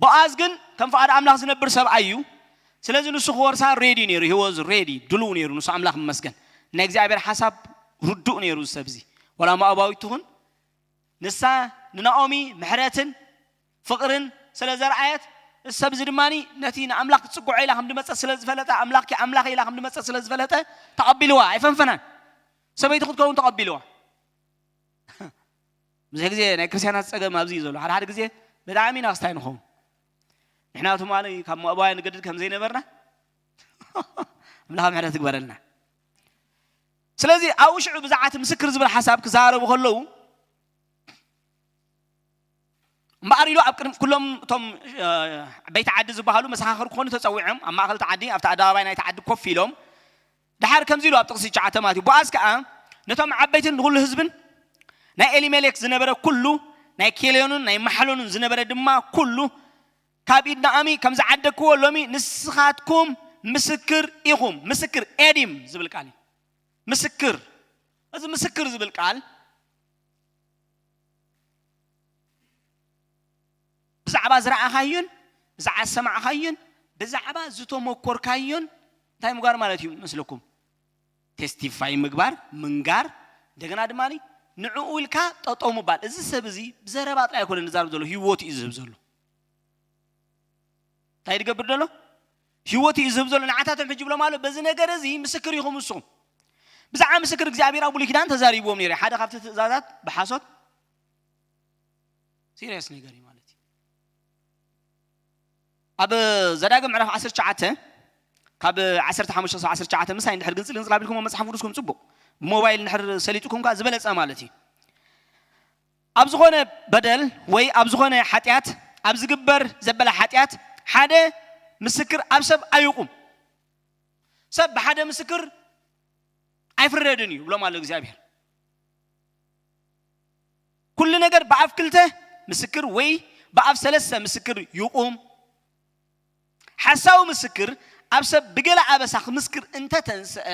ቦኣዝ ግን ከም ፍቓድ ኣምላኽ ዝነብር ሰብኣይ እዩ። ስለዚ ንሱ ክወርሳ ሬዲ ነይሩ። He was ready፣ ድሉው ነይሩ። ንሱ ኣምላኽ ይመስገን። ናይ እግዚኣብሔር ሓሳብ ርዱእ ነይሩ እዚ ሰብ እዚ። ወላ ሞኣባዊት ትኹን፣ ንሳ ንናኦሚ ምሕረትን ፍቕርን ስለ ዘርኣየት፣ እዚ ሰብ እዚ ድማ ነቲ ንኣምላኽ ክትጽግዖ ኢላ ከም ድመጸት ስለ ዝፈለጠ፣ ኣምላኽኪ ኣምላኽ ኢላ ከም ድመጸት ስለ ዝፈለጠ፣ ተቐቢልዋ፣ ኣይፈንፈናን። ሰበይቲ ክትከውን ተቐቢልዋ። ብዙሕ ግዜ ናይ ክርስትያናት ጸገም ኣብዚ እዩ ዘሎ። ሓደ ሓደ ግዜ ብጣዕሚ ኢና ክስታይ ንኸውን። ንሕና ትማሊ ካብ ሞኣባውያን ንገድድ ከም ዘይነበርና፣ ኣምላኽ ምሕረት ይግበረልና። ስለዚ ኣብኡ ሽዑ ብዛዕባ እቲ ምስክር ዝብል ሓሳብ ክዛረቡ ከለዉ፣ እምበኣር ኢሉ ኣብ ቅድሚ ኩሎም እቶም፣ እ፣ ዓበይቲ ዓዲ ዝበሃሉ መሰኻኽር ክኾኑ ተጸዊዖም፣ ኣብ ማእከል እቲ ዓዲ፣ ኣብቲ ኣደባባይ ናይቲ ዓዲ ኮፍ ኢሎም፣ ደሓር ከምዚ ኢሉ ኣብ ጥቕሲ ትሽዓተ ማለት እዩ። ቦኣዝ ከኣ ነቶም ዓበይትን ንኹሉ ህዝብን፣ ናይ ኤሊሜሌክ ዝነበረ ኩሉ፣ ናይ ኬልዮንን ናይ ማሕሎንን ዝነበረ ድማ ኩሉ፣ ካብ ኢድ ናኦሚ ከም ዝዓደግክዎ ሎሚ ንስኻትኩም ምስክር ኢኹም። ምስክር፣ ኤዲም ዝብል ቃል እዩ። ምስክር። እዚ ምስክር ዝብል ቃል ብዛዕባ ዝረኣኻዮን ብዛዕባ ዝሰማዕኻዮን ብዛዕባ ዝተመኮርካዮን እንታይ ምግባር ማለት እዩ መስለኩም? ቴስቲፋይ ምግባር፣ ምንጋር። እንደገና ድማ ንዕኡ ኢልካ ጠጠው ምባል። እዚ ሰብ እዚ ብዘረባ ጥራይ ኣይኮነ ዝዛረብ ዘሎ፣ ህይወቱ እዩ ዝህብ ዘሎ። እንታይ ዝገብር ዘሎ? ህይወቱ እዩ ዝህብ ዘሎ። ንዓታቶም ሕጂ ብሎም ኣሎ፣ በዚ ነገር እዚ ምስክር ኢኹም ንስኹም። ብዛዕባ ምስክር እግዚኣብሔር ኣብ ብሉይ ኪዳን ተዛሪብዎም ነይረ። ሓደ ካብቲ ትእዛዛት ብሓሶት ሲሪየስ ነገር እዩ ማለት እዩ። ኣብ ዘዳግም ምዕራፍ ዓሰርተ ትሽዓተ ካብ ዓሰርተ ሓሙሽተ ክሳብ ዓሰርተ ትሽዓተ ምሳይ እንድሕር ግንጽል ግንጽል ኣቢልኩም መጽሓፍ ቅዱስኩም ጽቡቕ፣ ብሞባይል እንድሕር ሰሊጥኩም ከኣ ዝበለጸ ማለት እዩ። ኣብ ዝኾነ በደል ወይ ኣብ ዝኾነ ሓጢኣት፣ ኣብ ዝግበር ዘበለ ሓጢኣት ሓደ ምስክር ኣብ ሰብ ኣይቁም። ሰብ ብሓደ ምስክር ኣይፍረድን እዩ ብሎም ኣሎ እግዚኣብሔር። ኩሉ ነገር ብኣፍ ክልተ ምስክር ወይ ብኣፍ ሰለስተ ምስክር ይቁም። ሓሳዊ ምስክር ኣብ ሰብ ብገለ ኣበሳ ክምስክር እንተተንስአ፣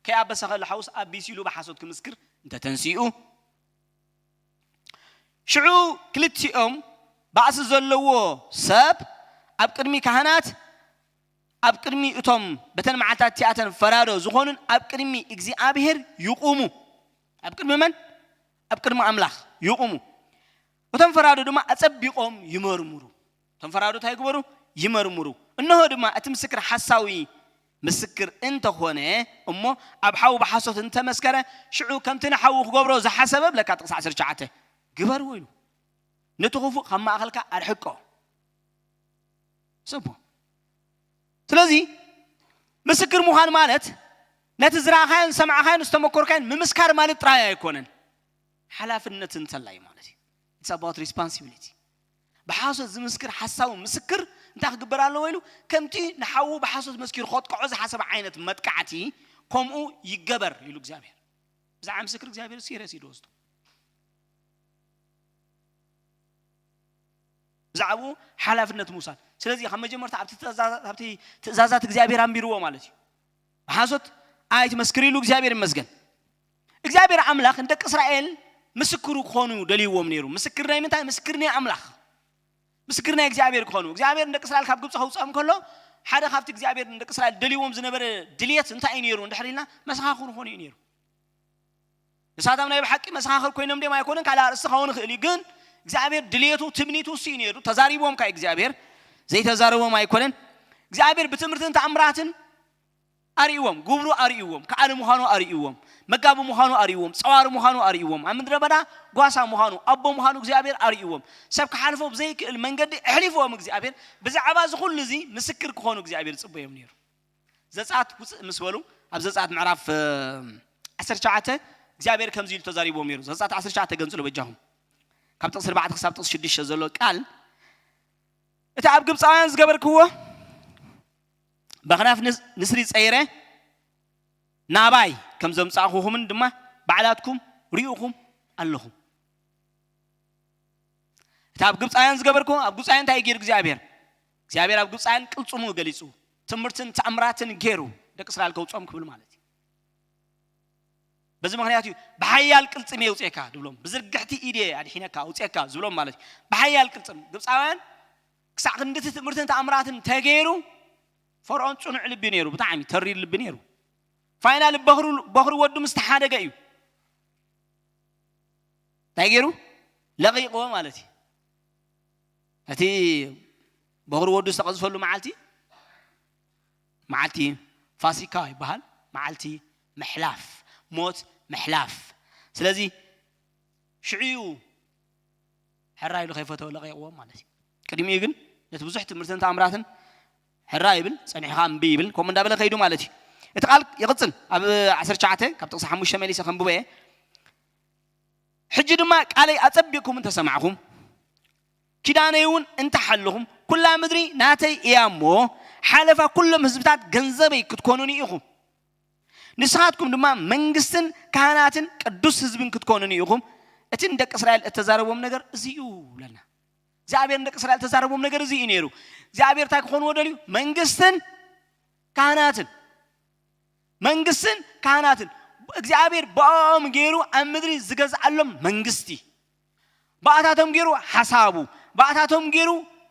ከይኣበሰ ከሎ ሓውስ ኣቢስ ኢሉ ብሓሶት ክምስክር እንተተንሲኡ፣ ሽዑ ክልቲኦም ባእሲ ዘለዎ ሰብ ኣብ ቅድሚ ካህናት፣ ኣብ ቅድሚ እቶም በተን መዓልታት እቲኣተን ፈራዶ ዝኾኑን ኣብ ቅድሚ እግዚኣብሔር ይቑሙ። ኣብ ቅድሚ መን? ኣብ ቅድሚ ኣምላኽ ይቑሙ። እቶም ፈራዶ ድማ ኣጸቢቖም ይመርምሩ። እቶም ፈራዶ እንታይ ይግበሩ? ይመርምሩ። እንሆ ድማ እቲ ምስክር ሓሳዊ ምስክር እንተኾነ እሞ ኣብ ሓዊ ብሓሶት እንተመስከረ፣ ሽዑ ከምቲ ንሓዊ ክገብሮ ዝሓሰበ፣ ብለካ ጥቕሲ ዓሰርተ ትሽዓተ፣ ግበርዎ ኢሉ። ነቲ ክፉእ ካብ ማእኸልካ ኣርሕቆ። ስቡ። ስለዚ ምስክር ምዃን ማለት ነቲ ዝረኣኻዮን ዝሰማዕኻዮን ዝተመኮርካዮን ምምስካር ማለት ጥራይ ኣይኮነን። ሓላፍነት እንተላይ ማለት እዩ። It's about responsibility። ብሓሶት ዝምስክር ሓሳዊ ምስክር እንታይ ክግበር ኣለዎ ኢሉ? ከምቲ ንሓዉ ብሓሶት መስኪሩ ከጥቅዖ ዝሓሰበ ዓይነት መጥቃዕቲ ከምኡ ይገበር ኢሉ እግዚኣብሔር። ብዛዕባ ምስክር እግዚኣብሔር ሲሪየስ እዩ ዝወስዶ። ብዛዕባኡ ሓላፍነት ምውሳድ። ስለዚ ካብ መጀመርታ ኣብቲ ትእዛዛት፣ ኣብቲ ትእዛዛት እግዚኣብሔር ኣንቢርዎ ማለት እዩ። ብሓሶት ኣይትመስክር ኢሉ እግዚኣብሔር ይመስገን። እግዚኣብሔር ኣምላኽ ንደቂ እስራኤል ምስክሩ ክኾኑ ደልይዎም ነይሩ። ምስክር ናይ ምንታይ? ምስክር ናይ ኣምላኽ፣ ምስክር ናይ እግዚኣብሔር ክኾኑ። እግዚኣብሔር ንደቂ እስራኤል ካብ ግብፂ ከውፅኦም ከሎ ሓደ ካብቲ እግዚኣብሔር ንደቂ እስራኤል ደልይዎም ዝነበረ ድልየት እንታይ እዩ ነይሩ እንድሕር ኢልና፣ መሰኻኽሩ ክኾኑ እዩ ነይሩ። ንሳቶም ናይ ብሓቂ መሰኻኽር ኮይኖም ድዮም ኣይኮነን ካልእ ኣርእስቲ ክኸውን ይኽእል እዩ። ግን እግዚኣብሔር ድልየቱ ትምኒቱ እሱ እዩ ነይሩ። ተዛሪብዎም ካይ እግዚኣብሔር ዘይተዛረቦም ኣይኮነን። እግዚኣብሔር ብትምህርትን ተኣምራትን ኣርእይዎም፣ ግብሩ ኣርእይዎም፣ ከኣሊ ምዃኑ ኣርእይዎም፣ መጋቢ ምዃኑ ኣርእይዎም፣ ጸዋሪ ምዃኑ ኣርእይዎም፣ ኣብ ምድረ በዳ ጓሳ ምዃኑ፣ ኣቦ ምዃኑ እግዚኣብሔር ኣርእይዎም። ሰብ ክሓልፎ ብዘይክእል መንገዲ ኣሕሊፍዎም እግዚኣብሔር። ብዛዕባ እዚ ኩሉ እዚ ምስክር ክኾኑ እግዚኣብሔር ጽበዮም ነይሩ። ዘጸኣት ውፅእ ምስ በሉ ኣብ ዘጸኣት ምዕራፍ ዓሰርተ ትሽዓተ እግዚኣብሔር ከምዚ ኢሉ ተዛሪብዎም ነይሩ። ዘጸኣት ዓሰርተ ትሽዓተ ገንጽሉ በጃኹም፣ ካብ ጥቕሲ ኣርባዕተ ክሳብ ጥቕሲ ሽዱሽተ ዘሎ ቃል፣ እቲ ኣብ ግብፃውያን ዝገበርክዎ በኽናፍ ንስ- ንስሪ ጸይረ ናባይ ከም ዘምጻእኹኹምን ድማ ባዕላትኩም ርኢኹም ኣለኹም። እቲ ኣብ ግብፃውያን ዝገበርክዎ፣ ኣብ ግብፃውያን እንታይ ገይሩ እግዚኣብሔር? እግዚኣብሔር ኣብ ግብፃውያን ቅልፅሙ ገሊፁ፣ ትምህርትን ተኣምራትን ገይሩ ደቂ እስራኤል ከውፅኦም ክብል ማለት እዩ። በዚ ምኽንያት እዩ ብሓያል ቅልፅም የውፅኤካ ዝብሎም፣ ብዝርግሕቲ ኢደ ኣድሒነካ ኣውፅኤካ ዝብሎም ማለት እዩ። ብሓያል ቅልፅም ግብፃውያን ክሳዕ ክንድቲ ትምህርትን ተኣምራትን ተገይሩ ፈርዖን ፅኑዕ ልቢ ነይሩ፣ ብጣዕሚ ተሪር ልቢ ነይሩ። ፋይናል በኽሩ በኽሩ ወዱ ምስ ተሓደገ እዩ እንታይ ገይሩ? ለቒቕዎ ማለት እዩ። እቲ በኽሩ ወዱ ዝተቐዝፈሉ መዓልቲ፣ መዓልቲ ፋሲካ ይበሃል። መዓልቲ ምሕላፍ፣ ሞት ምሕላፍ። ስለዚ ሽዑ እዩ ሕራ ኢሉ ከይፈተወ ለቒቕዎም ማለት እዩ። ቅድሚኡ ግን ነቲ ብዙሕ ትምህርትን ተኣምራትን ሕራ ይብል፣ ጸኒሑ ኸኣ እምቢ ይብል፣ ከምኡ እንዳበለ ከይዱ ማለት እዩ። እቲ ቃል ይቕጽል። ኣብ ዓሰርተ ትሽዓተ ካብ ጥቕሲ ሓሙሽተ መሊሰ ከንብቦ እየ። ሕጂ ድማ ቃለይ ኣጸቢቕኩም እንተሰማዕኹም፣ ኪዳነይ እውን እንተሓለኹም፣ ኩላ ምድሪ ናተይ እያ እሞ፣ ሓለፋ ኩሎም ህዝብታት ገንዘበይ ክትኮኑኒ ኢኹም። ንስኻትኩም ድማ መንግስትን ካህናትን ቅዱስ ህዝብን ክትኮኑኒ ኢኹም። እቲ ንደቂ እስራኤል እተዛረቦም ነገር እዚ እዩ ብለና። እግዚኣብሔር ንደቂ እስራኤል እተዛረቦም ነገር እዚ እዩ ነይሩ። እግዚኣብሔር እንታይ ክኾንዎ ደልዩ? መንግስትን ካህናትን፣ መንግስትን ካህናትን፣ እግዚኣብሔር ብኦም ገይሩ ኣብ ምድሪ ዝገዝኣሎም መንግስቲ፣ ብኣታቶም ገይሩ ሓሳቡ፣ ባእታቶም ገይሩ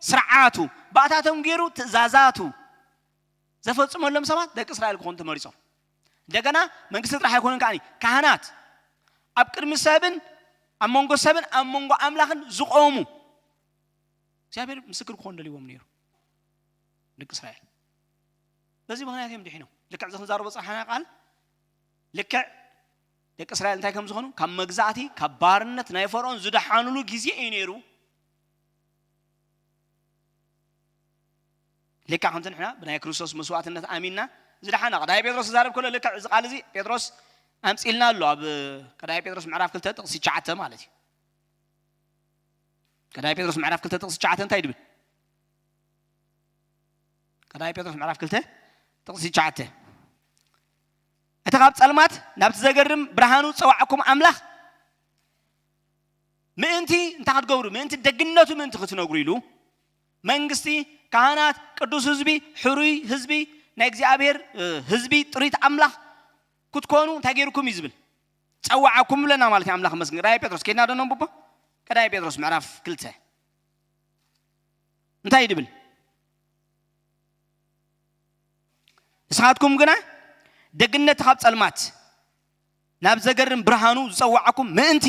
ስርዓቱ፣ ባእታቶም ገይሩ ትእዛዛቱ ዘፈጽመሎም ሰባት ደቂ እስራኤል ክኾኑ ተመሪጾም። እንደገና መንግስቲ ጥራሕ ኣይኮኑን ከኣ፣ ካህናት፣ ኣብ ቅድሚ ሰብን ኣብ መንጎ ሰብን ኣብ መንጎ ኣምላኽን ዝቆሙ እግዚኣብሔር ምስክር ክኾኑ ደልዎም ነይሩ። ደቂ እስራኤል በዚ ምኽንያት እዮም ድሒኖም። ልክዕ እዚ ክንዛረቦ ዝጸናሕና ቃል፣ ልክዕ ደቂ እስራኤል እንታይ ከም ዝኾኑ፣ ካብ መግዛእቲ፣ ካብ ባርነት ናይ ፈርዖን ዝደሓኑሉ ግዜ እዩ ነይሩ። ልክዕ ከምቲ ንሕና ብናይ ክርስቶስ መስዋእትነት ኣሚንና ዝደሓና፣ ቀዳማይ ጴጥሮስ ዝዛረብ ከሎ፣ ልክዕ እዚ ቃል እዚ ጴጥሮስ ኣምጺልና ኣሎ ኣብ ቀዳማይ ጴጥሮስ ምዕራፍ ክልተ ጥቕሲ ትሽዓተ ማለት እዩ። ቀዳማይ ጴጥሮስ ምዕራፍ ክልተ ጥቕሲ ትሽዓተ እንታይ ይብል? ቀዳማይ ጴጥሮስ ምዕራፍ ክልተ ጥቕሲ ትሽዓተ፣ እቲ ካብ ጸልማት ናብቲ ዘገርም ብርሃኑ ዝጸዋዕኩም ኣምላኽ ምእንቲ እንታይ ክትገብሩ? ምእንቲ ደግነቱ ምእንቲ ክትነግሩ ኢሉ፣ መንግስቲ፣ ካህናት፣ ቅዱስ ህዝቢ፣ ሕሩይ ህዝቢ፣ ናይ እግዚኣብሔር፣ እ፣ ህዝቢ፣ ጥሪት ኣምላኽ ክትኮኑ እንታይ ገይርኩም እዩ ዝብል? ጸዋዓኩም ብለና ማለት እዩ። ኣምላኽ መስግን። ቀዳማይ ጴጥሮስ፣ ከይድና ዶ ነንብቦ? ቀዳማይ ጴጥሮስ ምዕራፍ ክልተ እንታይ ይድብል? ንስኻትኩም ግና ደግነት ካብ ጸልማት ናብ ዘገርም ብርሃኑ ዝጸዋዓኩም ምእንቲ፣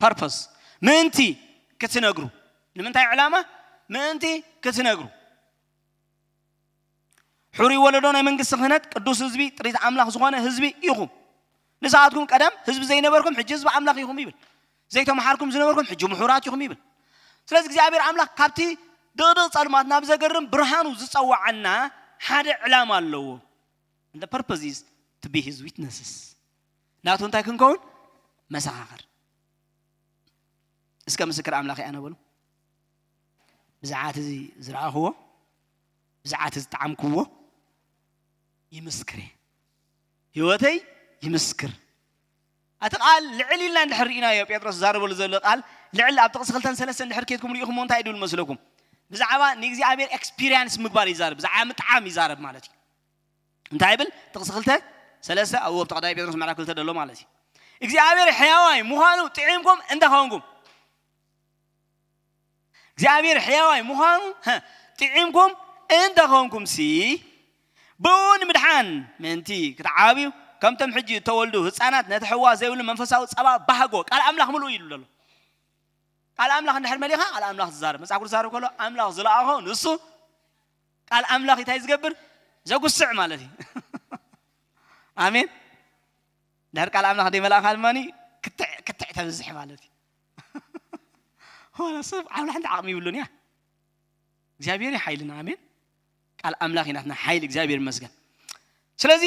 ፐርፐስ፣ ምእንቲ ክትነግሩ። ንምንታይ ዕላማ? ምእንቲ ክትነግሩ። ሕሩይ ወለዶ፣ ናይ መንግስቲ ክህነት፣ ቅዱስ ህዝቢ፣ ጥሪት ኣምላኽ ዝኾነ ህዝቢ ኢኹም። ንስኻትኩም ቀደም ህዝቢ ዘይነበርኩም፣ ሕጂ ህዝቢ ኣምላኽ ኢኹም ይብል። ዘይተመሓርኩም ዝነበርኩም፣ ሕጂ ምሑራት ኢኹም ይብል። ስለዚ እግዚኣብሔር ኣምላኽ ካብቲ ድቕድቕ ጸልማት ናብ ዘገርም ብርሃኑ ዝጸዋዓና ሓደ ዕላማ ኣለዎ። And the purpose is to be his witnesses። ናቱ እንታይ ክንከውን? መሰኻኽር። እስከ ምስክር ኣምላኽ እያ ነበሉ። ብዛዕት እዚ ዝረኣኽዎ፣ ብዛዕት እዚ ዝጠዓምክዎ ይምስክር እየ። ህይወተይ ይምስክር። እቲ ቃል ልዕል ኢልና እንድሕር ርኢናዮ፣ ጴጥሮስ ዝዛረበሉ ዘሎ ቃል ልዕል ኣብ ጥቕሲ ክልተን ሰለስተን እንድሕር ኬድኩም ርኢኹሞ እንታይ ድብል መስለኩም? ብዛዕባ ንእግዚኣብሔር ኤክስፒሪያንስ ምግባር ይዛረብ፣ ብዛዕባ ምጥዓም ይዛረብ ማለት እዩ። እንታይ ይብል? ጥቕሲ ክልተ ሰለስተ ኣብኡ ኣብቲ ቀዳማይ ጴጥሮስ ምዕራፍ ክልተ ዘሎ ማለት እዩ። እግዚኣብሔር ሕያዋይ ምዃኑ ጥዒምኩም እንተኾንኩም፣ እግዚኣብሔር ሕያዋይ ምዃኑ፣ ሀ፣ ጥዒምኩም እንተኾንኩም ሲ፣ ብኡ ንምድሓን ምእንቲ ክትዓብዩ፣ ከምቶም ሕጂ እተወልዱ ህፃናት ነቲ ሕዋ ዘይብሉ መንፈሳዊ ጸባ ባህጎ፣ ቃል ኣምላኽ ምልኡ ኢሉ ዘሎ። ቃል ኣምላኽ እንድሕር መሊኻ፣ ቃል ኣምላኽ ዝዛረብ፣ መጽሓፍ ቅዱስ ዝዛረብ ከሎ፣ ኣምላኽ ዝለኣኾ ንሱ ቃል ኣምላኽ እንታይ ዝገብር? ዘጉስዕ ማለት እዩ። ኣሜን። ድሕር ቃል ኣምላኽ ደይ መልኣኻ ድማ ክትዕ፣ ክትዕ ተብዝሕ ማለት እዩ። ዋላ ሰብ ዓብላ ሓንቲ ዓቕሚ ይብሉን እያ። እግዚኣብሔር እዩ ሓይልና። ኣሜን። ቃል ኣምላኽ እዩ ናትና ሓይሊ። እግዚኣብሔር ይመስገን። ስለዚ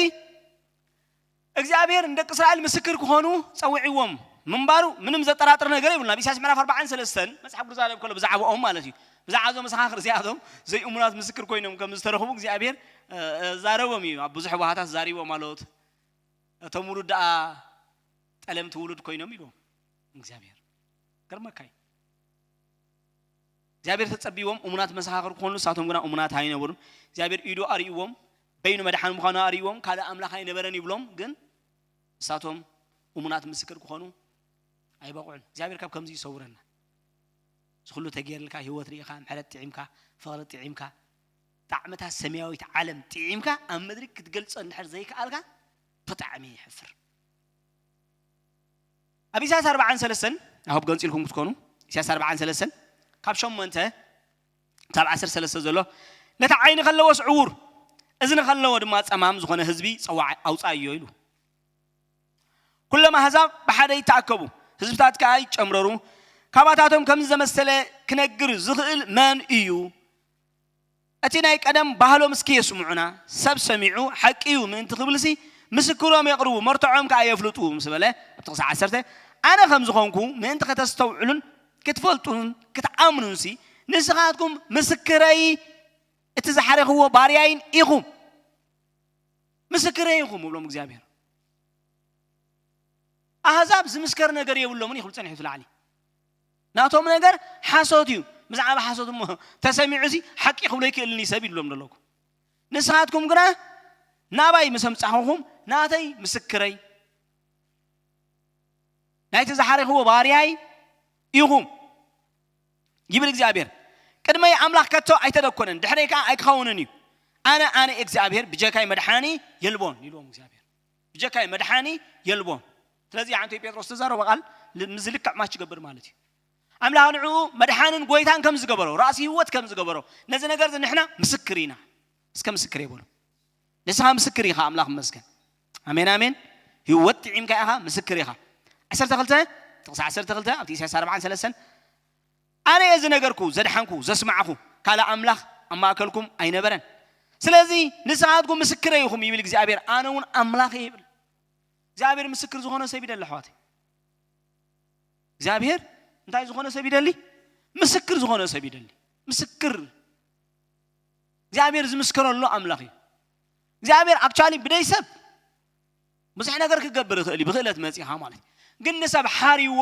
እግዚኣብሔር ንደቂ እስራኤል ምስክር ክኾኑ ጸዊዕዎም ምንባሩ ምንም ዘጠራጥር ነገር የብሉን። ኣብ ኢሳያስ ምዕራፍ ኣርባዓን ሰለስተን መጽሓፍ ቅዱስ ዝዛረብ ከሎ ብዛዕባኦም ማለት እዩ። ብዛዕባ እዞም መሰኻኽር እዚኣቶም ዘይእሙናት ምስክር ኮይኖም ከም ዝተረኽቡ እግዚኣብሔር፣ እ፣ እ፣ ዛረቦም እዩ። ኣብ ብዙሕ ቦታታት ዛሪቦም ኣለዎት። እቶም ውሉድ ደኣ ጠለምቲ ውሉድ ኮይኖም ኢልዎም እግዚኣብሔር። ገርመካ እዩ። እግዚኣብሔር ተጸቢዎም እሙናት መሰኻኽር ክኾኑ፣ ንሳቶም ግና እሙናት ኣይነበሩን። እግዚኣብሔር ኢዱ ኣርእይዎም፣ በይኑ መድሓን ምዃኑ ኣርእይዎም፣ ካልእ ኣምላኽ ኣይነበረን ይብሎም፣ ግን ንሳቶም እሙናት ምስክር ክኾኑ ኣይበቕዑን። እግዚኣብሔር ካብ ከምዚ ይሰውረና። እዚ ኩሉ ተገይርልካ፣ ህይወት ርኢኻ፣ ምሕረት ጥዒምካ፣ ፍቕሪ ጥዒምካ፣ ጣዕምታት ሰማያዊት ዓለም ጥዒምካ፣ ኣብ ምድሪ ክትገልጾ እንድሕር ዘይከኣልካ፣ ብጣዕሚ የሕፍር። ኣብ ኢሳያስ ኣርባዓን ሰለስተን፣ I hope ገንጺልኩም ክትኮኑ፣ ኢሳያስ ኣርባዓን ሰለስተን፣ ካብ ሸሞንተ ክሳብ ዓሰርተ ሰለስተ ዘሎ፣ ነቲ ዓይኒ ከለዎስ ዕዉር፣ እዝኒ ከለዎ ድማ ጸማም ዝኾነ ህዝቢ ጸዋዕ ኣውጻእዮ ኢሉ። ኩሎም ኣህዛብ ብሓደ ይተኣከቡ፣ ህዝብታት ከኣ ይጨምረሩ። ካባታቶም ከምዚ ዘመሰለ ክነግር ዝኽእል መን እዩ? እቲ ናይ ቀደም ባህሎም እስኪ የስምዑና። ሰብ ሰሚዑ ሓቂ እዩ ምእንቲ ክብልሲ ምስክሮም የቕርቡ፣ መርትዖም ከኣ የፍልጡ ምስ በለ፣ ኣብ ጥቕሲ ዓሰርተ፣ ኣነ ከም ዝኾንኩ ምእንቲ ከተስተውዕሉን ክትፈልጡን ክትኣምኑንሲ ንስኻትኩም ምስክረይ፣ እቲ ዝሓረኽዎ ባርያይን ኢኹም። ምስክረይ ኢኹም እብሎም እግዚኣብሔር። ኣህዛብ ዝምስከር ነገር የብሎምን እዩ ክብል ጸኒሑ እቲ ላዕሊ። ናቶም ነገር ሓሶት እዩ። ብዛዕባ ሓሶት እሞ ተሰሚዑ ሲ ሓቂ ክብሎ ይክእልን እዩ ሰብ ይብሎም ዘለኩ። ንስኻትኩም ግና ናባይ ምስ ኣምጻኹኹም ናተይ ምስክረይ፣ ናይቲ ዝሓረኽዎ ባርያይ ኢኹም። ይብል እግዚኣብሔር። ቅድመይ ኣምላኽ ከቶ ኣይተደኮነን፣ ድሕረይ ከዓ ኣይክኸውንን እዩ። ኣነ ኣነ እግዚኣብሔር፣ ብጀካይ መድሓኒ የልቦን ኢልዎም እግዚኣብሔር። ብጀካይ መድሓኒ የልቦን። ስለዚ ዓንቶ ጴጥሮስ ተዛረቦ ቃል ል- ምስ ዝልክዕ ማች ይገብር ማለት እዩ። ኣምላኽ ንዕኡ መድሓንን ጎይታን ከም ዝገበሮ፣ ራእሲ ህይወት ከም ዝገበሮ፣ ነዚ ነገር እዚ ንሕና ምስክር ኢና። እስከ ምስክር የበሉ። ንስኻ ምስክር ኢኻ። ኣምላኽ ይመስገን። ኣሜን ኣሜን። ህይወት ጥዒምካ ኢኻ፣ ምስክር ኢኻ። ዓሰርተ ክልተ ጥቕሲ ዓሰርተ ክልተ ኣብቲ ኢሳያስ ኣርባዓን ሰለስተን፣ ኣነ እየ ዝነገርኩ፣ ዘድሓንኩ፣ ዘስማዕኩ፣ ካልእ ኣምላኽ ኣብ ማእከልኩም ኣይነበረን። ስለዚ ንስኻትኩም ምስክረ ኢኹም ይብል እግዚኣብሔር፣ ኣነ እውን ኣምላኽ እየ ይብል እግዚኣብሔር። ምስክር ዝኾነ ሰብ ይደሊ ኣሕዋተይ። እግዚኣብሔር እንታይ ዝኾነ ሰብ ይደሊ? ምስክር ዝኾነ ሰብ ይደሊ። ምስክር እግዚኣብሔር ዝምስከረሉ ኣምላኽ እዩ። እግዚኣብሔር ኣክቹዋሊ ብደይ ሰብ ብዙሕ ነገር ክገብር ይኽእል እዩ፣ ብክእለት መፂኻ ማለት እዩ። ግን ንሰብ ሓሪዎ፣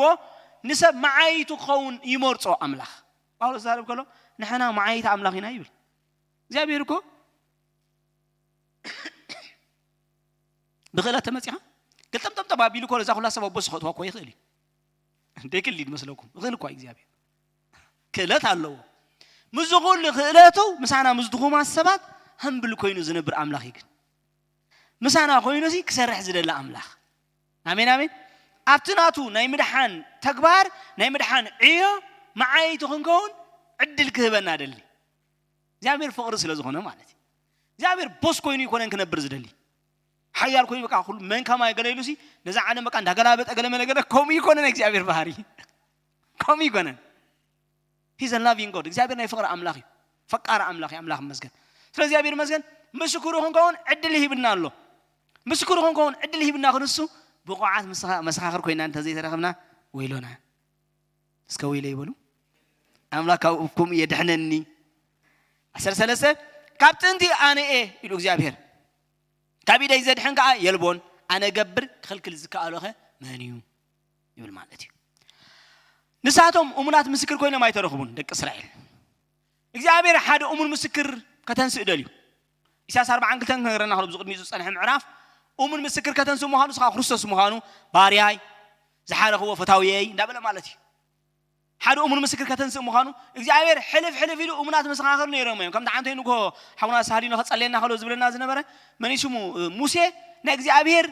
ንሰብ መዓይቱ ክኸውን ይመርፆ ኣምላኽ። ጳውሎስ ዛረብ ከሎ ንሕና መዓይቲ ኣምላኽ ኢና ይብል እግዚኣብሔር እኮ። ብክእለት ተመፂኻ ግልጠምጠምጠም ኣቢሉ እኮ ነዛ ኩላ ሰብ ኣቦ ዝኸእትዋ እኮ ይኽእል እዩ። ደይክእል ድመስለኩም? ይኽእል እኳ እግዚኣብሔር ክእለት ኣለዎ። ምስዚ ኩሉ ክእለቱ ምሳና ምስ ድኹማት ሰባት ሃምብል ኮይኑ ዝነብር ኣምላኽ እዩ። ግን ምሳና ኮይኑ ሲ ክሰርሕ ዝደሊ ኣምላኽ። ኣሜን ኣሜን። ኣብቲ ናቱ ናይ ምድሓን ተግባር፣ ናይ ምድሓን ዕዮ መዓይቲ ክንከውን ዕድል ክህበና ደሊ። እግዚኣብሔር ፍቕሪ ስለ ዝኾነ ማለት እዩ። እግዚኣብሔር ቦስ ኮይኑ ይኮነን ክነብር ዝደሊ። ሓያል ኮይኑ በቃ ኩሉ መን ከማይ ገለ ኢሉ ሲ ነዛ ዓለም በቃ እንዳገላበጠ ገለ መለ ገለ። ከምኡ ይኮነን እግዚኣብሔር ባህሪ። ከምኡ ይኮነን። He's a loving God። እግዚኣብሔር ናይ ፍቕሪ ኣምላኽ እዩ። ፈቃሪ ኣምላኽ እዩ። ኣምላኽ ይመስገን። ስለ እግዚኣብሔር ይመስገን። ምስክሩ ክንከውን ዕድል ይሂብና ኣሎ። ምስክሩ ክንከውን ዕድል ይሂብና ክንሱ ብቑዓት መሰኻኽር ኮይና እንተዘይተረኽብና ወይሎና። እስከ ወይለ ይበሉ። ኣምላኽ ካብኩም የድሕነኒ። ዓሰርተ ሰለስተ ካብ ጥንቲ ኣነ እየ ኢሉ እግዚኣብሔር። ካብ ኢደይ ዘድሕን ከዓ የልቦን። ኣነ ገብር ክኽልክል ዝከኣሎኸ መን እዩ ይብል ማለት እዩ። ንሳቶም እሙናት ምስክር ኮይኖም ኣይተረኽቡን ደቂ እስራኤል። እግዚኣብሔር ሓደ እሙን ምስክር ከተንስእ ደልዩ። ኢሳያስ ኣርባዓን ክልተን ክነግረና ከሎ፣ ብዙ ቅድሚኡ ዝጸንሐ ምዕራፍ፣ እሙን ምስክር ከተንስእ ምዃኑ፣ ንስኻ ክርስቶስ ምዃኑ፣ ባርያይ፣ ዝሓረኽዎ ፈታውየይ እንዳበለ ማለት እዩ። ሓደ እሙን ምስክር ከተንስእ ምዃኑ እግዚኣብሔር ሕልፍ ሕልፍ ኢሉ እሙናት መሰኻኽር ነይሮም እዮም። ከምቲ ሓንቲ ንጎ ሓውና ሳህሊኖ ከጸልየና ከሎ ዝብለና ዝነበረ፣ መን እዩ ስሙ? ሙሴ ናይ እግዚኣብሔር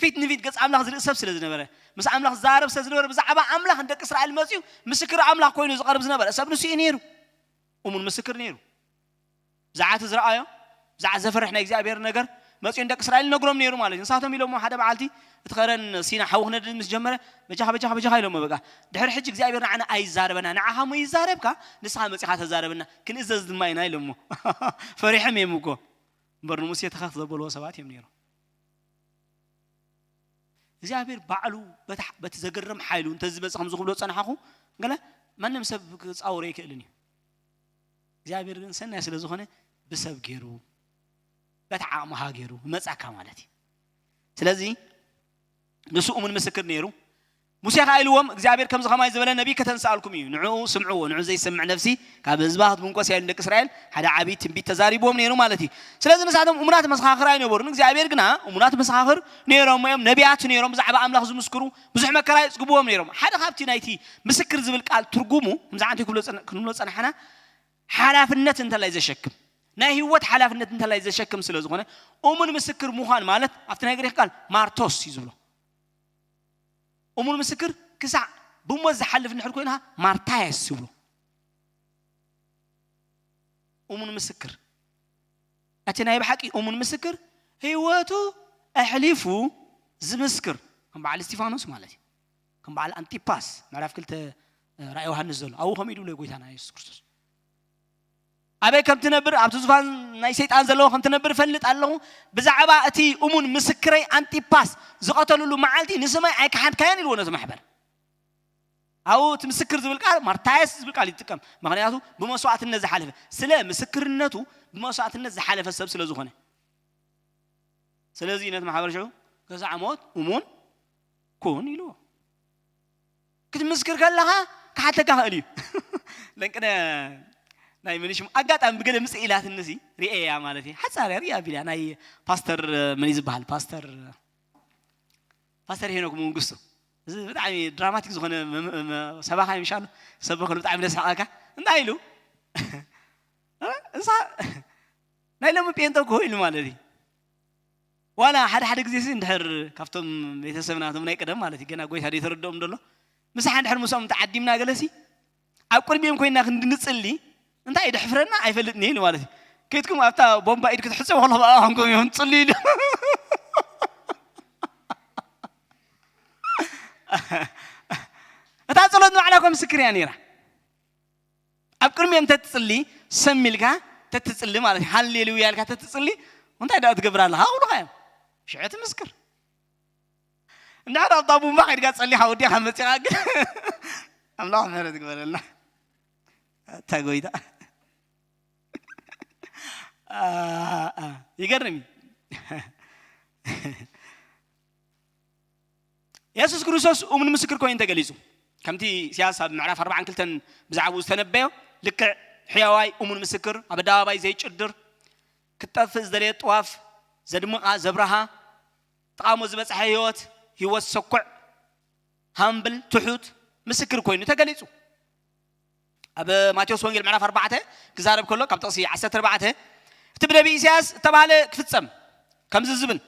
ፊት ንፊት ገጽ ኣምላኽ ዝርኢ ሰብ ስለ ዝነበረ፣ ምስ ኣምላኽ ዝዛረብ ስለ ዝነበረ፣ ብዛዕባ ኣምላኽ ንደቂ እስራኤል መጺኡ ምስክር ኣምላኽ ኮይኑ ዝቐርብ ዝነበረ ሰብ ንሱ እዩ ነይሩ። እሙን ምስክር ነይሩ። ብዛዕባ እቲ ዝረኣዮ፣ ብዛዕባ ዘፍርሕ ናይ እግዚኣብሔር ነገር መጺኡ ንደቂ እስራኤል ነግሮም ነይሩ ማለት እዩ። ንሳቶም ኢሎሞ ሓደ በዓልቲ እቲ ኸረን ሲና ሓዊ ክነድድ ምስ ጀመረ፣ በጃኻ፣ በጃኻ፣ በጃኻ ኢሎሞ በቃ። ድሕሪ ሕጂ እግዚኣብሔር ንዓና ኣይዛረበና፣ ንዓኻ እሞ ይዛረብካ፣ ንስኻ መጺኻ ተዛረበና፣ ክንእዘዝ ድማ ኢና ኢሎሞ። ፈሪሖም እዮም እኮ። እምበር ንሙሴ ተኸኽ ዘበልዎ ሰባት እዮም ነይሮም። እግዚኣብሔር ባዕሉ በታ-፣ በቲ ዘገርም ሓይሉ እንተዝመጽእ ከምዚ ክብሎ ጸናሕኹ፣ ገለ ማንም ሰብ ክጻወሮ ኣይክእልን እዩ። እግዚኣብሔር ግን ሰናይ ስለ ዝኾነ ብሰብ ገይሩ፣ በቲ ዓቕምኻ ገይሩ ይመጻካ ማለት እዩ። ስለዚ ንሱ እሙን ምስክር ነይሩ። ሙሴ ኸዓ ኢልዎም፣ እግዚኣብሔር ከምዚ ኸማይ ዝበለ ነቢይ ከተንስኣልኩም እዩ፣ ንዕኡ ስምዕዎ፣ ንዑ ዘይሰምዕ ነፍሲ ካብ ህዝባ ክትምንቆስ እያ ኢሉ ንደቂ እስራኤል ሓደ ዓብዪ ትንቢት ተዛሪብዎም ነይሩ ማለት እዩ። ስለዚ ንሳቶም እሙናት መሰኻኽር ኣይነበሩን። እግዚኣብሔር ግና እሙናት መሰኻኽር ነይሮም እዮም፣ ነቢያት ነይሮም፣ ብዛዕባ ኣምላኽ ዝምስክሩ፣ ብዙሕ መከራ የጽግብዎም ነይሮም። ሓደ ካብቲ ናይቲ ምስክር ዝብል ቃል ትርጉሙ፣ ከምዚ ዓንተ ክብሎ ጸን-፣ ክንብሎ ጸናሕና፣ ሓላፍነት እንተላይ ዘሸክም፣ ናይ ህይወት ሓላፍነት እንተላይ ዘሸክም ስለ ዝኾነ፣ እሙን ምስክር ምዃን ማለት ኣብቲ ናይ ግሪክ ቃል ማርቶስ እዩ ዝብሎ። እሙን ምስክር ክሳዕ ብሞት ዝሓልፍ እንድሕር ኮይንካ ማርታየስ ይብሎ። እሙን ምስክር፣ እቲ ናይ ብሓቂ እሙን ምስክር ህይወቱ ኣሕሊፉ ዝምስክር፣ ከም በዓል እስጢፋኖስ ማለት እዩ። ከም በዓል ኣንጢፓስ፣ ምዕራፍ ክልተ ራእይ ዮሃንስ ዘሎ፣ ኣብኡ ከምኡ እዩ ዝብሎ ጎይታና የሱስ ክርስቶስ። ኣበይ ከም ትነብር፣ ኣብቲ ዙፋን ናይ ሰይጣን ዘለዎ ከም ትነብር እፈልጥ ኣለኹ። ብዛዕባ እቲ እሙን ምስክረይ ኣንጢፓስ ዝቐተልሉ መዓልቲ ንስመይ ኣይከሓድካዮን ኢልዎ ነቲ ማሕበር። ኣብኡ እቲ ምስክር ዝብል ቃል፣ ማርታየስ ዝብል ቃል ይጥቀም። ምኽንያቱ ብመስዋዕትነት ዝሓለፈ፣ ስለ ምስክርነቱ ብመስዋዕትነት ዝሓለፈ ሰብ ስለ ዝኾነ። ስለዚ ነቲ ማሕበር ሽዑ ክሳዕ ሞት እሙን ኩን ኢልዎ። ክትምስክር ከለኻ ክሓተካ ክእል እዩ። ለንቅነ ናይ ምንሽም ኣጋጣሚ ብገለ ምስ ኢላትኒ ሲ ሪኤያ ማለት እዩ። ሓጻር እያ ሪኣ ቢላ ናይ ፓስተር መን እዩ ዝበሃል? ፓስተር፣ ፓስተር ሄኖክ መንግስቱ። እዚ ብጣዕሚ ድራማቲክ ዝኾነ መም- መ- ሰባኻ ምሻሉ ሰብ ከሉ ብጣዕሚ ደስ ሓቃካ እንታይ ኢሉ እሳ ናይ ሎሚ ጴንጠ ክሆ ኢሉ ማለት እዩ። ዋላ ሓደ ሓደ ግዜ ሲ እንድሕር ካብቶም ቤተሰብና እቶም ናይ ቀደም ማለት እዩ ገና ጎይታ ዘይተረድኦም ደሎ ምሳሕ እንድሕር ምስኦም ተዓዲምና ገለሲ ኣብ ቅድሚኦም ኮይና ክንድንጽሊ እንታይ ደሕፍረና ኣይፈልጥን ኢሉ ማለት እዩ። ከይትኩም ኣብታ ቦምባ ኢድ ክትሕጽብ ከለኹ ብኣ ኾንኩም እዮም ጽልዩ ኢሉ። እታ ጸሎት ንባዕላ እኮ ምስክር እያ ነይራ። ኣብ ቅድሚኦም ተትጽሊ ሰሚልካ ተትጽሊ ማለት እዩ። ሃሌሉያ ኢልካ ተትጽሊ እንታይ ደኣ ትገብር ኣለኻ? ኣብሉኻ እዮም ሽዑ ትምስክር። እንድሕር ኣብታ ቡምባ ከይድካ ጸሊኻ ወዲኻ መጺኻ ግን ኣምላኽ ምሕረት ግበረልና። ኣታ ጎይታ ይገርም እዩ። የሱስ ክርስቶስ እሙን ምስክር ኮይኑ ተገሊጹ። ከምቲ ኢሳያስ ኣብ ምዕራፍ ኣርባዓን ክልተን ብዛዕባኡ ዝተነበዮ ልክዕ ሕያዋይ እሙን ምስክር ኣብ ኣደባባይ ዘይጭድር ክትጠፍእ ዝደለየት ጥዋፍ ዘድምቓ ዘብርሃ ተቓውሞ ዝበጽሐ ህይወት ህይወት ሰኩዕ ሃምብል ትሑት ምስክር ኮይኑ ተገሊጹ። ኣብ ማቴዎስ ወንጌል ምዕራፍ ኣርባዕተ ክዛረብ ከሎ ካብ ጥቕሲ ዓሰርተ ኣርባዕተ እቲ ብነቢ ኢሳያስ እተባህለ ክፍጸም ከምዚ ዝብል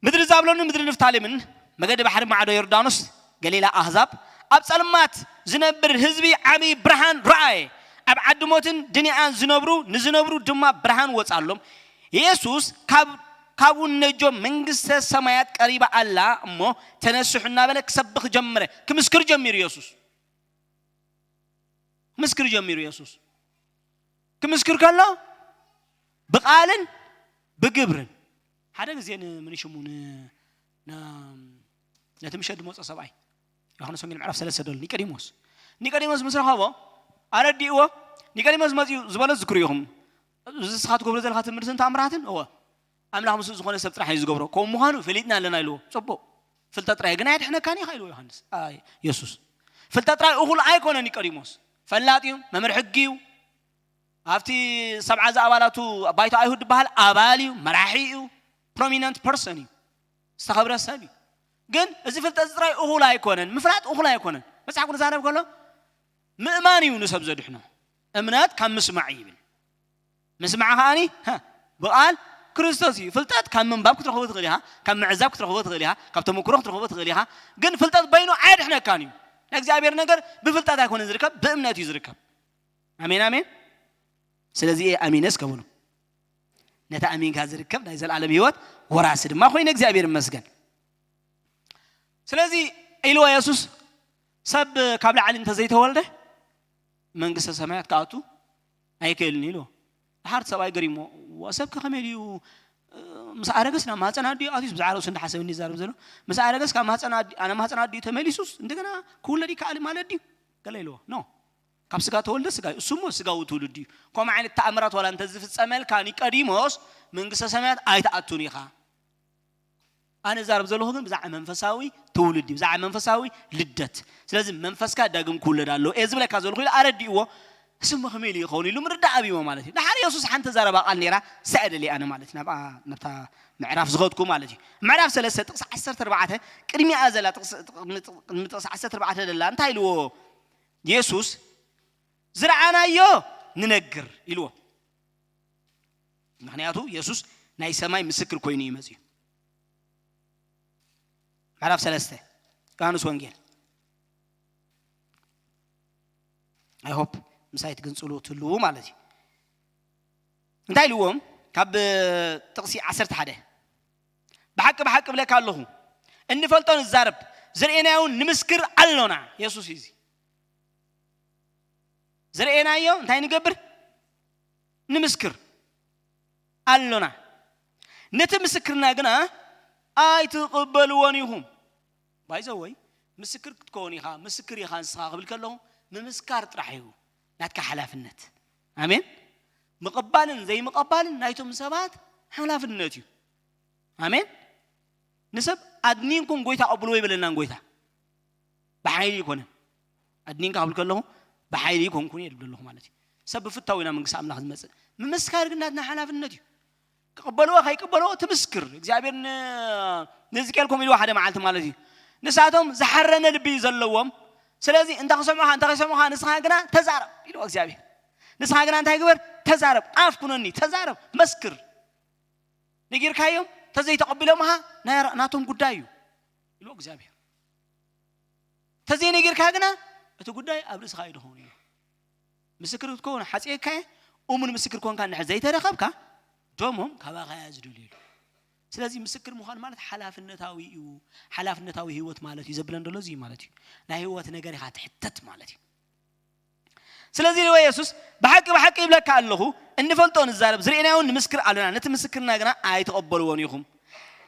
ምድሪ ዛብሎንን ምድሪ ንፍታሌምን መገዲ ባሕሪ ማዕዶ ዮርዳኖስ ገሊላ ኣህዛብ ኣብ ጸልማት ዝነብር ህዝቢ ዓብዪ ብርሃን ረኣየ። ኣብ ዓዲ ሞትን ድንኣን ዝነብሩ ንዝነብሩ ድማ ብርሃን ወጻሎም። የሱስ ካብ ካብኡ ነጆ መንግስተ ሰማያት ቀሪባ ኣላ እሞ ተነስሑ እናበለ ክሰብኽ ጀመረ። ክምስክር ጀሚሩ የሱስ ክምስክር ጀሚሩ የሱስ ክምስክር ከሎ ብቃልን ብግብርን ሓደ ግዜ ንምንሽሙ ነቲ ምሸት ዝመፀ ሰብኣይ ዮሃንስ ወንጌል ምዕራፍ ሰለስተ ደሎ ኒቆዲሞስ ኒቆዲሞስ ምስ ረኸቦ ኣረዲእዎ። ኒቆዲሞስ መፅኡ ዝበሎ ዝክሩ ኢኹም። እዚ ስኻ ትገብሮ ዘለካ ትምህርትን ተኣምራትን እወ ኣምላኽ ምስኡ ዝኾነ ሰብ ጥራሕ እዩ ዝገብሮ። ከምኡ ምዃኑ ፈሊጥና ኣለና ኢልዎ። ፅቡቕ ፍልጠት ጥራይ ግን ኣየድሕነካን ኢኻ ኢልዎ ዮሃንስ የሱስ። ፍልጠት ጥራይ እኹል ኣይኮነን። ኒቆዲሞስ ፈላጥ እዩ፣ መምህር ሕጊ እዩ። ኣብቲ ሰብዓ ዝኣባላቱ ባይቶ ኣይሁድ ዝበሃል ኣባል እዩ፣ መራሒ እዩ፣ ፕሮሚነንት ፐርሰን እዩ፣ ዝተኸብረ ሰብ እዩ። ግን እዚ ፍልጠት ጥራይ እኹል ኣይኮነን፣ ምፍላጥ እኹል ኣይኮነን። መጽሓፍ ቅዱስ ዛረብ ከሎ ምእማን እዩ ንሰብ ዘድሕኖ። እምነት ካብ ምስማዕ ይብል። ምስማዕ ከኣኒ ብቓል ክርስቶስ እዩ። ፍልጠት ካብ ምንባብ ክትረኽቦ ትኽእል ኢኻ፣ ካብ ምዕዛብ ክትረኽቦ ትኽእል ኢኻ፣ ካብ ተመክሮ ክትረኽቦ ትኽእል ኢኻ። ግን ፍልጠት በይኑ ኣየድሕነካን እዩ። ናይ እግዚኣብሔር ነገር ብፍልጠት ኣይኮነን ዝርከብ፣ ብእምነት እዩ ዝርከብ። ኣሜን ኣሜን። ስለዚ ኣሚነስ ከብሉ ነቲ ኣሚንካ ዝርከብ ናይ ዘላለም ህይወት ወራሲ ድማ ኮይነ እግዚኣብሔር ይመስገን። ስለዚ ኢልዎ የሱስ ሰብ ካብ ላዕሊ እንተዘይተወልደ መንግስተ ሰማያት ክኣቱ ኣይክእልን ኢልዎ። ድሓር ሰብኣይ ገሪሞ ሰብከ ከመይ ድዩ ምስ ኣረገስ ናብ ማህፀን ኣዲኡ ኣትዩስ ብዛዕባ ርእሱ እንዳሓሰብ እንዲ ዛረብ ዘሎ ምስ ኣረገስ ካብ ማህፀን ኣዲ ኣነ ማህፀን ኣዲኡ ተመሊሱስ እንደገና ክውለድ ይከኣል ማለት ድዩ ገለ ኢልዎ ኖ ካብ ስጋ ተወልደ ስጋ እዩ እሱ እሞ ስጋዊ ትውልድ እዩ። ከምኡ ዓይነት ተኣምራት ዋላ እንተዝፍፀመልካ ኒቀዲሞስ መንግስተ ሰማያት ኣይትኣቱን ኢኻ። ኣነ ዛረብ ዘለኹ ግን ብዛዕባ መንፈሳዊ ትውልድ እዩ ብዛዕባ መንፈሳዊ ልደት። ስለዚ መንፈስካ ዳግም ክውለድ ኣለዎ እየ ዝብለካ ዘለኹ ኢሉ ኣረዲእዎ። እሱ እሞ ከመይ ኢሉ ይኸውን ኢሉ ምርዳእ ኣብዎ ማለት እዩ። ድሓር የሱስ ሓንቲ ዘረባ ቃል ነይራ ሰዕደሊ ኣነ ማለት ናብኣ ናብታ ምዕራፍ ዝኸድኩ ማለት እዩ። ምዕራፍ ሰለስተ ጥቕሲ ዓሰርተ ኣርባዕተ ቅድሚኣ ዘላ ጥቕሲ ዓሰርተ ኣርባዕተ ዘላ እንታይ ኢልዎ የሱስ ዝረኣናዮ ንነግር ኢልዎ። ምክንያቱ የሱስ ናይ ሰማይ ምስክር ኮይኑ እዩ መፅዩ። ምዕራፍ ሰለስተ ዮሃንስ ወንጌል I hope ምሳይ ትግንፅሉ ትህልዉ ማለት እዩ። እንታይ ኢልዎም ካብ ጥቕሲ ዓሰርተ ሓደ ብሓቂ ብሓቂ ብለካ ኣለኹ እንፈልጦ ንዛረብ ዝርእናዮ ንምስክር ኣሎና። የሱስ እዩ እዚ ዝርእናዮ እንታይ ንገብር ንምስክር ኣሎና። ነቲ ምስክርና ግና ኣይትቕበልዎን ኢኹም። ባይዘወይ ምስክር ክትከውን ኢኻ ምስክር ኢኻ ንስኻ ክብል ከለኹ ምምስካር ጥራሕ እዩ ናትካ ሓላፍነት። ኣሜን። ምቕባልን ዘይምቕባልን ናይቶም ሰባት ሓላፍነት እዩ። ኣሜን። ንሰብ ኣድኒንኩም ጎይታ ቀብልዎ ይበለናን ጎይታ ብሓይሊ ይኮነን። ኣድኒንካ ክብል ከለኹ ብሓይሊ ይኮንኩን እየ ዝብል ኣለኹ ማለት እዩ። ሰብ ብፍታው ኢና መንግስቲ ኣምላኽ ዝመፅእ። ምምስካር ግን ናትና ሓላፍነት እዩ። ክቕበልዎ ከይቅበልዎ ትምስክር እግዚኣብሔር ንህዝቅኤል ከምኡ ኢልዎ ሓደ መዓልቲ ማለት እዩ። ንሳቶም ዝሓረነ ልቢ እዩ ዘለዎም። ስለዚ እንተ ክሰምዑኻ እንተ ከይሰምዑኻ ንስኻ ግና ተዛረብ ኢልዎ እግዚኣብሔር። ንስኻ ግና እንታይ ግበር? ተዛረብ፣ ኣፍ ኩነኒ፣ ተዛረብ፣ መስክር። ነጊርካዮም ተዘይተቐቢሎምኻ ናይ ራ- ናቶም ጉዳይ እዩ ኢልዎ እግዚኣብሔር። ተዘይነጊርካ ግና እቲ ጉዳይ ኣብ ርእስኻ እዩ ድኸውን እዩ። ምስክር ክትከውን ሓፂየካ እየ። እሙን ምስክር ኮንካ እንድሕር ዘይተረኸብካ ደሞም ካባኻ እያ ዝደልዩሉ። ስለዚ ምስክር ምዃን ማለት ሓላፍነታዊ እዩ። ሓላፍነታዊ ህይወት ማለት እዩ ዘብለን ደሎ እዚ ማለት እዩ። ናይ ህይወት ነገር ኢኻ ትሕተት ማለት እዩ። ስለዚ ንወ የሱስ ብሓቂ ብሓቂ ይብለካ ኣለኹ፣ እንፈልጦ ንዛረብ ዝርእናዮ እውን ንምስክር ኣለና፣ ነቲ ምስክርና ግና ኣይትቐበልዎን ኢኹም።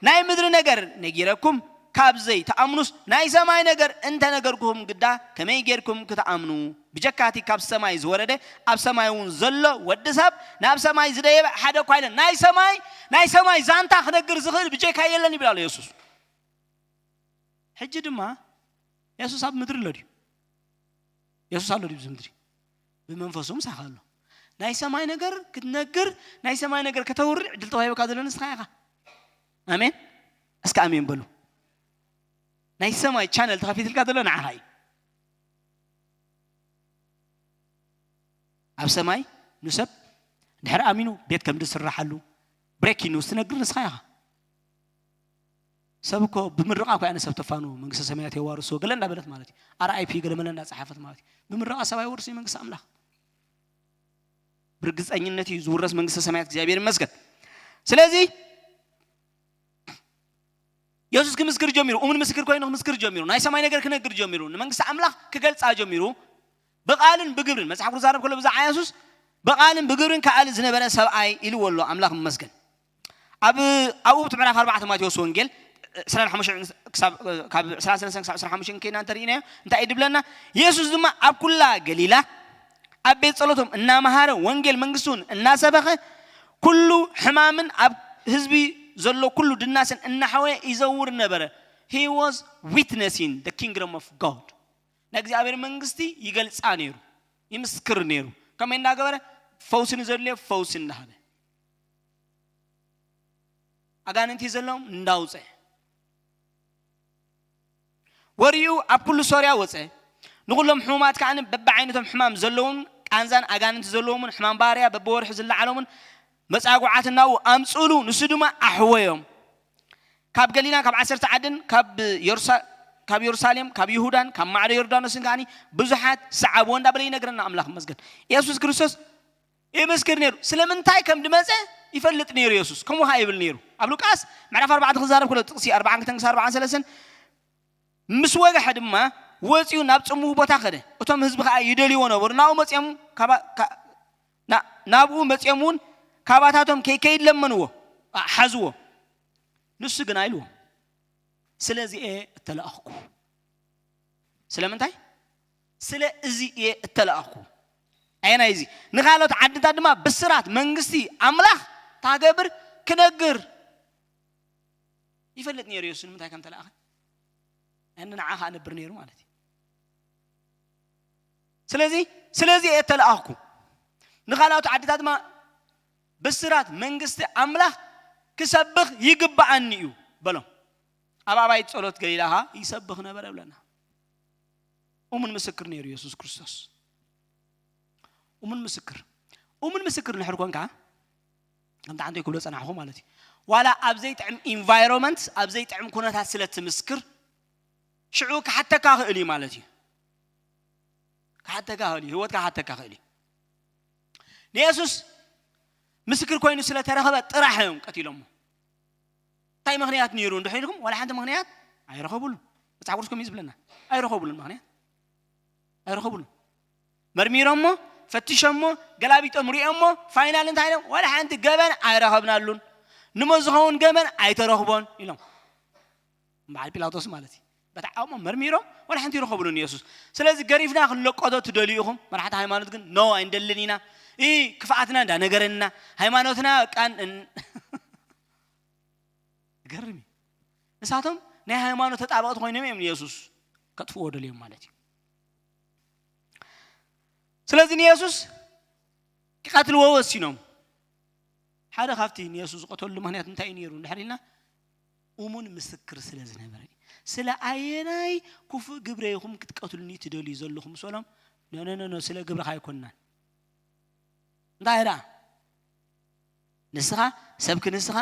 ናይ ምድሪ ነገር ነጊረኩም ካብ ዘይትኣምኑስ ናይ ሰማይ ነገር እንተነገርኩም ግዳ ከመይ ጌርኩም ክትኣምኑ? ብጀካቲ ካብ ሰማይ ዝወረደ ኣብ ሰማይ እውን ዘሎ ወዲ ሰብ ናብ ሰማይ ዝደየበ ሓደ እኳ የለን። ናይ ሰማይ ናይ ሰማይ ዛንታ ክነግር ዝኽእል ብጀካ የለን ይብል ኣሎ የሱስ። ሕጂ ድማ የሱስ ኣብ ምድሪ ኣሎ ድዩ? የሱስ ኣሎ ድዩ ኣብዚ ምድሪ? ብመንፈሱ ምሳኻ ኣሎ። ናይ ሰማይ ነገር ክትነግር ናይ ሰማይ ነገር ከተውርድ ዕድል ተዋሂበካ ዘሎ ንስኻ ኢኻ። ኣሜን። እስከ ኣሜን በሉ። ናይ ሰማይ ቻነል ተኸፊትልካ ዘሎ ንዓኻ እዩ። ኣብ ሰማይ ንሰብ ድሕሪ ኣሚኑ ቤት ከም ዝስራሓሉ ብሬኪንግ ኒውስ ትነግር ንስኻ ኢኻ። ሰብ እኮ ብምርቓ እኮ ያነ ሰብ ተፋኑ መንግስተ ሰማያት የዋርሶ ገለ እንዳበለት ማለት እዩ። ኣር ኣይ ፒ ገለ መለ እንዳፀሓፈት ማለት እዩ። ብምርቓ ሰብ ኣይወርስ መንግስቲ ኣምላኽ። ብርግፀኝነት እዩ ዝውረስ መንግስተ ሰማያት። እግዚኣብሔር ይመስገን። ስለዚ የሱስ ክምስክር ጀሚሩ፣ እሙን ምስክር ኮይኑ ክምስክር ጀሚሩ፣ ናይ ሰማይ ነገር ክነግር ጀሚሩ፣ ንመንግስቲ ኣምላኽ ክገልጻ ጀሚሩ። ብቓልን ብግብርን መጽሓፍ ቅዱስ ዛረብ ከሎ ብዛዕባ የሱስ ብቓልን ብግብርን ከኣል ዝነበረ ሰብኣይ ኢልዎ ኣሎ። ኣምላኽ ይመስገን። ኣብ ኣብኡ እቲ ምዕራፍ ኣርባዕተ ማቴዎስ ወንጌል ዕስራን ሓሙሽተን ክሳብ ካብ ዕስራን ሰለስተን ክሳብ ዕስራን ሓሙሽተን ከይና እንተርኢናዮ እንታይ እዩ ድብለና? የሱስ ድማ ኣብ ኩላ ገሊላ ኣብ ቤት ጸሎቶም እናመሃረ ወንጌል መንግስቲ እውን እናሰበኸ ኩሉ ሕማምን ኣብ ህዝቢ ዘሎ ኩሉ ድናስን እናሓወየ ይዘውር ነበረ። He was witnessing the kingdom of God። ናይ እግዚኣብሔር መንግስቲ ይገልጻ ነይሩ፣ ይምስክር ነይሩ። ከመይ እንዳገበረ? ፈውሲ ንዘድልዮ ፈውሲ እንዳሃበ፣ ኣጋንንቲ ዘለዎም እንዳውፀ፣ ወሪኡ ኣብ ኩሉ ሶርያ ወፀ። ንኩሎም ሕሙማት ከዓኒ በብዓይነቶም ሕማም ዘለዎም፣ ቃንዛን ኣጋንንቲ ዘለዎምን ሕማም ባርያ በብወርሒ ዝለዓሎምን መጻጉዓት እናው ኣምፅእሉ፣ ንሱ ድማ ኣሕወዮም። ካብ ገሊላን ካብ ዓሰርተ ዓድን ካብ የሩሳ- ካብ የሩሳሌም ካብ ይሁዳን ካብ ማዕዶ ዮርዳኖስን ከዓኒ ብዙሓት ሰዓብዎ እንዳበለ ይነግረና። ኣምላኽ ይመስገን። የሱስ ክርስቶስ ይምስክር ነይሩ። ስለምንታይ ከም ድመፀ ይፈልጥ ነይሩ የሱስ። ከምኡ ኸዓ ይብል ነይሩ። ኣብ ሉቃስ ምዕራፍ ኣርባዕተ ክዛረብ ከሎ ጥቕሲ ኣርባዓን ክልተን ክሳብ ኣርባዓን ሰለስተን ምስ ወግሐ ድማ ወፂኡ ናብ ፅምው ቦታ ከደ። እቶም ህዝቢ ኸዓ ይደልይዎ ነበሩ። ናብኡ መፅኦም ካባ- ካ- ና- ናብኡ መፅኦም እውን ካባታቶም ከይከይድ ለመንዎ፣ ኣ- ሓዝዎ። ንሱ ግና ኢልዎም፣ ስለዚ እየ እተላእኽኩ። ስለምንታይ? ስለ እዚ እየ እተላእኽኩ። ኣየናይ እዚ? ንኻልኦት ዓድታት ድማ ብስራት መንግስቲ ኣምላኽ ታገብር ክነግር ይፈልጥ ነይሩ። የሱስ ንምንታይ ከም ተላእኸ ኣነ ንዓኻ ኣነብር ነይሩ ማለት እዩ። ስለዚ ስለዚ እየ እተላእኽኩ፣ ንኻልኦት ዓድታት ድማ ብስራት መንግስቲ ኣምላኽ ክሰብኽ ይግብኣኒ እዩ በሎም። ኣብ ኣባይቲ ጸሎት ገሊላ ኸኣ ይሰብኽ ነበረ ብለና። እሙን ምስክር ነይሩ የሱስ ክርስቶስ። እሙን ምስክር። እሙን ምስክር እንድሕር ኮንካ፣ ከምቲ ሓንቲ ክብሎ ጸናሕኹ ማለት እዩ። ዋላ ኣብ ዘይጥዕም ኢንቫይሮንመንት፣ ኣብ ዘይጥዕም ኩነታት ስለ ትምስክር፣ ሽዑ ክሓተካ ክእል እዩ ማለት እዩ። ክሓተካ ክእል እዩ፣ ህይወትካ ክሓተካ ክእል እዩ። ንየሱስ ምስክር ኮይኑ ስለ ተረኸበ ጥራሕ እዮም ቀቲሎሞ። እንታይ ምኽንያት ነይሩ እንድሕር ኢልኩም፣ ዋላ ሓንቲ ምኽንያት ኣይረኸቡሉን። መጽሓፍ ቅዱስ ከምኡ እዩ ዝብለና። ኣይረኸቡሉን ምኽንያት። ኣይረኸቡሉን። መርሚሮሞ፣ ፈቲሾሞ፣ ገላቢጦም ሪኦሞ፣ ፋይናል እንታይ ኢሎም? ዋላ ሓንቲ ገበን ኣይረኸብናሉን። ንሞ ዝኸውን ገበን ኣይተረኽቦን ኢሎም። በዓል ጲላጦስ ማለት እዩ። በቲ ዓቕሞም መርሚሮም ዋላ ሓንቲ ይረኸቡሉን የሱስ። ስለዚ ገሪፍና ክንለቆቶ ትደልዩ ኢኹም። መራሕቲ ሃይማኖት ግን ኖ ኣይንደልን ኢና። ኢ ክፍኣትና እንዳነገረንና ሃይማኖትና ቃን እን- ገርም እዩ። ንሳቶም ናይ ሃይማኖት ተጣበቕቲ ኮይኖም እዮም ንየሱስ ከጥፍዎ ደልዮም ማለት እዩ። ስለዚ ንየሱስ ክቐትልዎ ወሲኖም። ሓደ ካብቲ ንየሱስ ዝቐተሉ ምኽንያት እንታይ እዩ ነይሩ እንድሕር ኢልና፣ እሙን ምስክር ስለ ዝነበረ እዩ። ስለ ኣየናይ ክፉእ ግብረ ኢኹም ክትቀትሉኒ ትደልዩ ዘለኹም? ስበሎም። ኖ፣ ኖ፣ ኖ፣ ኖ፣ ስለ ግብርኻ ኣይኮንናን። እንታይ ደኣ? ንስኻ፣ ሰብ ክንስኻ፣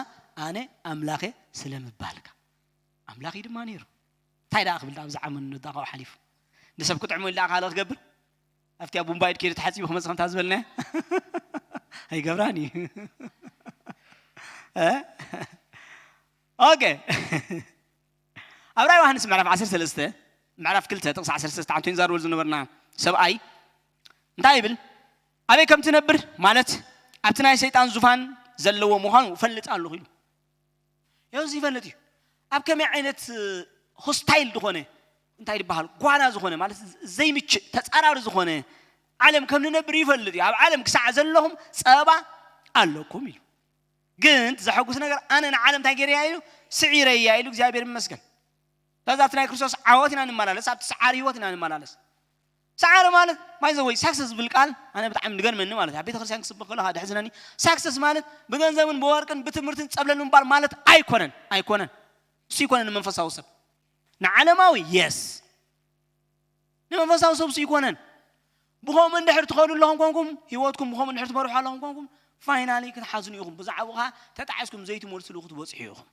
ኣነ ኣምላኽ እየ ስለ ምባልካ። ኣምላኽ እዩ ድማ ነይሩ። እንታይ ደኣ ክብል ደኣ ብዛዕባ መንነቱ ደኣ ካብኡ ሓሊፉ? ንሰብ ክጥዕሞ ኢሉ ደኣ ካልእ ክገብር? ኣብቲ ኣብ ቡምባ ኢድ ከይዱ ተሓጺቡ ክመጽእ ከምታ ዝበልናዮ? ኣይገብራን እዩ። እ? ኦኬ። ኣብ ራእይ ዮሃንስ ምዕራፍ ዓሰርተ ሰለስተ፣ ምዕራፍ ክልተ ጥቕሲ ዓሰርተ ሰለስተ፣ ኣንቶኒ ዛርበል ዝነበርና ሰብኣይ እንታይ ይብል? ኣበይ ከም ትነብር፣ ማለት ኣብቲ ናይ ሰይጣን ዙፋን ዘለዎ ምዃኑ እፈልጥ ኣለኹ ኢሉ። የሱስ ይፈልጥ እዩ። ኣብ ከመይ ዓይነት ሆስታይል ዝኾነ፣ እንታይ ይበሃል፣ ጓና ዝኾነ፣ ማለት ዘይምችእ፣ ተጻራሪ ዝኾነ ዓለም ከም ንነብር ይፈልጥ እዩ። ኣብ ዓለም ክሳዕ ዘለኹም ጸባ ኣለኩም ኢሉ። ግን ዘሐጉስ ነገር፣ ኣነ ንዓለም እንታይ ገይረያ ኢሉ? ስዒረያ ኢሉ። እግዚኣብሔር ይመስገን። ስለዚ ኣብቲ ናይ ክርስቶስ ዓወት ኢና ንመላለስ፣ ኣብቲ ሰዓሪ ህይወት ኢና ንመላለስ። ሰዓሪ ማለት፣ ባይ ዘ ወይ፣ ሳክሰስ ዝብል ቃል ኣነ ብጣዕሚ ዝገርመኒ ማለት እዩ። ኣብ ቤተክርስትያን ክስብኽ ከለኻ ድሕዝነኒ። ሳክሰስ ማለት ብገንዘብን ብወርቅን ብትምህርትን ጸብለል ምባል ማለት ኣይኮነን፣ ኣይኮነን። እሱ ይኮነን ንመንፈሳዊ ሰብ። ንዓለማዊ የስ፣ ንመንፈሳዊ ሰብ እሱ ይኮነን። ብኸምኡ እንድሕር ትኸዱ ኣለኹም ኮንኩም፣ ህይወትኩም ብኸምኡ እንድሕር ትመርሑ ኣለኹም ኮንኩም፣ ፋይናሊ ክትሓዝኑ ኢኹም። ብዛዕባኻ ተጣዒስኩም ዘይትመልስሉ ክትበጽሑ ኢኹም።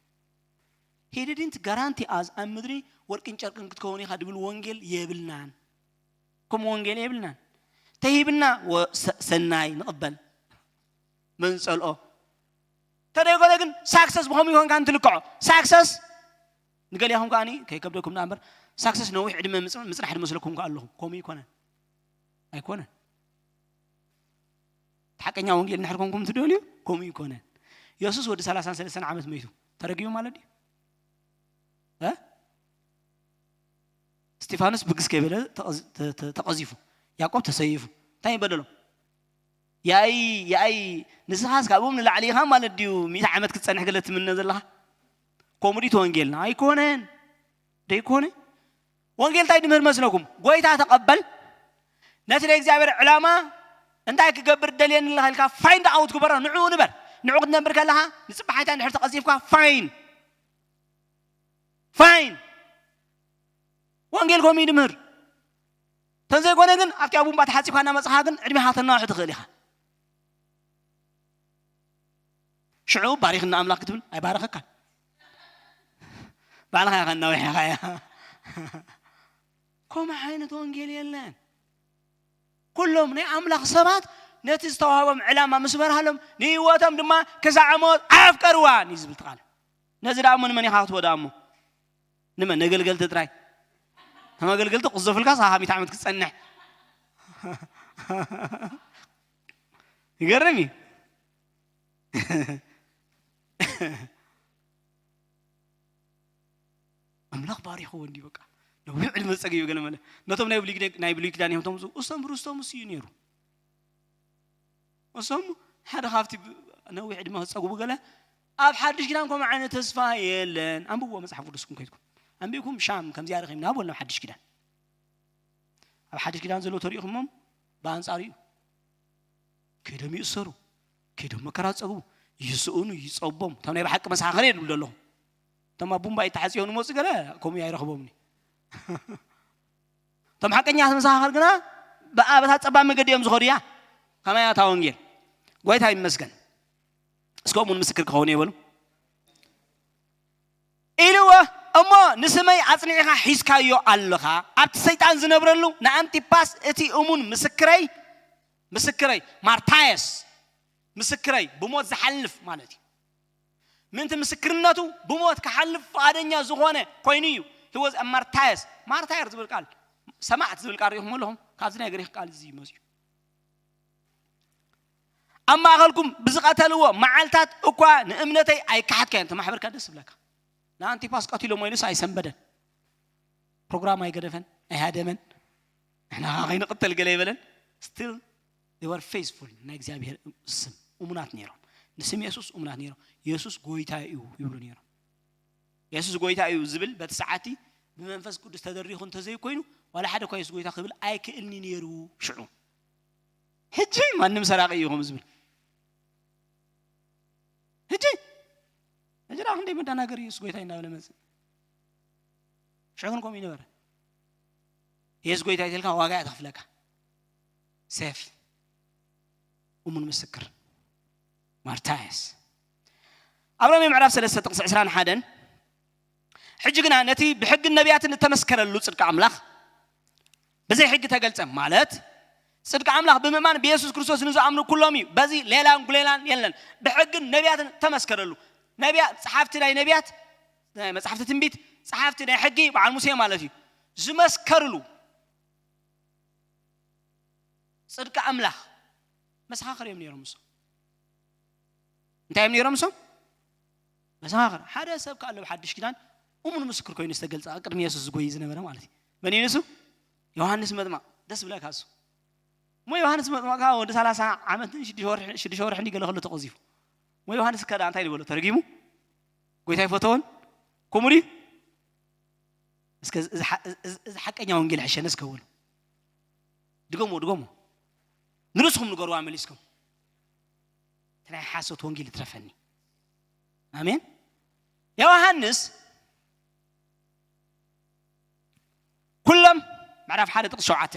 He didn't guarantee us ኣብ ምድሪ ወርቅን ጨርቅን ክትከውን ኢኻ ድብል ወንጌል የብልናን። ከምኡ ወንጌል የብልናን። ተሂብና ወ-፣ ሰ-፣ ሰናይ ንቕበል፣ መንጸልኦ። ተደይኮነ ግን ሳክሰስ ብኸምኡ ይኾንካ እንትልክዖ። ሳክሰስ ንገሊኹም ከኣኒ ከይከብደኩም ደኣ እምበር፣ ሳክሰስ ነዊሕ ዕድመ ምጽ-፣ ምጽናሕ ድመስለኩም ከኣ ኣለኹም። ከምኡ ይኮነን። ኣይኮነን። እቲ ሓቀኛ ወንጌል እንድሕር ኮንኩም ትደልዩ፣ ከምኡ ይኮነን። የሱስ ወዲ ሰላሳን ሰለስተን ዓመት መይቱ። ተረጊሙ ማለት ድዩ? እ? እስጢፋኖስ ብግስ ከይበለ ተቐዝ-፣ ተ-፣ ተ-፣ ተቐዚፉ። ያዕቆብ ተሰይፉ። እንታይ ይበደሎ? ያኢ፣ ያኢ፣ ንስኻስ ካብኦም ንላዕሊ ኢኻ ማለት ድዩ? ሚእቲ ዓመት ክትጸንሕ ገለ ትምነ ዘለኻ? ከምኡ ድዩ እቲ ወንጌልና? ኣይኮነን። ደይኮነ? ወንጌል እንታይ ድምህር መስለኩም? ጎይታ ተቐበል። ነቲ ናይ እግዚኣብሔር ዕላማ እንታይ ክገብር ደልየኒ ኣለኻ ኢልካ ፋይንድ ኣውት ግበሮ። ንዕኡ ንበር። ንዕኡ ክትነብር ከለኻ፣ ንጽባሓይታ እንድሕር ተቐዚፍካ፣ ፋይን። ፋይን። ወንጌል ከምኡ እዩ ድምህር። ተንዘይኮነ ግን፣ ኣብቲ ኣብ ቡምባ ተሓጺብካ እናመጻኻ ግን፣ ዕድሜኻ ተናውሒ ትኽእል ኢኻ። ሽዑ ባሪኽና ኣምላኽ ክትብል ኣይባረኸካን። ባዕልኻ ኢኻ እናውሒኻያ። ከምኡ ዓይነት ወንጌል የለን። ኩሎም ናይ ኣምላኽ ሰባት ነቲ ዝተዋህቦም ዕላማ ምስ በርሃሎም፣ ንህይወቶም ድማ ክሳዕ ሞት ኣፍቀርዋን እዩ ዝብል እቲ ቃል። ነዚ ደኣ እሞ ንመን ኢኻ ክትወድኣ እሞ? ንመን? ነገልገልቲ ጥራይ። ከም ኣገልገልቲ ቁዘፍልካ ሳኻ ሚእቲ ዓመት ክትጸንሕ። ይገርም እዩ። ኣምላኽ ባሪኽዎ እንዲ በቃ። ነዊሕ ዕድመ ዝጸገዩ ገለ መለ። ነቶም ናይ ብሉይ ኪዳን፣ ናይ ብሉይ ኪዳን እዮም፣ እቶም እሶም ርስቶም እሱ እዩ ነይሩ። እሶም ሓደ ካብቲ ብ-፣ ነዊሕ ዕድመ ክጸግቡ ገለ፣ ኣብ ሓድሽ ኪዳን ከምኡ ዓይነት ተስፋ የለን። ኣንብብዎ መጽሓፍ ቅዱስኩም ከይድኩም። ኣንቢብኩም ሻም ከምዚኣ ረኺብና በሉ ናብ ሓድሽ ኪዳን። ኣብ ሓድሽ ኪዳን ዘለዉ ተሪኢኹሞም ብኣንጻሩ እዩ። ከይዶም ይእሰሩ፣ ከይዶም መከራ ጸግቡ፣ ይስእኑ፣ ይጸቦም። እቶም ናይ ብሓቂ መሰኻኽር እየ ድብል ዘለኹ። እቶም ኣብ ቡምባ ይተሓጽዮ ንመጹ ገለ ከምኡ ኣይረኽቦምኒ። እቶም ሓቀኛት መሰኻኽር ግና ብኣ በታ ጸባብ መገዲ እዮም ዝኸዱ እያ። ከማይ እያ እታ ወንጌል። ጎይታ ይመስገን። እስከ እሙን ምስክር ክኸውን እየ በሉ። ኢልዎ፣ እሞ ንስመይ ኣጽኒዕኻ ሒዝካዮ ኣለኻ። ኣብቲ ሰይጣን ዝነብረሉ ንኣንቲፓስ እቲ እሙን ምስክረይ፣ ምስክረይ፣ ማርታየስ፣ ምስክረይ፣ ብሞት ዝሓልፍ ማለት እዩ። ምእንቲ ምስክርነቱ ብሞት ክሓልፍ ፍቓደኛ ዝኾነ ኮይኑ እዩ። He was a martyrs። ማርታየር ዝብል ቃል፣ ሰማዕት ዝብል ቃል ርኢኹም ኣለኹም? ካብዚ ናይ ግሪክ ቃል እዚ እዩ መፅዩ። ኣብ ማእኸልኩም ብዝቐተልዎ መዓልታት እኳ ንእምነተይ ኣይከሓድካዮን። እቲ ማሕበርካ ደስ ዝብለካ። ንኣንቲፓስ ቀቲሎሞ ኢሉስ ኣይሰንበደን። ፕሮግራም ኣይገደፈን፣ ኣይሃደመን። ንሕና ኸዓ ከይንቕተል ገለ ኣይበለን። Still they were faithful። ናይ እግዚኣብሔር ስም እሙናት ነይሮም። ንስም የሱስ እሙናት ነይሮም። የሱስ ጎይታ እዩ ይብሉ ነይሮም። የሱስ ጎይታ እዩ ዝብል በቲ ሰዓቲ ብመንፈስ ቅዱስ ተደሪኹ እንተዘይኮይኑ፣ ዋላ ሓደ እኳ የሱስ ጎይታ ክብል ኣይክእልኒ ነይሩ ሽዑ። ሕጂ ማንም ሰራቂ እዩ ከም ዝብል። ሕጂ ጅራ ክንደይ መዳናገር ኢየሱስ ጎይታ እናበለ መጽእ። ሽዑ ግን ከምኡ ይነበረ። ኢየሱስ ጎይታ ይተልካ ዋጋ እያ ተኽፍለካ። ሴፍ እሙን ምስክር ማርታየስ ኣብ ሮሜ ምዕራፍ ሰለስተ ጥቕሲ ዕስራን ሓደን ሕጂ ግና ነቲ ብሕግን ነቢያትን እተመስከረሉ ጽድቂ ኣምላኽ ብዘይ ሕጊ ተገልጸ ማለት ጽድቂ ኣምላኽ ብምእማን ብየሱስ ክርስቶስ ንዝኣምኑ ኩሎም እዩ። በዚ ሌላን ጉሌላን የለን። ብሕግን ነቢያትን ተመስከረሉ። ነቢያት፣ ጸሓፍቲ ናይ ነቢያት፣ ናይ መጽሓፍቲ ትንቢት፣ ጸሓፍቲ ናይ ሕጊ በዓል ሙሴ ማለት እዩ። ዝመስከርሉ ጽድቂ ኣምላኽ መሰኻኽር እዮም ነይሮም እሶም። እንታይ እዮም ነይሮም እሶም? መሰኻኽር። ሓደ ሰብ ከኣ ኣሎ ብሓድሽ ኪዳን እሙን ምስክር ኮይኑ ዝተገልጸ ኣብ ቅድሚ የሱስ ዝጎይ ዝነበረ ማለት እዩ። መን እዩ ንሱ? ዮሃንስ መጥማቕ። ደስ ብለካ እሱ። እሞ ዮሃንስ መጥማቕ ከኣ ወዲ ሰላሳ ዓመትን ሽዱሽተ ወርሒ፣ ሽዱሽተ ወርሒ እንዲ ገለ ከሎ ተቐዚፉ። እሞ ዮሃንስ ከ ደኣ እንታይ ዝበሎ? ተረጊሙ? ጎይታ ይፈተዎን? ከምኡ ድዩ? እስከ እዚ፣ እዚ ሓ-፣ እዚ፣ እዚ ሓቀኛ ወንጌል ሕሸነ እስከ በሉ። ድገሞ፣ ድገሞ። ንርእስኹም ንገርዋ መሊስኩም። እቲ ናይ ሓሶት ወንጌል ይትረፈኒ። ኣሜን። ዮሃንስ ኩሎም፣ ምዕራፍ ሓደ ጥቕሲ ሸውዓተ፣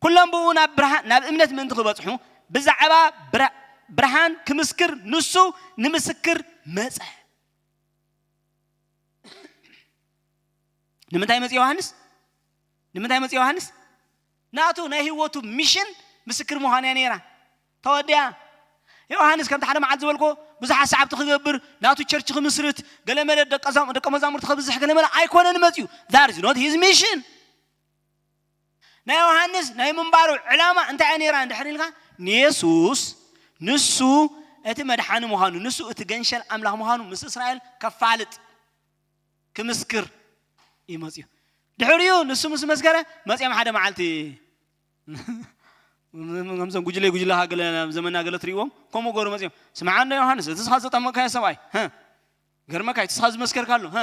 ኩሎም ብኡ ናብ ብርሃ-፣ ናብ እምነት ምእንቲ ክበጽሑ ብዛዕባ ብራ-፣ ብርሃን ክምስክር ንሱ ንምስክር መጸ። ንምንታይ መጽእ ዮሃንስ? ንምንታይ መጽእ ዮሃንስ? ናቱ ናይ ህይወቱ ሚሽን ምስክር ምዃን እያ ነይራ። ተወዲኣ። ዮሃንስ ከምቲ ሓደ መዓልቲ ዝበልኮ ብዙሓት ሰዓብቲ ክገብር፣ ናቱ ቸርች ክምስርት፣ ገለመለ ደቀ ዛ-፣ ደቀ መዛሙርቲ ከብዝሕ ገለመለ ኣይኮነን መጽኡ። That is not his mission። ናይ ዮሃንስ ናይ ምንባሩ ዕላማ እንታይ እያ ነይራ እንድሕር ኢልካ፣ ንየሱስ ንሱ እቲ መድሓኒ ምዃኑ፣ ንሱ እቲ ገንሸል ኣምላኽ ምዃኑ ምስ እስራኤል ከፋልጥ፣ ክምስክር እዩ መፅዩ። ድሕሪኡ ንሱ ምስ መስከረ መፅኦም ሓደ መዓልቲ ከምዞም ጉጅለ ጉጅለ ሃገለ ዘመና ገለ ትሪእዎም ከምኡ ገሩ መፅኦም፣ ስምዓ እንዶ ዮሃንስ፣ እቲ ስኻ ዘጠመቅካዮ ሰብኣይ፣ ሀ፣ ገርመካ፣ እቲ ስኻ ዝመስከርካሉ፣ ሀ፣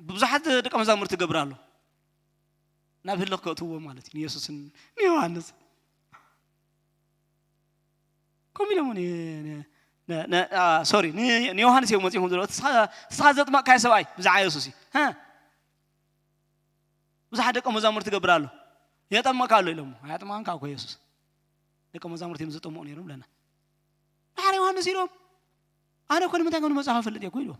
ብዙሓት ደቀ መዛሙርቲ ገብር ኣሎ። ናብ ህልኽ ከእትዎ ማለት እዩ ንየሱስን ንዮሃንስ። ከምኡ ኢሎም ን-፣ ን-፣ ን-፣ ን-፣ አ፣ ሶሪ፣ ን-፣ ንዮሃንስ እዮም መፂኦም ዝብሎ። "እቲ ስኻ፣ እቲ ስኻ ዘጥመቕካዮ ሰብኣይ ብዛዕባ የሱስ እዩ። ሀ? ብዙሓት ደቀ መዛሙርቲ ገብር ኣሎ። የጠመቕካ ኣሎ" ኢሎሞ። "ኣያጥመቐንካ እኮ የሱስ። ደቀ መዛሙርቲ እዮም ዘጠምቑ ነይሮም" ብለና። ደሓር ዮሃንስ ኢሎም፣ "ኣነ እኮ ንምንታይ ከም ዝመጻኹ እፈልጥ እየ እኮ" ኢሉ።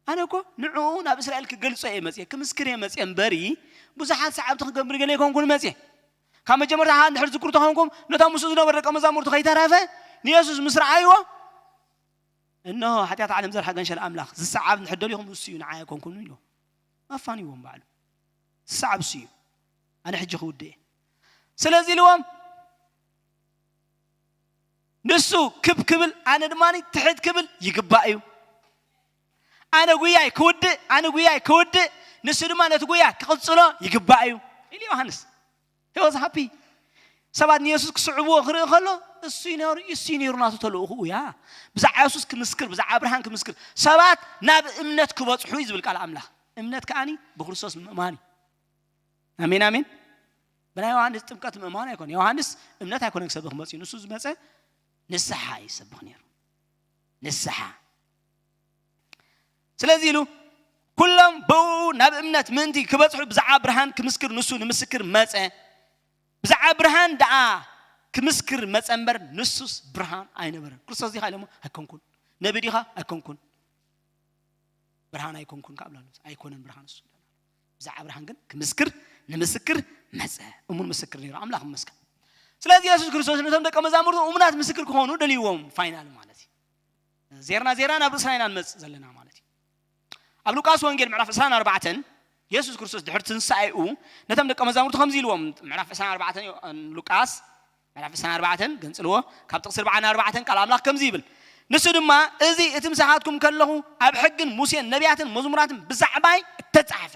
"ኣነ እኮ ንዕኡ ናብ እስራኤል ክገልጾ እየ መጽየ፣ ክምስክር እየ መጽየ እምበሪ፣ ብዙሓት ሰዓብቲ ክገብር ገለ ኣይኮንኩን መጽየ። ካብ መጀመርታ ከኣ እንድሕር ዝክሩ ተኾንኩም፣ ነቶም ምስኡ ዝነበሩ ደቀ መዛሙርቱ ከይተረፈ ንየሱስ ምስ ረኣይዎ፣ እንሆ ሓጢኣት ዓለም ዘርሓ ገንሸል ኣምላኽ፣ ዝሰዓብ እንድሕር ደሊኹም እሱ እዩ፣ ንዓይ ኣይኮንኩን" ኢሉ። ኣፋንይዎም ባዕሉ። ዝሰዓብ እሱ እዩ። ኣነ ሕጂ ክውድእ እየ። ስለዚ ኢልዎም፣ ንሱ ክብ ክብል፣ ኣነ ድማ ትሕት ክብል ይግባእ እዩ። ኣነ ጉያይ ክውድእ፣ ኣነ ጉያይ ክውድእ፣ ንሱ ድማ ነቲ ጉያ ክቕጽሎ ይግባእ እዩ ኢሉ ዮሃንስ። He was happy። ሰባት ንየሱስ ክስዕብዎ ክርኢ ከሎ፣ እሱ እዩ ነይሩ፣ እሱ እዩ ነይሩ ናቱ ተልእኹኡ እያ። ብዛዕባ የሱስ ክምስክር፣ ብዛዕባ ብርሃን ክምስክር፣ ሰባት ናብ እምነት ክበጽሑ እዩ ዝብል ቃል ኣምላኽ። እምነት ከኣኒ ብክርስቶስ ምእማን እዩ። ኣሜን፣ ኣሜን። ብናይ ዮሃንስ ጥምቀት ምእማን ኣይኮነ። ዮሃንስ እምነት ኣይኮነ ክሰብኽ መፅዩ። ንሱ ዝመፀ ንስሓ እዩ ዝሰብኽ ነይሩ። ንስሓ። ስለዚ ኢሉ፣ "ኩሎም ብኡ ናብ እምነት ምእንቲ ክበጽሑ ብዛዕባ ብርሃን ክምስክር ንሱ ንምስክር መጸ። ብዛዕባ ብርሃን ደኣ ክምስክር መጸ እምበር ንሱስ ብርሃን ኣይነበረን።" ክርስቶስ ዲኻ ኢሎሞ? ኣይኮንኩን። ነቢ ዲኻ? ኣይኮንኩን። ብርሃን ኣይኮንኩን ከኣ ብላ ኣሎ። ኣይኮነን ብርሃን እሱ። ብዛዕባ ብርሃን ግን ክምስክር ንምስክር መጸ። እሙን ምስክር ነይሩ። ኣምላኽ ይመስገን። ስለዚ የሱስ ክርስቶስ ነቶም ደቀ መዛሙርቱ እሙናት ምስክር ክኾኑ ደልይዎም፣ ፋይናል ማለት እዩ። ዜርና ዜርና ናብ ርእስና ኢና ንመጽእ ዘለና ማለት እዩ። ኣብ ሉቃስ ወንጌል ምዕራፍ ዕስራን ኣርባዕተን የሱስ ክርስቶስ ድሕሪ ትንሳኤኡ ነቶም ደቀ መዛሙርቱ ከምዚ ኢልዎም፣ ምዕራፍ ዕስራን ኣርባዕተን ሉቃስ ምዕራፍ ዕስራን ኣርባዕተን ገንጽልዎ፣ ካብ ጥቕሲ ኣርባዓን ኣርባዕተን ቃል ኣምላኽ ከምዚ ይብል፣ ንሱ ድማ፣ "እዚ እቲ ምሳኻትኩም ከለኹ ኣብ ሕግን ሙሴን ነቢያትን መዝሙራትን ብዛዕባይ እተጻሕፈ፣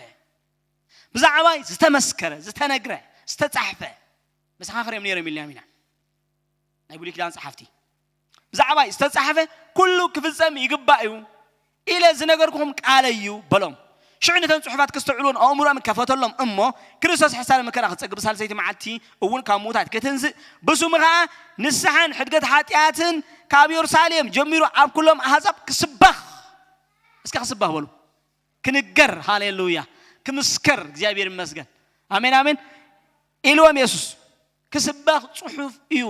ብዛዕባይ ዝተመስከረ፣ ዝተነግረ፣ ዝተጻሕፈ መሰኻኽር እዮም ነይሮም" ኢልና ኢና። ናይ ብሉይ ኪዳን ጸሓፍቲ፣ "ብዛዕባይ ዝተጻሕፈ ኩሉ ክፍጸም ይግባእ እዩ ኢለ ዝነገርኩኹም ቃለይ እዩ" በሎም። ሽዑ ነተን ጽሑፋት ከስተውዕሉን ኣእምሮኦም ከፈተሎም እሞ፣ ክርስቶስ ሕሳረ መከራ ክጸግብ፣ ሳልሰይቲ መዓልቲ እውን ካብ ምዉታት ክትንስእ፣ ብስሙ ኸኣ ንስሓን ሕድገት ሓጢኣትን ካብ የሩሳሌም ጀሚሩ ኣብ ኩሎም ኣህዛብ ክስበኽ፣ እስከ ክስባኽ በሉ። ክንገር፣ ሃሌሉያ፣ ክምስከር፣ እግዚኣብሔር ይመስገን። ኣሜን፣ ኣሜን። ኢልዎም የሱስ፣ ክስባኽ ጽሑፍ እዩ፣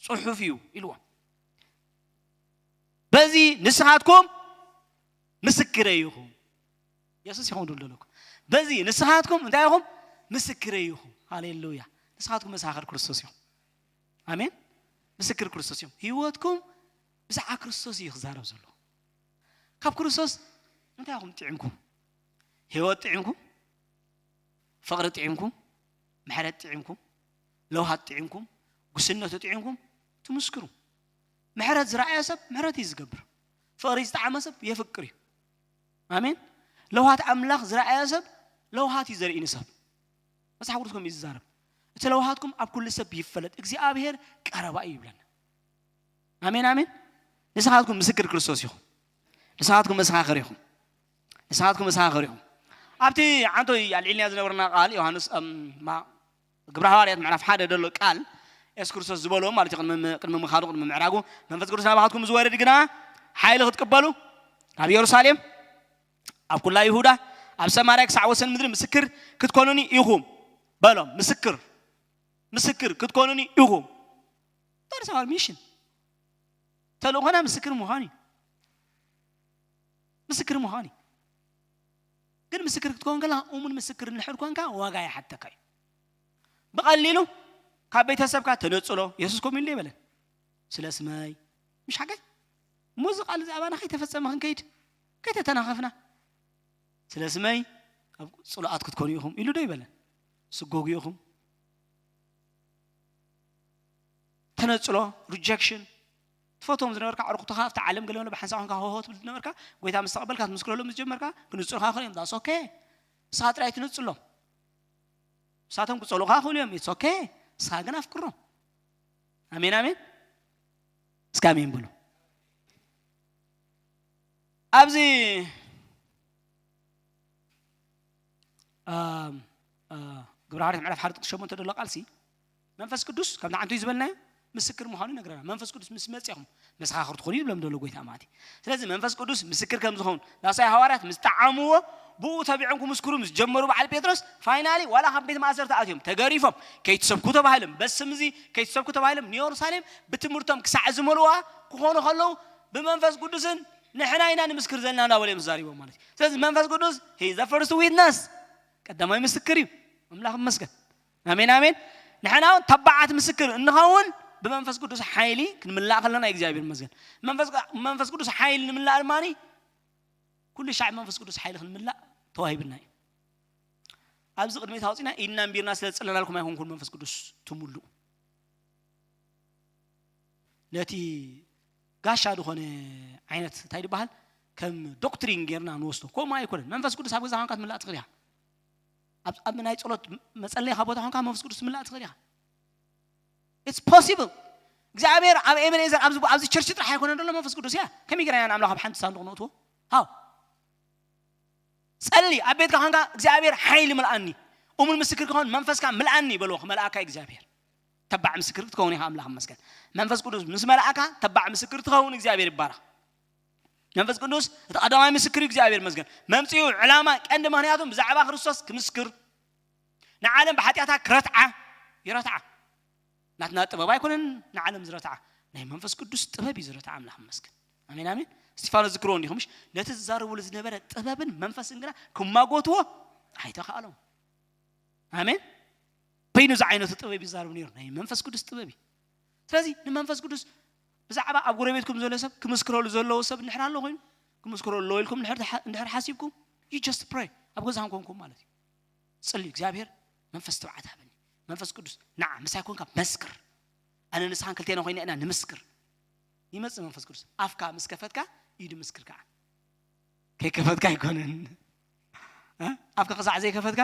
ጽሑፍ እዩ ኢልዎም። በዚ ንስኻትኩም ምስክረይ ኢኹም። የሱስ ይኸውን ድል ደለኩ። በዚ ንስኻትኩም እንታይ ኢኹም? ምስክረይ ኢኹም። ሃሌሉያ። ንስኻትኩም መሳኽር ክርስቶስ ኢኹም። ኣሜን። ምስክር ክርስቶስ እዮም። ህይወትኩም ብዛዕባ ክርስቶስ እዩ ክዛረብ ዘሎ። ካብ ክርስቶስ እንታይ ኢኹም ጥዒምኩም? ህይወት ጥዒምኩም? ፍቕሪ ጥዒምኩም? ምሕረት ጥዒምኩም? ለውሃት ጥዒምኩም? ጉስነቱ ጥዒምኩም? ትምስክሩ። ምሕረት ዝረኣየ ሰብ ምሕረት እዩ ዝገብር። ፍቕሪ ዝጠዓመ ሰብ የፍቅር እዩ። ኣሜን። ለውሃት ኣምላኽ ዝረኣየ ሰብ ለውሃት እዩ ዘርኢ ንሰብ። መጽሓፍ ቅዱስ ከምኡ እዩ ዝዛረብ። እቲ ለውሃትኩም ኣብ ኩሉ ሰብ ይፈለጥ፣ እግዚኣብሔር ቀረባ እዩ ይብለና። ኣሜን፣ ኣሜን። ንስኻትኩም ምስክር ክርስቶስ ኢኹም። ንስኻትኩም መሰኻኽር ኢኹም። ንስኻትኩም መሰኻኽር ኢኹም። ኣብቲ ዓንቶ ኣልዒልናዮ ዝነበርና ቃል ዮሃንስ፣ እም፣ ማ-፣ ግብረ ሃዋርያት ምዕራፍ ሓደ ዘሎ ቃል የሱስ ክርስቶስ ዝበሎ ማለት እዩ። ቅድሚ ም-፣ ቅድሚ ምኻዱ፣ ቅድሚ ምዕራጉ፣ መንፈስ ቅዱስ ናባኻትኩም ዝወርድ ግና ሓይሊ ክትቅበሉ ካብ ኢየሩሳሌም፣ ኣብ ኩላ ይሁዳ፣ ኣብ ሰማርያ ክሳዕ ወሰን ምድሪ ምስክር ክትኮኑኒ ኢኹም በሎም። ምስክር፣ ምስክር ክትኮኑኒ ኢኹም። That is our mission። ተልእኾና ምስክር ምዃን እዩ። ምስክር ምዃን እዩ። ግን ምስክር ክትከውን ከለኻ እሙን ምስክር እንድሕር ኮንካ ዋጋ ይሓተካ እዩ። ብቐሊሉ ካብ ቤተሰብካ ተነጽሎ። የሱስ ከምኡ ኢሉ ኣይበለን። ስለ ስመይ፣ ምሽ ሓቀይ? እሞ እዚ ቃል እዚ ኣባና ከይተፈጸመ ክንከይድ፣ ከይተተናኸፍና፣ ስለ ስመይ ኣብ ጽሉኣት ክትኮኑ ኢኹም ኢሉ ዶ ኣይበለን? ስጎጉ ኢኹም። ተነጽሎ፣ ሪጀክሽን። ትፈትዎም ዝነበርካ ኣዕሩኽትኻ ኣብቲ ዓለም ገለ መለ ብሓንሳእ ኮንካ ሆሆ ትብል ዝነበርካ፣ ጎይታ ምስ ተቐበልካ ትምስክረሎም ምስ ጀመርካ፣ ክንጽሉኻ ይኽእሉ እዮም። That's okay። ንስኻ ጥራይ ትነጽሎም። ንሳቶም ክጸሉኻ ይኽእሉ እዮም። It's okay። ንስኻ ግን ኣፍቅሮም። ኣሜን፣ ኣሜን። እስከ ኣሜን በሉ። ኣብዚ፣ ኣም፣ ኣ፣ ግብረ ሃዋርያት ምዕራፍ ሓደ ጥቅሲ ሸሞንተ ዘሎ ቃልሲ፣ መንፈስ ቅዱስ፣ ከምቲ ዓንቶ ዝበልናዮ፣ ምስክር ምዃኑ ይነግረና። መንፈስ ቅዱስ ምስ መጽእኹም መሰኻኽር ትኾኑ እዩ ዝብሎም ዘሎ ጎይታ ማለት እዩ። ስለዚ መንፈስ ቅዱስ ምስክር ከም ዝኾኑ ዳሳይ ሃዋርያት ምስ ጠዓምዎ፣ ብኡ ተቢዖም ክምስክሩ ምስ ጀመሩ በዓል ጴጥሮስ፣ ፋይናሊ ዋላ ካብ ቤት ማእሰርቲ ኣትዮም፣ ተገሪፎም፣ ከይትሰብኩ ተባሂሎም፣ በስም እዚ ከይትሰብኩ ተባሂሎም፣ ንየሩሳሌም ብትምህርቶም ክሳዕ ዝመልዋ ክኾኑ ከለዉ፣ ብመንፈስ ቅዱስን ንሕና ኢና ንምስክር ዘለና እንዳበሉ እዮም ዝዛሪቦም ማለት እዩ። ስለዚ መንፈስ ቅዱስ፣ he is the first witness፣ ቀዳማይ ምስክር እዩ። ኣምላኽ ይመስገን። ኣሜን፣ ኣሜን። ንሕና እውን ተባዓት ምስክር እንኸውን ብመንፈስ ቅዱስ ሓይሊ ክንምላእ ከለና እዩ። እግዚኣብሔር ይመስገን። መንፈስ፣ መንፈስ ቅዱስ ሓይሊ ንምላእ ድማ ኩሉ ሻዕ መንፈስ ቅዱስ ሓይሊ ክንምላእ ተዋሂብና እዩ። ኣብዚ ቅድሚት ኣውፂና ኢድና ኣንቢርና ስለ ዝጸለናልኩም ኣይኮንኩን መንፈስ ቅዱስ ትምልኡ። ነቲ ጋሻ ዝኾነ ዓይነት እንታይ ዝበሃል ከም ዶክትሪን ጌርና ንወስዶ። ከምኡ ኣይኮነን። መንፈስ ቅዱስ ኣብ ገዛ ኮንካ ትምላእ ትኽእል ኢኻ። ኣብ፣ ኣብ ናይ ጸሎት መጸለይኻ ቦታ ኮንካ መንፈስ ቅዱስ ትምላእ ትኽእል ኢኻ። It's possible። እግዚኣብሔር ኣብ ኤቤኔዘር ኣብዚ፣ ኣብዚ ቸርች ጥራሕ ኣይኮነን ዘሎ መንፈስ ቅዱስ እያ። ከመይ ጌርና ኢና ንኣምላኽ ኣብ ሓንቲ ሳንዱቕ ነእትዎ? ሃው። ጸሊ፣ ኣብ ቤትካ ኮንካ እግዚኣብሔር ሓይሊ ምልኣኒ፣ እሙን ምስክር ክኸውን መንፈስካ ምልኣኒ በልዎ፣ ክመልኣካ እግዚኣብሔር። ተባዕ ምስክር ክትከውን ኢኻ፣ ኣምላኽ ይመስገን። መንፈስ ቅዱስ ምስ መልኣካ ተባዕ ምስክር ትኸውን፣ እግዚኣብሔር ይባረኽ። መንፈስ ቅዱስ እቲ ቀዳማይ ምስክር እዩ፣ እግዚኣብሔር ይመስገን። መምጽኡ ዕላማ ቀንዲ ምኽንያቱ ብዛዕባ ክርስቶስ ክምስክር፣ ንዓለም ብሓጢኣታ ክረትዓ፣ ይረትዓ። ናትና ጥበብ ኣይኮነን ንዓለም ዝረትዓ፣ ናይ መንፈስ ቅዱስ ጥበብ እዩ ዝረትዓ፣ ኣምላኽ ይመስገን። ኣሜን፣ ኣሜን። እስጢፋኖስ ዝክርዎ እንዲኹም፣ ምሽ? ነቲ ዝዛረብሉ ዝነበረ ጥበብን መንፈስን ግና ክማጎትዎ ኣይተኻእሎም። ኣሜን። በይኑ ዝዓይነቱ ጥበብ ይዛረብ ነይሩ፣ ናይ መንፈስ ቅዱስ ጥበብ እዩ። ስለዚ ንመንፈስ ቅዱስ ብዛዕባ ኣብ ጎረቤትኩም ዘሎ ሰብ ክምስክረሉ ዘለዎ ሰብ እንድሕር ኣሎ ኮይኑ፣ ክምስክረሉ ኣለዎ ኢልኩም እንድሕር ተሓ-፣ እንድሕር ሓሲብኩም፣ you just pray፣ ኣብ ገዛኹም ኮንኩም ማለት እዩ። ጽልዩ፣ እግዚኣብሔር መንፈስ ትብዓት ሃበኒ። መንፈስ ቅዱስ፣ ንዓ፣ ምሳይ ኮንካ መስክር። ኣነ ንስኻን ክልቴና ኮይና ኢና ንምስክር። ይመጽእ መንፈስ ቅዱስ። ኣፍካ ምስ ከፈትካ፣ ኢዱ ምስክር ከዓ። ከይከፈትካ ኣይኮነን። እ? ኣፍካ ክሳዕ ዘይከፈትካ፣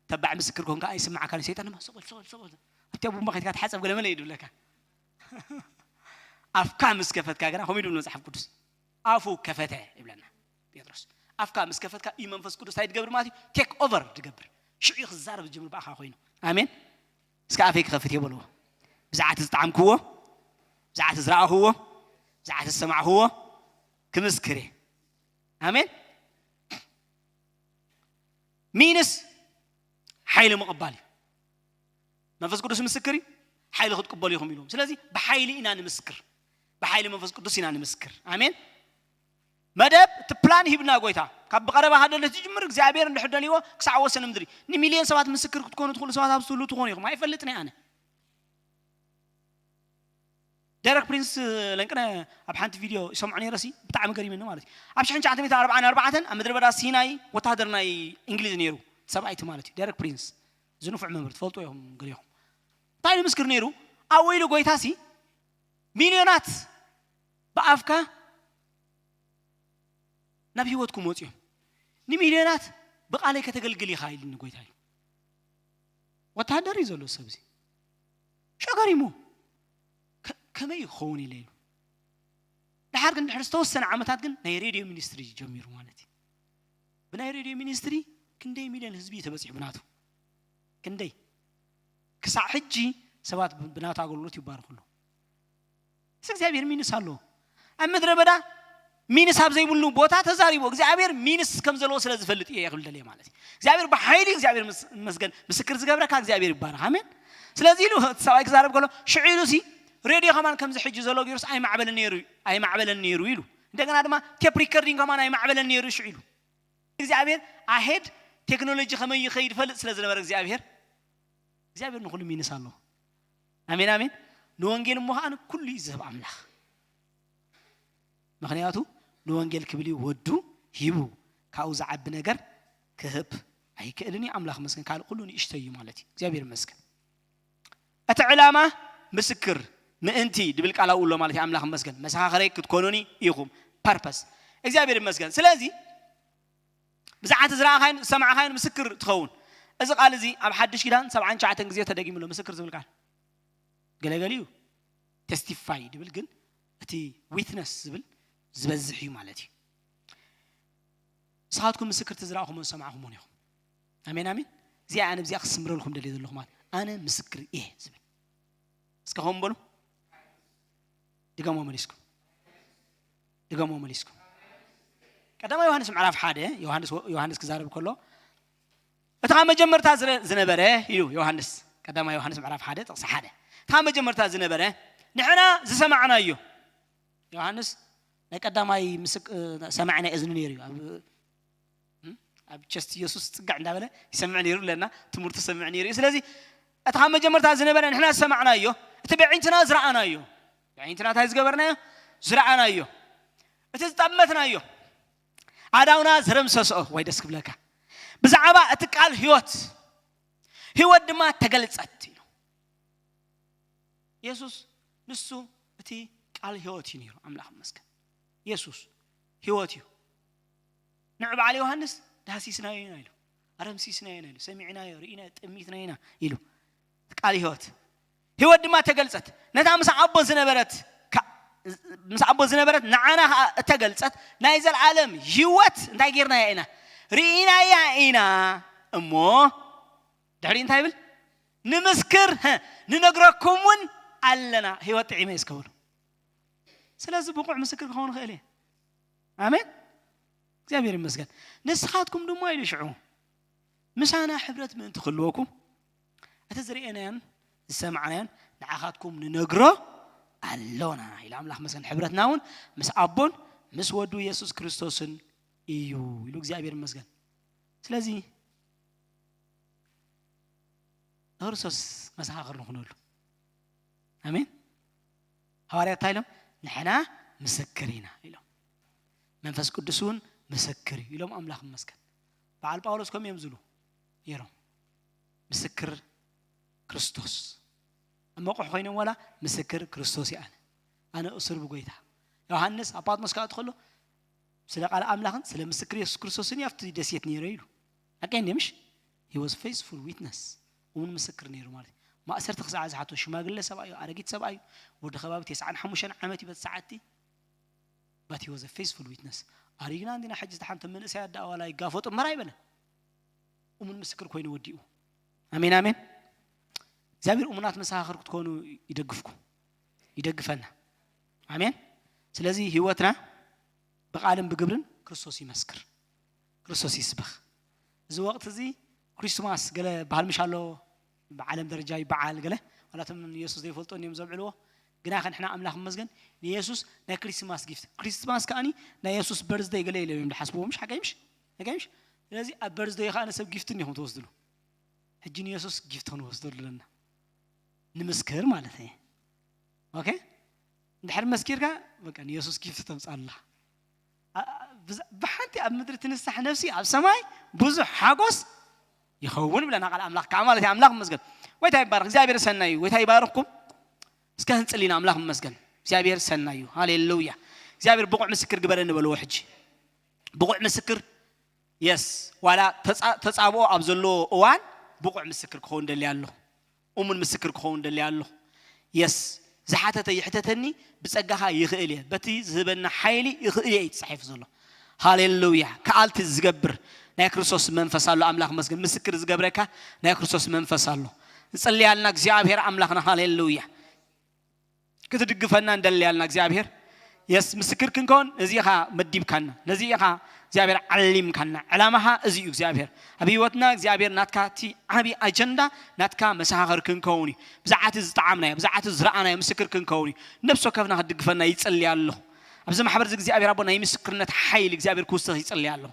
ተባዕ ምስክር ኮንካ ኣይስምዓካን። ሰይጣን ድማ፣ "ስቕ በል፣ ስቕ በል፣ ስቕ በል። ኣብቲ ቡምባ ከይድካ ተሓጸብ ገለ መለ" እዩ ድብለካ። ኣፍካ ምስ ከፈትካ ግና፣ ከምኡ ይብል መጽሓፍ ቅዱስ። ኣፉ ከፈተ ይብለና ጴጥሮስ። ኣፍካ ምስ ከፈትካ፣ እዩ መንፈስ ቅዱስ እንታይ ትገብር ማለት እዩ? ቴክ ኦቨር ትገብር። ሽዑ እዩ ክዛረብ ዝጀምር ብኣኻ ኮይኑ። ኣሜን። እስከ ኣፈይ ክኸፍት እየ በልዎ። ብዛዕባ እቲ ዝጠዓምክዎ፣ ብዛዕባ እቲ ዝረኣኽዎ፣ ብዛዕባ እቲ ዝሰማዕኽዎ ክምስክር እየ። ኣሜን። ሚንስ ሓይሊ ምቕባል እዩ። መንፈስ ቅዱስ ምስክር እዩ፣ ሓይሊ ክትቅበሉ ኢኹም ኢሎም። ስለዚ ብሓይሊ ኢና ንምስክር፣ ብሓይሊ መንፈስ ቅዱስ ኢና ንምስክር። ኣሜን። መደብ እቲ ፕላን ሂብና ጎይታ ካብ ብቐረባ ሃደለት ዝጅምር እግዚኣብሔር እንድሕር ደልዎ ክሳዕ ወሰን ምድሪ ንሚልዮን ሰባት ምስክር ክትኮኑ ትኽእሉ ሰባት ኣብ ዝህሉ ትኾኑ ኢኹም። ኣይፈልጥን እየ ኣነ። ደረክ ፕሪንስ ለንቅነ ኣብ ሓንቲ ቪድዮ ይሰምዖ ነይረ ሲ ብጣዕሚ ገሪመኒ ማለት እዩ። ኣብ ሽሕን ትሽዓተ ሚእትን ኣርባዓን ኣርባዕተን ኣብ ምድረ በዳ ሲናይ ወታሃደር ናይ እንግሊዝ ነይሩ ሰብኣይቲ ማለት እዩ። ደረክ ፕሪንስ እዚ ንፉዕ መምህር ትፈልጡ ኢኹም ገሊኹም። እንታይ ኢሉ ምስክር ነይሩ? ኣብ ወይሉ ጎይታ ሲ ሚልዮናት ብኣፍካ ናብ ህይወትኩም ወፂኦም ንሚልዮናት ብቃለይ ከተገልግል ኢኻ ኢልኒ ጎይታ እዩ። ወታሃደር እዩ ዘሎ ሰብ እዚ ሸገሪሙ ከመይ ይኸውን ኢለ ኢሉ። ድሓር ግን ድሕሪ ዝተወሰነ ዓመታት ግን ናይ ሬድዮ ሚኒስትሪ ጀሚሩ ማለት እዩ። ብናይ ሬድዮ ሚኒስትሪ ክንደይ ሚልዮን ህዝቢ እዩ ተበፂሑ ብናቱ ክንደይ ክሳዕ ሕጂ ሰባት ብናቱ ኣገልግሎት ይባረኹ ኣለዉ። ምስ እግዚኣብሔር ሚንስ ኣለዎ። ኣብ ምድረ በዳ ሚንስ ኣብ ዘይብሉ ቦታ ተዛሪቡ እግዚኣብሔር ሚንስ ከም ዘለዎ ስለ ዝፈልጥ እየ ክብል ደልየ ማለት እዩ። እግዚኣብሔር ብሓይሊ እግዚኣብሔር መስገን ምስክር ዝገብረካ እግዚኣብሔር ይባረክ። ኣሜን። ስለዚ ኢሉ እቲ ሰብኣይ ክዛረብ ከሎ ሽዑ ኢሉ ሲ ሬድዮ ከማን ከምዚ ሕጂ ዘሎ ጊሩስ ኣይማዕበልን ነይሩ ኣይማዕበልን ነይሩ ኢሉ እንደገና ድማ ቴፕ ሪከርዲንግ ከማን ኣይማዕበልን ነይሩ ሽዑ ኢሉ እግዚኣብሔር ኣሄድ ቴክኖሎጂ ከመይ ይኸይድ ፈልጥ ስለ ዝነበረ እግዚኣብሔር እግዚኣብሔር ንኹሉ ሚንስ ኣለዎ። ኣሜን ኣሜን። ንወንጌል እሞ ከዓ ኩሉ እዩ ዝህብ ኣምላኽ። ምክንያቱ ንወንጌል ክብል እዩ ወዱ ሂቡ ካብኡ ዝዓቢ ነገር ክህብ ኣይክእልን እዩ። ኣምላኽ መስገን ካልእ ኩሉ ንእሽቶ እዩ ማለት እዩ። እግዚኣብሔር ይመስገን። እቲ ዕላማ ምስክር ምእንቲ ድብል ቃል ኣብኡ ኣሎ ማለት እዩ። ኣምላኽ መስገን መሰኻኸረይ ክትኮኑኒ ኢኹም ፐርፐስ እግዚኣብሔር ይመስገን። ስለዚ ብዛዕባ እቲ ዝረኣኻይን ዝሰማዕኻይን ምስክር ትኸውን። እዚ ቃል እዚ ኣብ ሓድሽ ኪዳን ሰብዓን ትሽዓተን ግዜ ተደጊሙ ኣሎ። ምስክር ዝብል ቃል ገለገሊኡ ቴስቲፋይ ድብል ግን እቲ ዊትነስ ዝብል ዝበዝሕ እዩ ማለት እዩ። ንስኻትኩም ምስክርቲ ዝረኣኹሞን ዝሰማዕኹሞን ኢኹም። ኣሜን ኣሜን። እዚኣ ኣነ ብዚኣ ክስምረልኩም ደልየ ዘለኹ ማለት ኣነ ምስክር እየ ዝብል እስከ ኸም በሉ ድገሞ መሊስኩም ድገሞ መሊስኩም ቀዳማ ዮሃንስ ምዕራፍ ሓደ ዮሃንስ ዮሃንስ ክዛረብ ከሎ እቲ ካብ መጀመርታ ዝረ- ዝነበረ ኢሉ ዮሃንስ ቀዳማ ዮሃንስ ምዕራፍ ሓደ ጥቕሲ ሓደ እቲ ካብ መጀመርታ ዝነበረ ንሕና ዝሰማዕናዮ ዮሃንስ ናይ ቀዳማይ ምስክ ሰማዒ ናይ እዝኒ ነይሩ እዩ ኣብ ኣብ ቸስት ኢየሱስ ፅግዕ እንዳበለ ይሰምዕ ነይሩ ኣለና ትምህርቱ ሰምዕ ነይሩ እዩ ስለዚ እቲ ካብ መጀመርታ ዝነበረ ንሕና ዝሰማዕናዮ እቲ ብዕንትና ዝረኣናዮ ብዕንትና እንታይ ዝገበርናዮ ዝረኣናዮ እቲ ዝጠመትናዮ ኣዳውና ዝረምሰስኦ ወይ ደስ ክብለካ ብዛዕባ እቲ ቃል ህይወት ህይወት ድማ ተገልጸት ኢሉ የሱስ ንሱ እቲ ቃል ህይወት እዩ ነይሩ ኣምላኽ መስገን የሱስ ህይወት እዩ ንዕ በዓል ዮሃንስ ዳህሲስናዮ ኢና ኢሉ ኣረምሲስናዮ ኢና ኢሉ ሰሚዕናዮ ርኢና ጠሚትና ኢና ኢሉ ቃል ህይወት ህይወት ድማ ተገልጸት ነታ ምስ ኣቦ ዝነበረት ምስ ኣቦ ዝነበረት ንዓና ከዓ እተገልጸት ናይ ዘለዓለም ህይወት እንታይ ጌርናያ ኢና ርኢናያ ኢና እሞ ድሕሪ እንታይ ይብል ንምስክር ንነግረኩም እውን ኣለና ህይወት ጥዒመ እስከ በሉ ስለዚ ብቑዕ ምስክር ክኸውን ይኽእል እየ ኣሜን እግዚኣብሔር ይመስገን ንስኻትኩም ድማ ኢሉ ሽዑ ምሳና ሕብረት ምእንቲ ክህልወኩም እቲ ዝርእናዮን ዝሰማዕናዮን ንዓኻትኩም ንነግሮ ኣሎና ኢሉ ኣምላኽ መስገን ሕብረትና እውን ምስ ኣቦን ምስ ወዱ የሱስ ክርስቶስን እዩ ኢሉ እግዚኣብሔር ይመስገን ስለዚ ንክርስቶስ መሰኻኽር ንኹነሉ ኣሜን ሃዋርያ እንታይ ኢሎም ንሕና ምስክር ኢና ኢሎም መንፈስ ቅዱስ እውን ምስክር እዩ ኢሎም ኣምላኽ መስገን በዓል ጳውሎስ ከም እዮም ዝብሉ ነይሮም ምስክር ክርስቶስ ኣብ መቑሕ ኮይኖም ዋላ ምስክር ክርስቶስ ይኣነ ኣነ እሱር ብጎይታ ዮሃንስ ኣብ ጳጥሞስ ክኣቱ ከሎ ስለ ቃል ኣምላኽን ስለ ምስክር የሱስ ክርስቶስን እዩ ኣብቲ ደሴት ነይረ ኢሉ ሓቀ እንደ ምሽ he was faithful witness እውን ምስክር ነይሩ ማለት እዩ ማእሰርቲ ክሳዕ ዝሓቶ ሽማግለ ሰብኣዩ ኣረጊት ሰብኣዩ ወዲ ከባቢ ተስዓን ሓሙሽተን ዓመት እዩ በቲ ሰዓቲ but he was a faithful witness ኣሪግና እንዲና ሕጂ ዝሓንተ መንእሰያት ደኣ ዋላ ይጋፈጡ እምበር ኣይበለን እሙን ምስክር ኮይኑ ወዲኡ ኣሜን ኣሜን እግዚኣብሔር እሙናት መሰኻኽር ክትኮኑ ይደግፍኩም ይደግፈና ኣሜን ስለዚ ህይወትና ብቃልን ብግብርን ክርስቶስ ይመስክር፣ ክርስቶስ ይስበኽ። እዚ ወቕቲ እዚ ክሪስማስ ገለ በሃል ምሽ ኣሎ፣ ብዓለም ደረጃ ይበዓል ገለ። ዋላቶም ንየሱስ ዘይፈልጡ እዮም ዘብዕልዎ። ግና ከ ንሕና ኣምላኽ ይመስገን፣ ንየሱስ ናይ ክሪስማስ ጊፍት። ክሪስማስ ከኣኒ ናይ የሱስ በርዝደይ ገለ ኢሎም እዮም ዝሓስብዎ። ምሽ ሓቀይ ምሽ? ሓቀይ ምሽ? ስለዚ ኣብ በርዝደይ ከኣ ንሰብ ጊፍት እንዲኹም ትወስድሉ። ሕጂ ንየሱስ ጊፍት ክንወስደሉ ኣለና። ንምስክር ማለት እዩ። ኦኬ? እንድሕር መስኪርካ፣ በቃ ንየሱስ ጊፍት ተምጻላ። ኣ-፣ ብዛ-፣ ብሓንቲ ኣብ ምድሪ ትንሳሕ ነፍሲ ኣብ ሰማይ ብዙሕ ሓጎስ ይኸውን ብለና ቃል ኣምላኽ ከዓ ማለት እዩ። ኣምላኽ ይመስገን። ጎይታ ይባረኽ። እግዚኣብሔር ሰናይ እዩ። ጎይታ ይባርኽኩም። እስከ ህንጽል ኢና። ኣምላኽ ይመስገን። እግዚኣብሔር ሰናይ እዩ። ሃሌሉያ። እግዚኣብሔር ብቑዕ ምስክር ግበረኒ በልዎ ሕጂ። ብቑዕ ምስክር፣ የስ፣ ዋላ ተጻ-፣ ተጻብኦ ኣብ ዘለዎ እዋን ብቑዕ ምስክር ክኸውን ደልየ ኣለኹ። እሙን ምስክር ክኸውን ደልየ ኣለኹ። የስ፣ ዝሓተተ ይሕተተኒ፣ ብጸጋኻ ይኽእል እየ፣ በቲ ዝህበና ሓይሊ ይኽእል እየ እዩ ተጻሒፉ ዘሎ። ሃሌሉያ። ከኣልቲ ዝገብር ናይ ክርስቶስ መንፈስ ኣሎ። ኣምላኽ መስገን። ምስክር ዝገብረካ ናይ ክርስቶስ መንፈስ ኣሎ። ንጽልያልና እግዚኣብሔር ኣምላኽና። ሃሌሉያ። ክትድግፈና እንደልያልና እግዚኣብሔር። የስ፣ ምስክር ክንከውን ነዚ ኢኻ መዲብካና፣ ነዚ ኢኻ እግዚኣብሔር ዓሊምካና። ዕላማኻ እዚ እዩ እግዚኣብሔር። ኣብ ህይወትና እግዚኣብሔር ናትካ እቲ ዓብዪ ኣጀንዳ ናትካ መሰኻኽር ክንከውን እዩ። ብዛዕባ እቲ ዝጠዓምናዮ፣ ብዛዕባ እቲ ዝረኣናዮ ምስክር ክንከውን እዩ። ነብሲ ወከፍና ክትድግፈና ይጽሊ ኣለኹ። ኣብዚ ማሕበር እዚ እግዚኣብሔር ኣቦ ናይ ምስክርነት ሓይሊ እግዚኣብሔር ክውስኽ ይጽሊ ኣለኹ።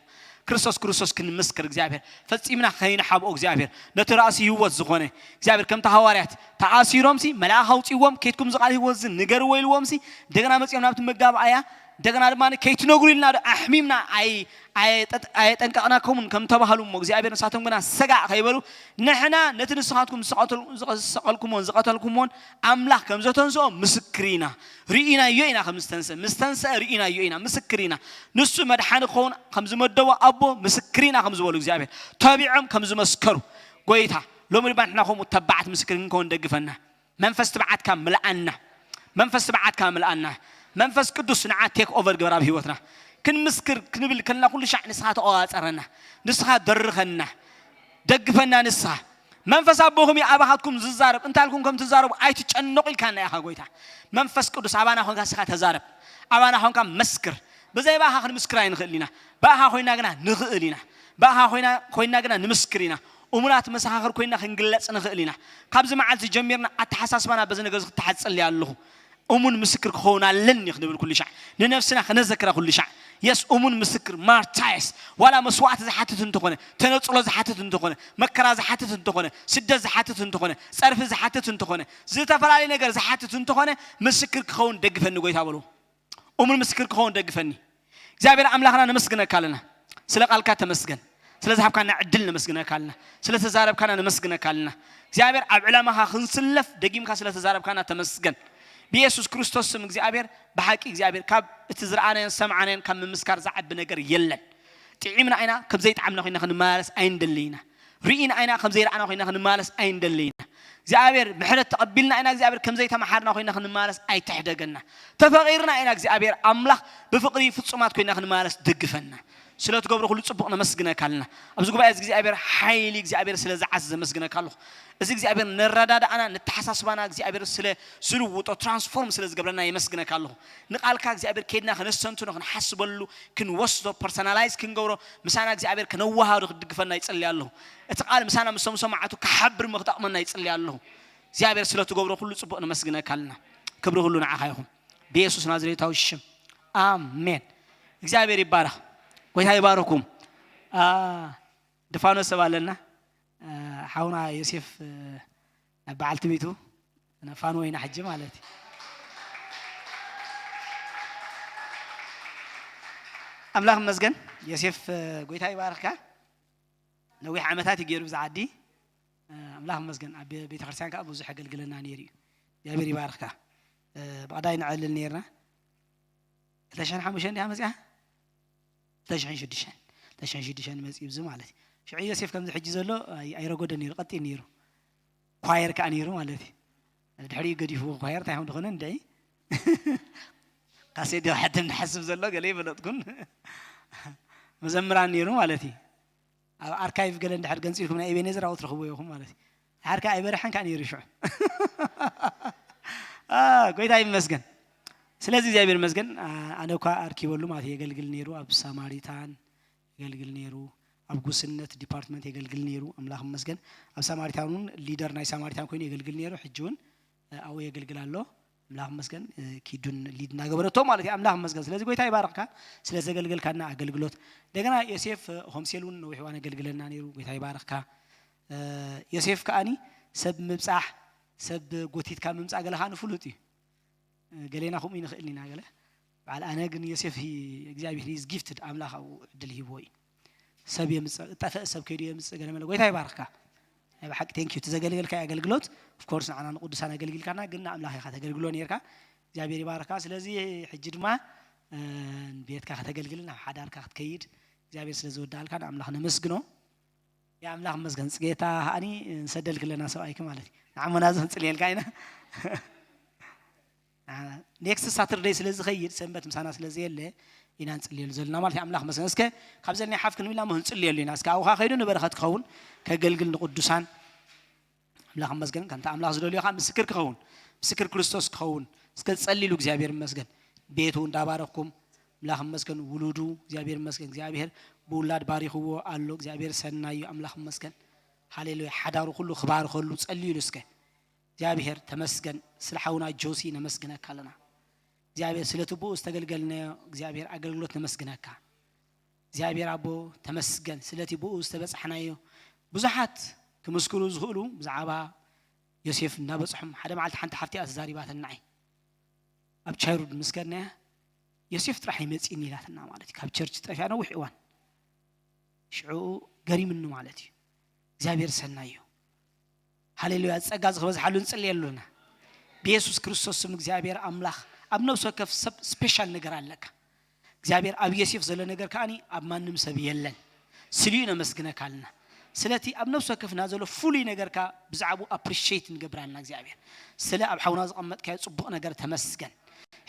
ክርስቶስ ክርስቶስ ክንምስክር እግዚኣብሔር ፈጺምና ከይንሓብኦ እግዚኣብሔር ነቲ ራእሲ ህይወት ዝኾነ እግዚኣብሔር ከምቲ ሃዋርያት ተኣሲሮምሲ መልኣኽ ኣውጺዎም ከይትኩም ዝቓል ህይወት እዚ ንገርዎ ኢልዎምሲ እንደገና መጺኦም ናብቲ መጋብኣያ እንደገና ድማ ከይትነግሩ ኢልና ዶ ኣሕሚምና ኣይ ኣየጠንቀቕናኩምን ከም ተባህሉ እሞ እግዚኣብሔር ንሳቶም ግና ሰጋእ ከይበሉ ንሕና ነቲ ንስኻትኩም ዝሰቐልኩሞን ዝቐተልኩሞን ኣምላኽ ከም ዘተንስኦ ምስክር ኢና። ርኢናዮ ኢና ከም ዝተንስአ፣ ምስ ተንስአ ርኢናዮ ኢና፣ ምስክር ኢና። ንሱ መድሓኒ ክኸውን ከም ዝመደቦ ኣቦ ምስክር ኢና ከም ዝበሉ እግዚኣብሔር ተቢዖም ከም ዝመስከሩ ጎይታ ሎሚ ድማ ንሕና ከምኡ ተባዓት ምስክር ክንከውን ደግፈና። መንፈስ ትብዓትካ ምልኣና። መንፈስ ትብዓትካ ምልኣና። መንፈስ ቅዱስ ንዓ ቴክ ኦቨር ግበር ኣብ ህይወትና። ክንምስክር ክንብል ከለና ኩሉ ሻዕ ንስኻ ተቆጻጸረና። ንስኻ ደርኸና። ደግፈና ንስኻ። መንፈስ ኣቦኹም እዩ ኣባኻትኩም ዝዛረብ። እንታይ ኢልኩም ከም ትዛረቡ ኣይትጨነቑ ኢልካና ኢኻ ጎይታ። መንፈስ ቅዱስ ኣባና ኾንካ ንስኻ ተዛረብ። ኣባና ኾንካ መስክር። ብዘይ ብኣኻ ክንምስክር ኣይንኽእል ኢና። ብኣኻ ኮይና ግና ንኽእል ኢና። ብኣኻ ኮይና ኮይና ግና ንምስክር ኢና። እሙናት መሰኻኽር ኮይና ክንግለጽ ንኽእል ኢና። ካብዚ መዓልቲ ጀሚርና ኣተሓሳስባና በዚ ነገር እዚ ክተሓጽል እየ ኣለኹ። እሙን ምስክር ክኸውን ኣለኒ ክንብል ኩሉ ሻዕ ንነፍስና ክነዘክራ ኩሉ ሻዕ የስ እሙን ምስክር ማርታይስ ዋላ መስዋዕቲ ዝሓትት እንተኾነ ተነጽሎ ዝሓትት እንተኾነ መከራ ዝሓትት እንተኾነ ስደት ዝሓትት እንተኾነ ጸርፊ ዝሓትት እንተኾነ ዝተፈላለዩ ነገር ዝሓትት እንተኾነ ምስክር ክኸውን ደግፈኒ ጎይታ በሉ። እሙን ምስክር ክኸውን ደግፈኒ እግዚኣብሔር ኣምላኽና ነመስግነካ ኣለና። ስለ ቃልካ ተመስገን። ስለ ዝሃብካና ዕድል ነመስግነካ ኣለና። ስለ ተዛረብካና ነመስግነካ ኣለና። እግዚኣብሔር ኣብ ዕላማኻ ክንስለፍ ደጊምካ ስለ ተዛረብካና ተመስገን። ብየሱስ ክርስቶስ ስም እግዚኣብሔር ብሓቂ እግዚኣብሔር ካብ እቲ ዝረኣናዮን ዝሰምዓናዮን ካብ ምምስካር ዝዓቢ ነገር የለን። ጥዒምና ኢና ከም ዘይጠዓምና ኮይና ክንመላለስ ኣይንደሊ ኢና። ርኢና ኢና ከም ዘይረኣና ኮይና ክንመላለስ ኣይንደሊ ኢና። እግዚኣብሔር ምሕረት ተቐቢልና ኢና እግዚኣብሔር ከም ዘይተመሓርና ኮይና ክንመላለስ ኣይትሕደገና። ተፈቒርና ኢና እግዚኣብሔር ኣምላኽ ብፍቕሪ ፍጹማት ኮይና ክንመላለስ ደግፈና። ስለ ትገብሮ ኩሉ ጽቡቕ ነመስግነካ ኣለና። ኣብዚ ጉባኤ እዚ እግዚኣብሔር ሓይሊ እግዚኣብሔር ስለ ዝዓዘ ዘመስግነካ ኣለኹ። እዚ እግዚኣብሔር ነረዳድኣና ነተሓሳስባና እግዚኣብሔር ስለ ዝልውጦ ትራንስፎርም ስለ ዝገብረና የመስግነካ ኣለኹ። ንቓልካ እግዚኣብሔር ከይድና ከነስተንትኖ ክንሓስበሉ ክንወስዶ ፐርሰናላይዝ ክንገብሮ ምሳና እግዚኣብሔር ከነወሃዶ ክድግፈና ይጸሊ ኣለኹ። እቲ ቃል ምሳና ምስቶም ሰማዕቱ ክሓብር ምክጠቕመና ይጸሊ ኣለኹ። እግዚኣብሔር ስለ ትገብሮ ኩሉ ጽቡቕ ነመስግነካ ኣለና። ክብሪ ኩሉ ንዓኻ ይኹን ብየሱስ ናዝሬታዊ ሽም ኣሜን። እግዚኣብሔር ይባረኽ። ጎይታ ይባረኩም። ድፋኖ ሰብ ኣለና። ሓውና ዮሴፍ ናብ በዓልቲ ቤቱ ነፋን ወይና ሕጂ ማለት እዩ። ኣምላኽ መስገን። ዮሴፍ ጎይታ ይባርኽካ። ነዊሕ ዓመታት እዩ ገይሩ ብዛ ዓዲ። ኣምላኽ መስገን ኣብ ቤተክርስትያን ከዓ ብዙሕ ኣገልግለና ነይሩ እዩ። እግዚኣብሔር ይባርኽካ። ብቐዳይ ንዕልል ነይርና። ክልተ ሽሕን ሓሙሽተን እንዲያ መፅያ። ክልተ ሽሕን ሽዱሽተን። ክልተ ሽሕን ሽዱሽተን መፅዩ ብዚ ማለት እዩ። ሽዑ ዮሴፍ ከምዚ ሕጂ ዘሎ ኣይረጎደ ነይሩ፣ ቀጢን ነይሩ። ኳየር ከዓ ነይሩ ማለት እዩ። ድሕሪኡ ገዲፍዎ ኳየር እንታይ ከም ዝኾነ እንድዒ ካሴት ዲዮ ሕድም ንሓስብ ዘሎ ገለ ይፈለጥኩን መዘምራን ነይሩ ማለት እዩ። ኣብ ኣርካይቭ ገለ እንድሕር ገንፂልኩም ናይ ኤቤኔዘር ኣብኡ ትረኽብዎ ኢኹም ማለት እዩ። ድሓር ከዓ ኣይበርሐን ከዓ ነይሩ ሽዑ። ጎይታ ይመስገን። ስለዚ እግዚኣብሔር ይመስገን። ኣነ እኳ ኣርኪበሉ ማለት የገልግል ነይሩ፣ ኣብ ሳማሪታን የገልግል ነይሩ፣ ኣብ ጉስነት ዲፓርትመንት የገልግል ነይሩ። ኣምላኽ ይመስገን። ኣብ ሳማሪታን እውን ሊደር ናይ ሳማሪታን ኮይኑ የገልግል ነይሩ። ሕጂ እውን ኣብኡ የገልግል ኣሎ። ኣምላኽ ይመስገን። ኪዱን ሊድ እናገበረቶ ማለት እዩ። ኣምላኽ ይመስገን። ስለዚ ጎይታ ይባርኽካ ስለ ዘገልገልካና ኣገልግሎት። እንደገና ዮሴፍ ሆምሴል እውን ነዊሕ እዋን ኣገልግለና ነይሩ። ጎይታ ይባርኽካ። ዮሴፍ ከኣኒ ሰብ ምብጻሕ፣ ሰብ ጎቲትካ ምምጻእ ገለ ከኣ ንፍሉጥ እዩ። ገሌና ከምኡ ይንኽእል ኢና ገለ። በዓል ኣነ ግን ዮሴፍ እግዚኣብሔር is gifted፣ ኣምላኽ ኣብኡ ዕድል ሂብዎ እዩ። ሰብ የምጽእ፣ ጠፍእ ሰብ ከይዱ የምጽእ ገለ መለ። ጎይታ ይባርኽካ። ናይ ብሓቂ ቴንክ ዩ። እቲ ዘገልገልካዮ ኣገልግሎት፣ ኦፍ ኮርስ ንዓና ንቅዱሳን ኣገልጊልካና፣ ግን ንኣምላኽ ኢኻ ተገልግሎ ነርካ። እግዚኣብሔር ይባርኽካ። ስለዚ ሕጂ ድማ ቤትካ ከተገልግልን ናብ ሓዳርካ ክትከይድ እግዚኣብሔር ስለ ዝወዳልካ ንኣምላኽ ነመስግኖ። የኣምላኽ ይመስገን። ጽጌታ ከኣኒ ንሰደልኪ ኣለና ሰብኣይኪ ማለት እዩ። ንዓመና እዚ ክንጽልየልካ ኢና። ኔክስት ሳተርደይ ስለ ዝኸይድ ሰንበት ምሳና ስለ ዘየለ ኢና ንጽልየሉ ዘለና ማለት እዩ። ኣምላኽ ይመስገን። እስከ ካብ ዘለና ሓፍ ክንብል እሞ ክንጽልየሉ ኢና። እስከ ኣብኻ ከይዱ ንበረኸት ክኸውን ከገልግል ንቅዱሳን። ኣምላኽ ይመስገን። ከምቲ ኣምላኽ ዝደልዮ ከዓ ምስክር ክኸውን፣ ምስክር ክርስቶስ ክኸውን እስከ ጸልይሉ። እግዚኣብሔር ይመስገን። ቤቱ እንዳባረኽኩም ኣምላኽ ይመስገን። ውሉዱ እግዚኣብሔር ይመስገን። እግዚኣብሔር ብውላድ ባሪኽዎ ኣሎ። እግዚኣብሔር ሰናይ እዩ። ኣምላኽ ይመስገን። ሃሌሉያ። ሓዳሩ ኩሉ ክባርኸሉ ጸልዩሉ እስከ። እግዚኣብሔር ተመስገን። ስለ ሓውና ጆሲ ነመስግነካ ኣለና። እግዚኣብሔር ስለቲ ብኡ ዝተገልገልናዮ እግዚኣብሔር ኣገልግሎት ነመስግነካ። እግዚኣብሔር ኣቦ ተመስገን ስለቲ ብኡ ዝተበጻሕናዮ። ብዙሓት ክምስክሩ ዝኽእሉ ብዛዕባ ዮሴፍ እናበጽሖም፣ ሓደ መዓልቲ ሓንቲ ሓፍቲ እያ ተዛሪባትና። ኣብ ቻይሩድ ምስ ከድናያ ዮሴፍ ጥራሕ ይመጽእኒ ኢላትና ማለት እዩ። ካብ ቸርች ጠፊኣ ነዊሕ እዋን። ሽዑ ገሪምኒ ማለት እዩ። እግዚኣብሔር ሰናይ እዩ። ሃሌሉያ። ጸጋ ዝኽበዝሓሉ ንጽልየሉ ኣለና። ብየሱስ ክርስቶስ ስም እግዚኣብሔር ኣምላኽ ኣብ ነፍሲ ወከፍ ሰብ ስፔሻል ነገር ኣለካ። እግዚኣብሔር ኣብ ዮሴፍ ዘሎ ነገር ከኣኒ ኣብ ማንም ሰብ የለን። ስሊኡ ነመስግነካ ኣለና። ስለቲ ኣብ ነፍሲ ወከፍና ዘሎ ፍሉይ ነገርካ ብዛዕባኡ ኣፕሪሼት ንገብር ኣለና እግዚኣብሔር። ስለ ኣብ ሓውና ዘቐመጥካዮ ጽቡቕ ነገር ተመስገን።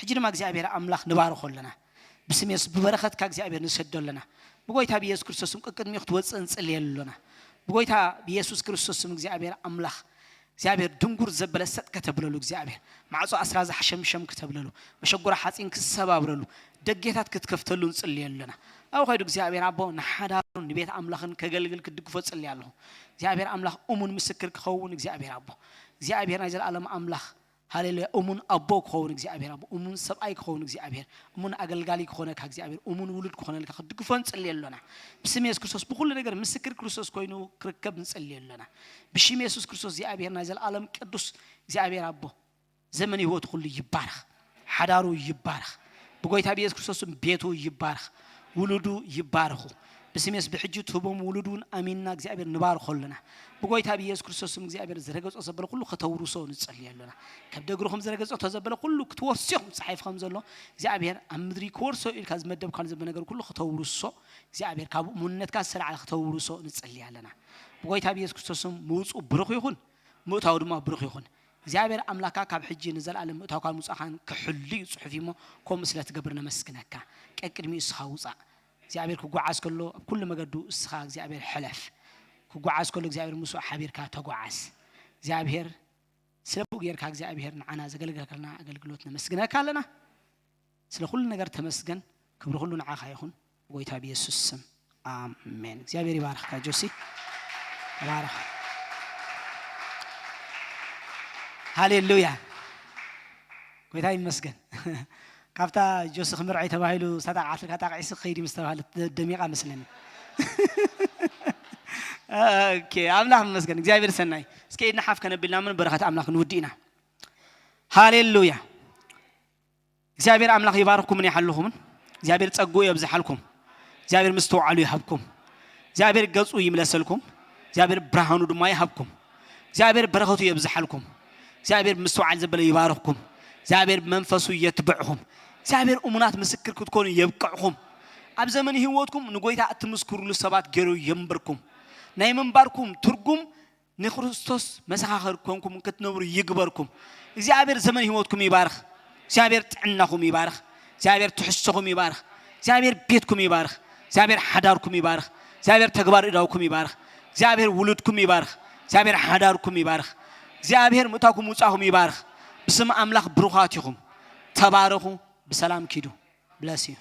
ሕጂ ድማ እግዚኣብሔር ኣምላኽ ንባርኾ ኣለና። ብስም የሱስ ብበረኸትካ እግዚኣብሔር ንሰዶ ኣለና። ብጎይታ ብየሱስ ክርስቶስ ስም ቅድሚኡ ክትወጽእ ንጽልየሉ ኣለና። ብጎይታ ብየሱስ ክርስቶስ ስም እግዚኣብሔር ኣምላኽ እግዚኣብሔር ድንጉር ዘበለ ሰጥ ከተብለሉ እግዚኣብሔር ማዕጾ ኣስራ ዝሓሸምሸም ክተብለሉ መሸጎራ ሓጺን ክሰባብረሉ ደጌታት ክትከፍተሉ ንጽልየሉ ኣለና። ኣብ ኸይዱ እግዚኣብሔር ኣቦ ንሓዳሩን ንቤት ኣምላኽን ከገልግል ክድግፎ ጽልየ ኣለኹ። እግዚኣብሔር ኣምላኽ እሙን ምስክር ክኸውን እግዚኣብሔር ኣቦ እግዚኣብሔር ናይ ዘለኣለም ኣምላኽ ሃሌሉያ። እሙን ኣቦ ክኸውን እግዚኣብሔር ኣቦ፣ እሙን ሰብኣይ ክኸውን እግዚኣብሔር፣ እሙን ኣገልጋሊ ክኾነካ እግዚኣብሔር፣ እሙን ውሉድ ክኾነልካ ክድግፎ ንጽልየ ኣሎና። ብስም የሱስ ክርስቶስ ብኹሉ ነገር ምስክር ክርስቶስ ኮይኑ ክርከብ ንጽልየ ኣሎና። ብሽም የሱስ ክርስቶስ እግዚኣብሔር ናይ ዘለኣለም ቅዱስ እግዚኣብሔር ኣቦ፣ ዘመን ህይወቱ ኩሉ ይባረኽ፣ ሓዳሩ ይባረኽ፣ ብጎይታ ብየሱስ ክርስቶስን ቤቱ ይባረኽ፣ ውሉዱ ይባረኹ። ብስሜስ ብሕጂ ትህቦም ውሉድ እውን ኣሚንና እግዚኣብሔር ንባርኾ ኣለና። ብጎይታ ብየሱስ ክርስቶስ ስም እግዚኣብሔር ዝረገጾ ዘበለ ኩሉ ከተውርሶ ንጸልይ ኣለና። ከብዲ እግርኹም ዝረገጾ ተዘበለ ኩሉ ክትወርሶ ኢኹም። ጸሓይፍ ከም ዘሎ እግዚኣብሔር ኣብ ምድሪ ክወርሶ ኢልካ ዝመደብካሉ ዘበለ ነገር ኩሉ ከተውርሶ እግዚኣብሔር ካብ እሙንነትካ ዝተላዕለ ከተውርሶ ንጸልይ ኣለና። ብጎይታ ብየሱስ ክርስቶስ ስም ምውጽኡ ብሩኽ ይኹን፣ ምእታው ድማ ብሩኽ ይኹን። እግዚኣብሔር ኣምላካ ካብ ሕጂ ንዘለኣለም ምእታውካን ምውጻእካን ክሕሉ እዩ ጽሑፍ እዩ እሞ፣ ከምኡ ስለ ትገብር ነመስግነካ። ቀቅድሚኡ እስኻ ውጻእ። እግዚኣብሔር ክጓዓዝ ከሎ ኣብ ኩሉ መገዱ እስኻ እግዚኣብሔር ሕለፍ። ክጓዓዝ ከሎ እግዚኣብሔር ምስኡ ሓቢርካ ተጓዓዝ። እግዚኣብሔር ስለ ብኡ ጌርካ እግዚኣብሔር ንዓና ዘገልገልካልና ኣገልግሎት ነመስግነካ ኣለና። ስለ ኩሉ ነገር ተመስገን። ክብሪ ኩሉ ንዓኻ ይኹን። ብጎይታ ብየሱስ ስም ኣሜን። እግዚኣብሔር ይባርኽካ ጆሲ። ተባረኽ። ሃሌሉያ። ጎይታ ይመስገን። ካብታ ጆሲ ክምርዐይ ተባሂሉ ሳጣ ዓፍልካ ጣቕዒስ ክኸይድ ምስ ተባህለት ደ-፣ ደሚቓ መስለኒ። ኦኬ፣ ኣምላኽ ይመስገን። እግዚኣብሔር ሰናይ። እስከ ኢድና ሓፍ ከነቢልና ምን በረኸት ኣምላኽ ንውዲ ኢና። ሃሌሉያ። እግዚኣብሔር ኣምላኽ ይባርኽኩምን ይሓልኹምን። እግዚኣብሔር ጸግኡ የብዝሓልኩም። እግዚኣብሔር ምስትውዓሉ ይሃብኩም። እግዚኣብሔር ገጹ ይምለሰልኩም። እግዚኣብሔር ብርሃኑ ድማ ይሃብኩም። እግዚኣብሔር በረኸቱ የብዝሓልኩም። እግዚኣብሔር ምስትውዓል ዘበለ ይባርኽኩም። እግዚኣብሔር ብመንፈሱ የትብዕኹም። እግዚኣብሔር እሙናት ምስክር ክትኮኑ የብቅዕኹም። ኣብ ዘመን ህይወትኩም ንጎይታ እትምስክሩሉ ሰባት ገይሩ የንብርኩም። ናይ ምንባርኩም ትርጉም ንክርስቶስ መሰኻኽር ኮንኩም ክትነብሩ ይግበርኩም። እግዚኣብሔር ዘመን ህይወትኩም ይባርኽ። እግዚኣብሔር ጥዕናኹም ይባርኽ። እግዚኣብሔር ትሕዝቶኹም ይባርኽ። እግዚኣብሔር ቤትኩም ይባርኽ። እግዚኣብሔር ሓዳርኩም ይባርኽ። እግዚኣብሔር ተግባር እዳውኩም ይባርኽ። እግዚኣብሔር ውሉድኩም ይባርኽ። እግዚኣብሔር ሓዳርኩም ይባርኽ። እግዚኣብሔር ምእታውኩም ውጻኹም ይባርኽ። ብስም ኣምላኽ ብሩኻት ኢኹም። ተባረኹ። ብሰላም ኪዱ። Bless you።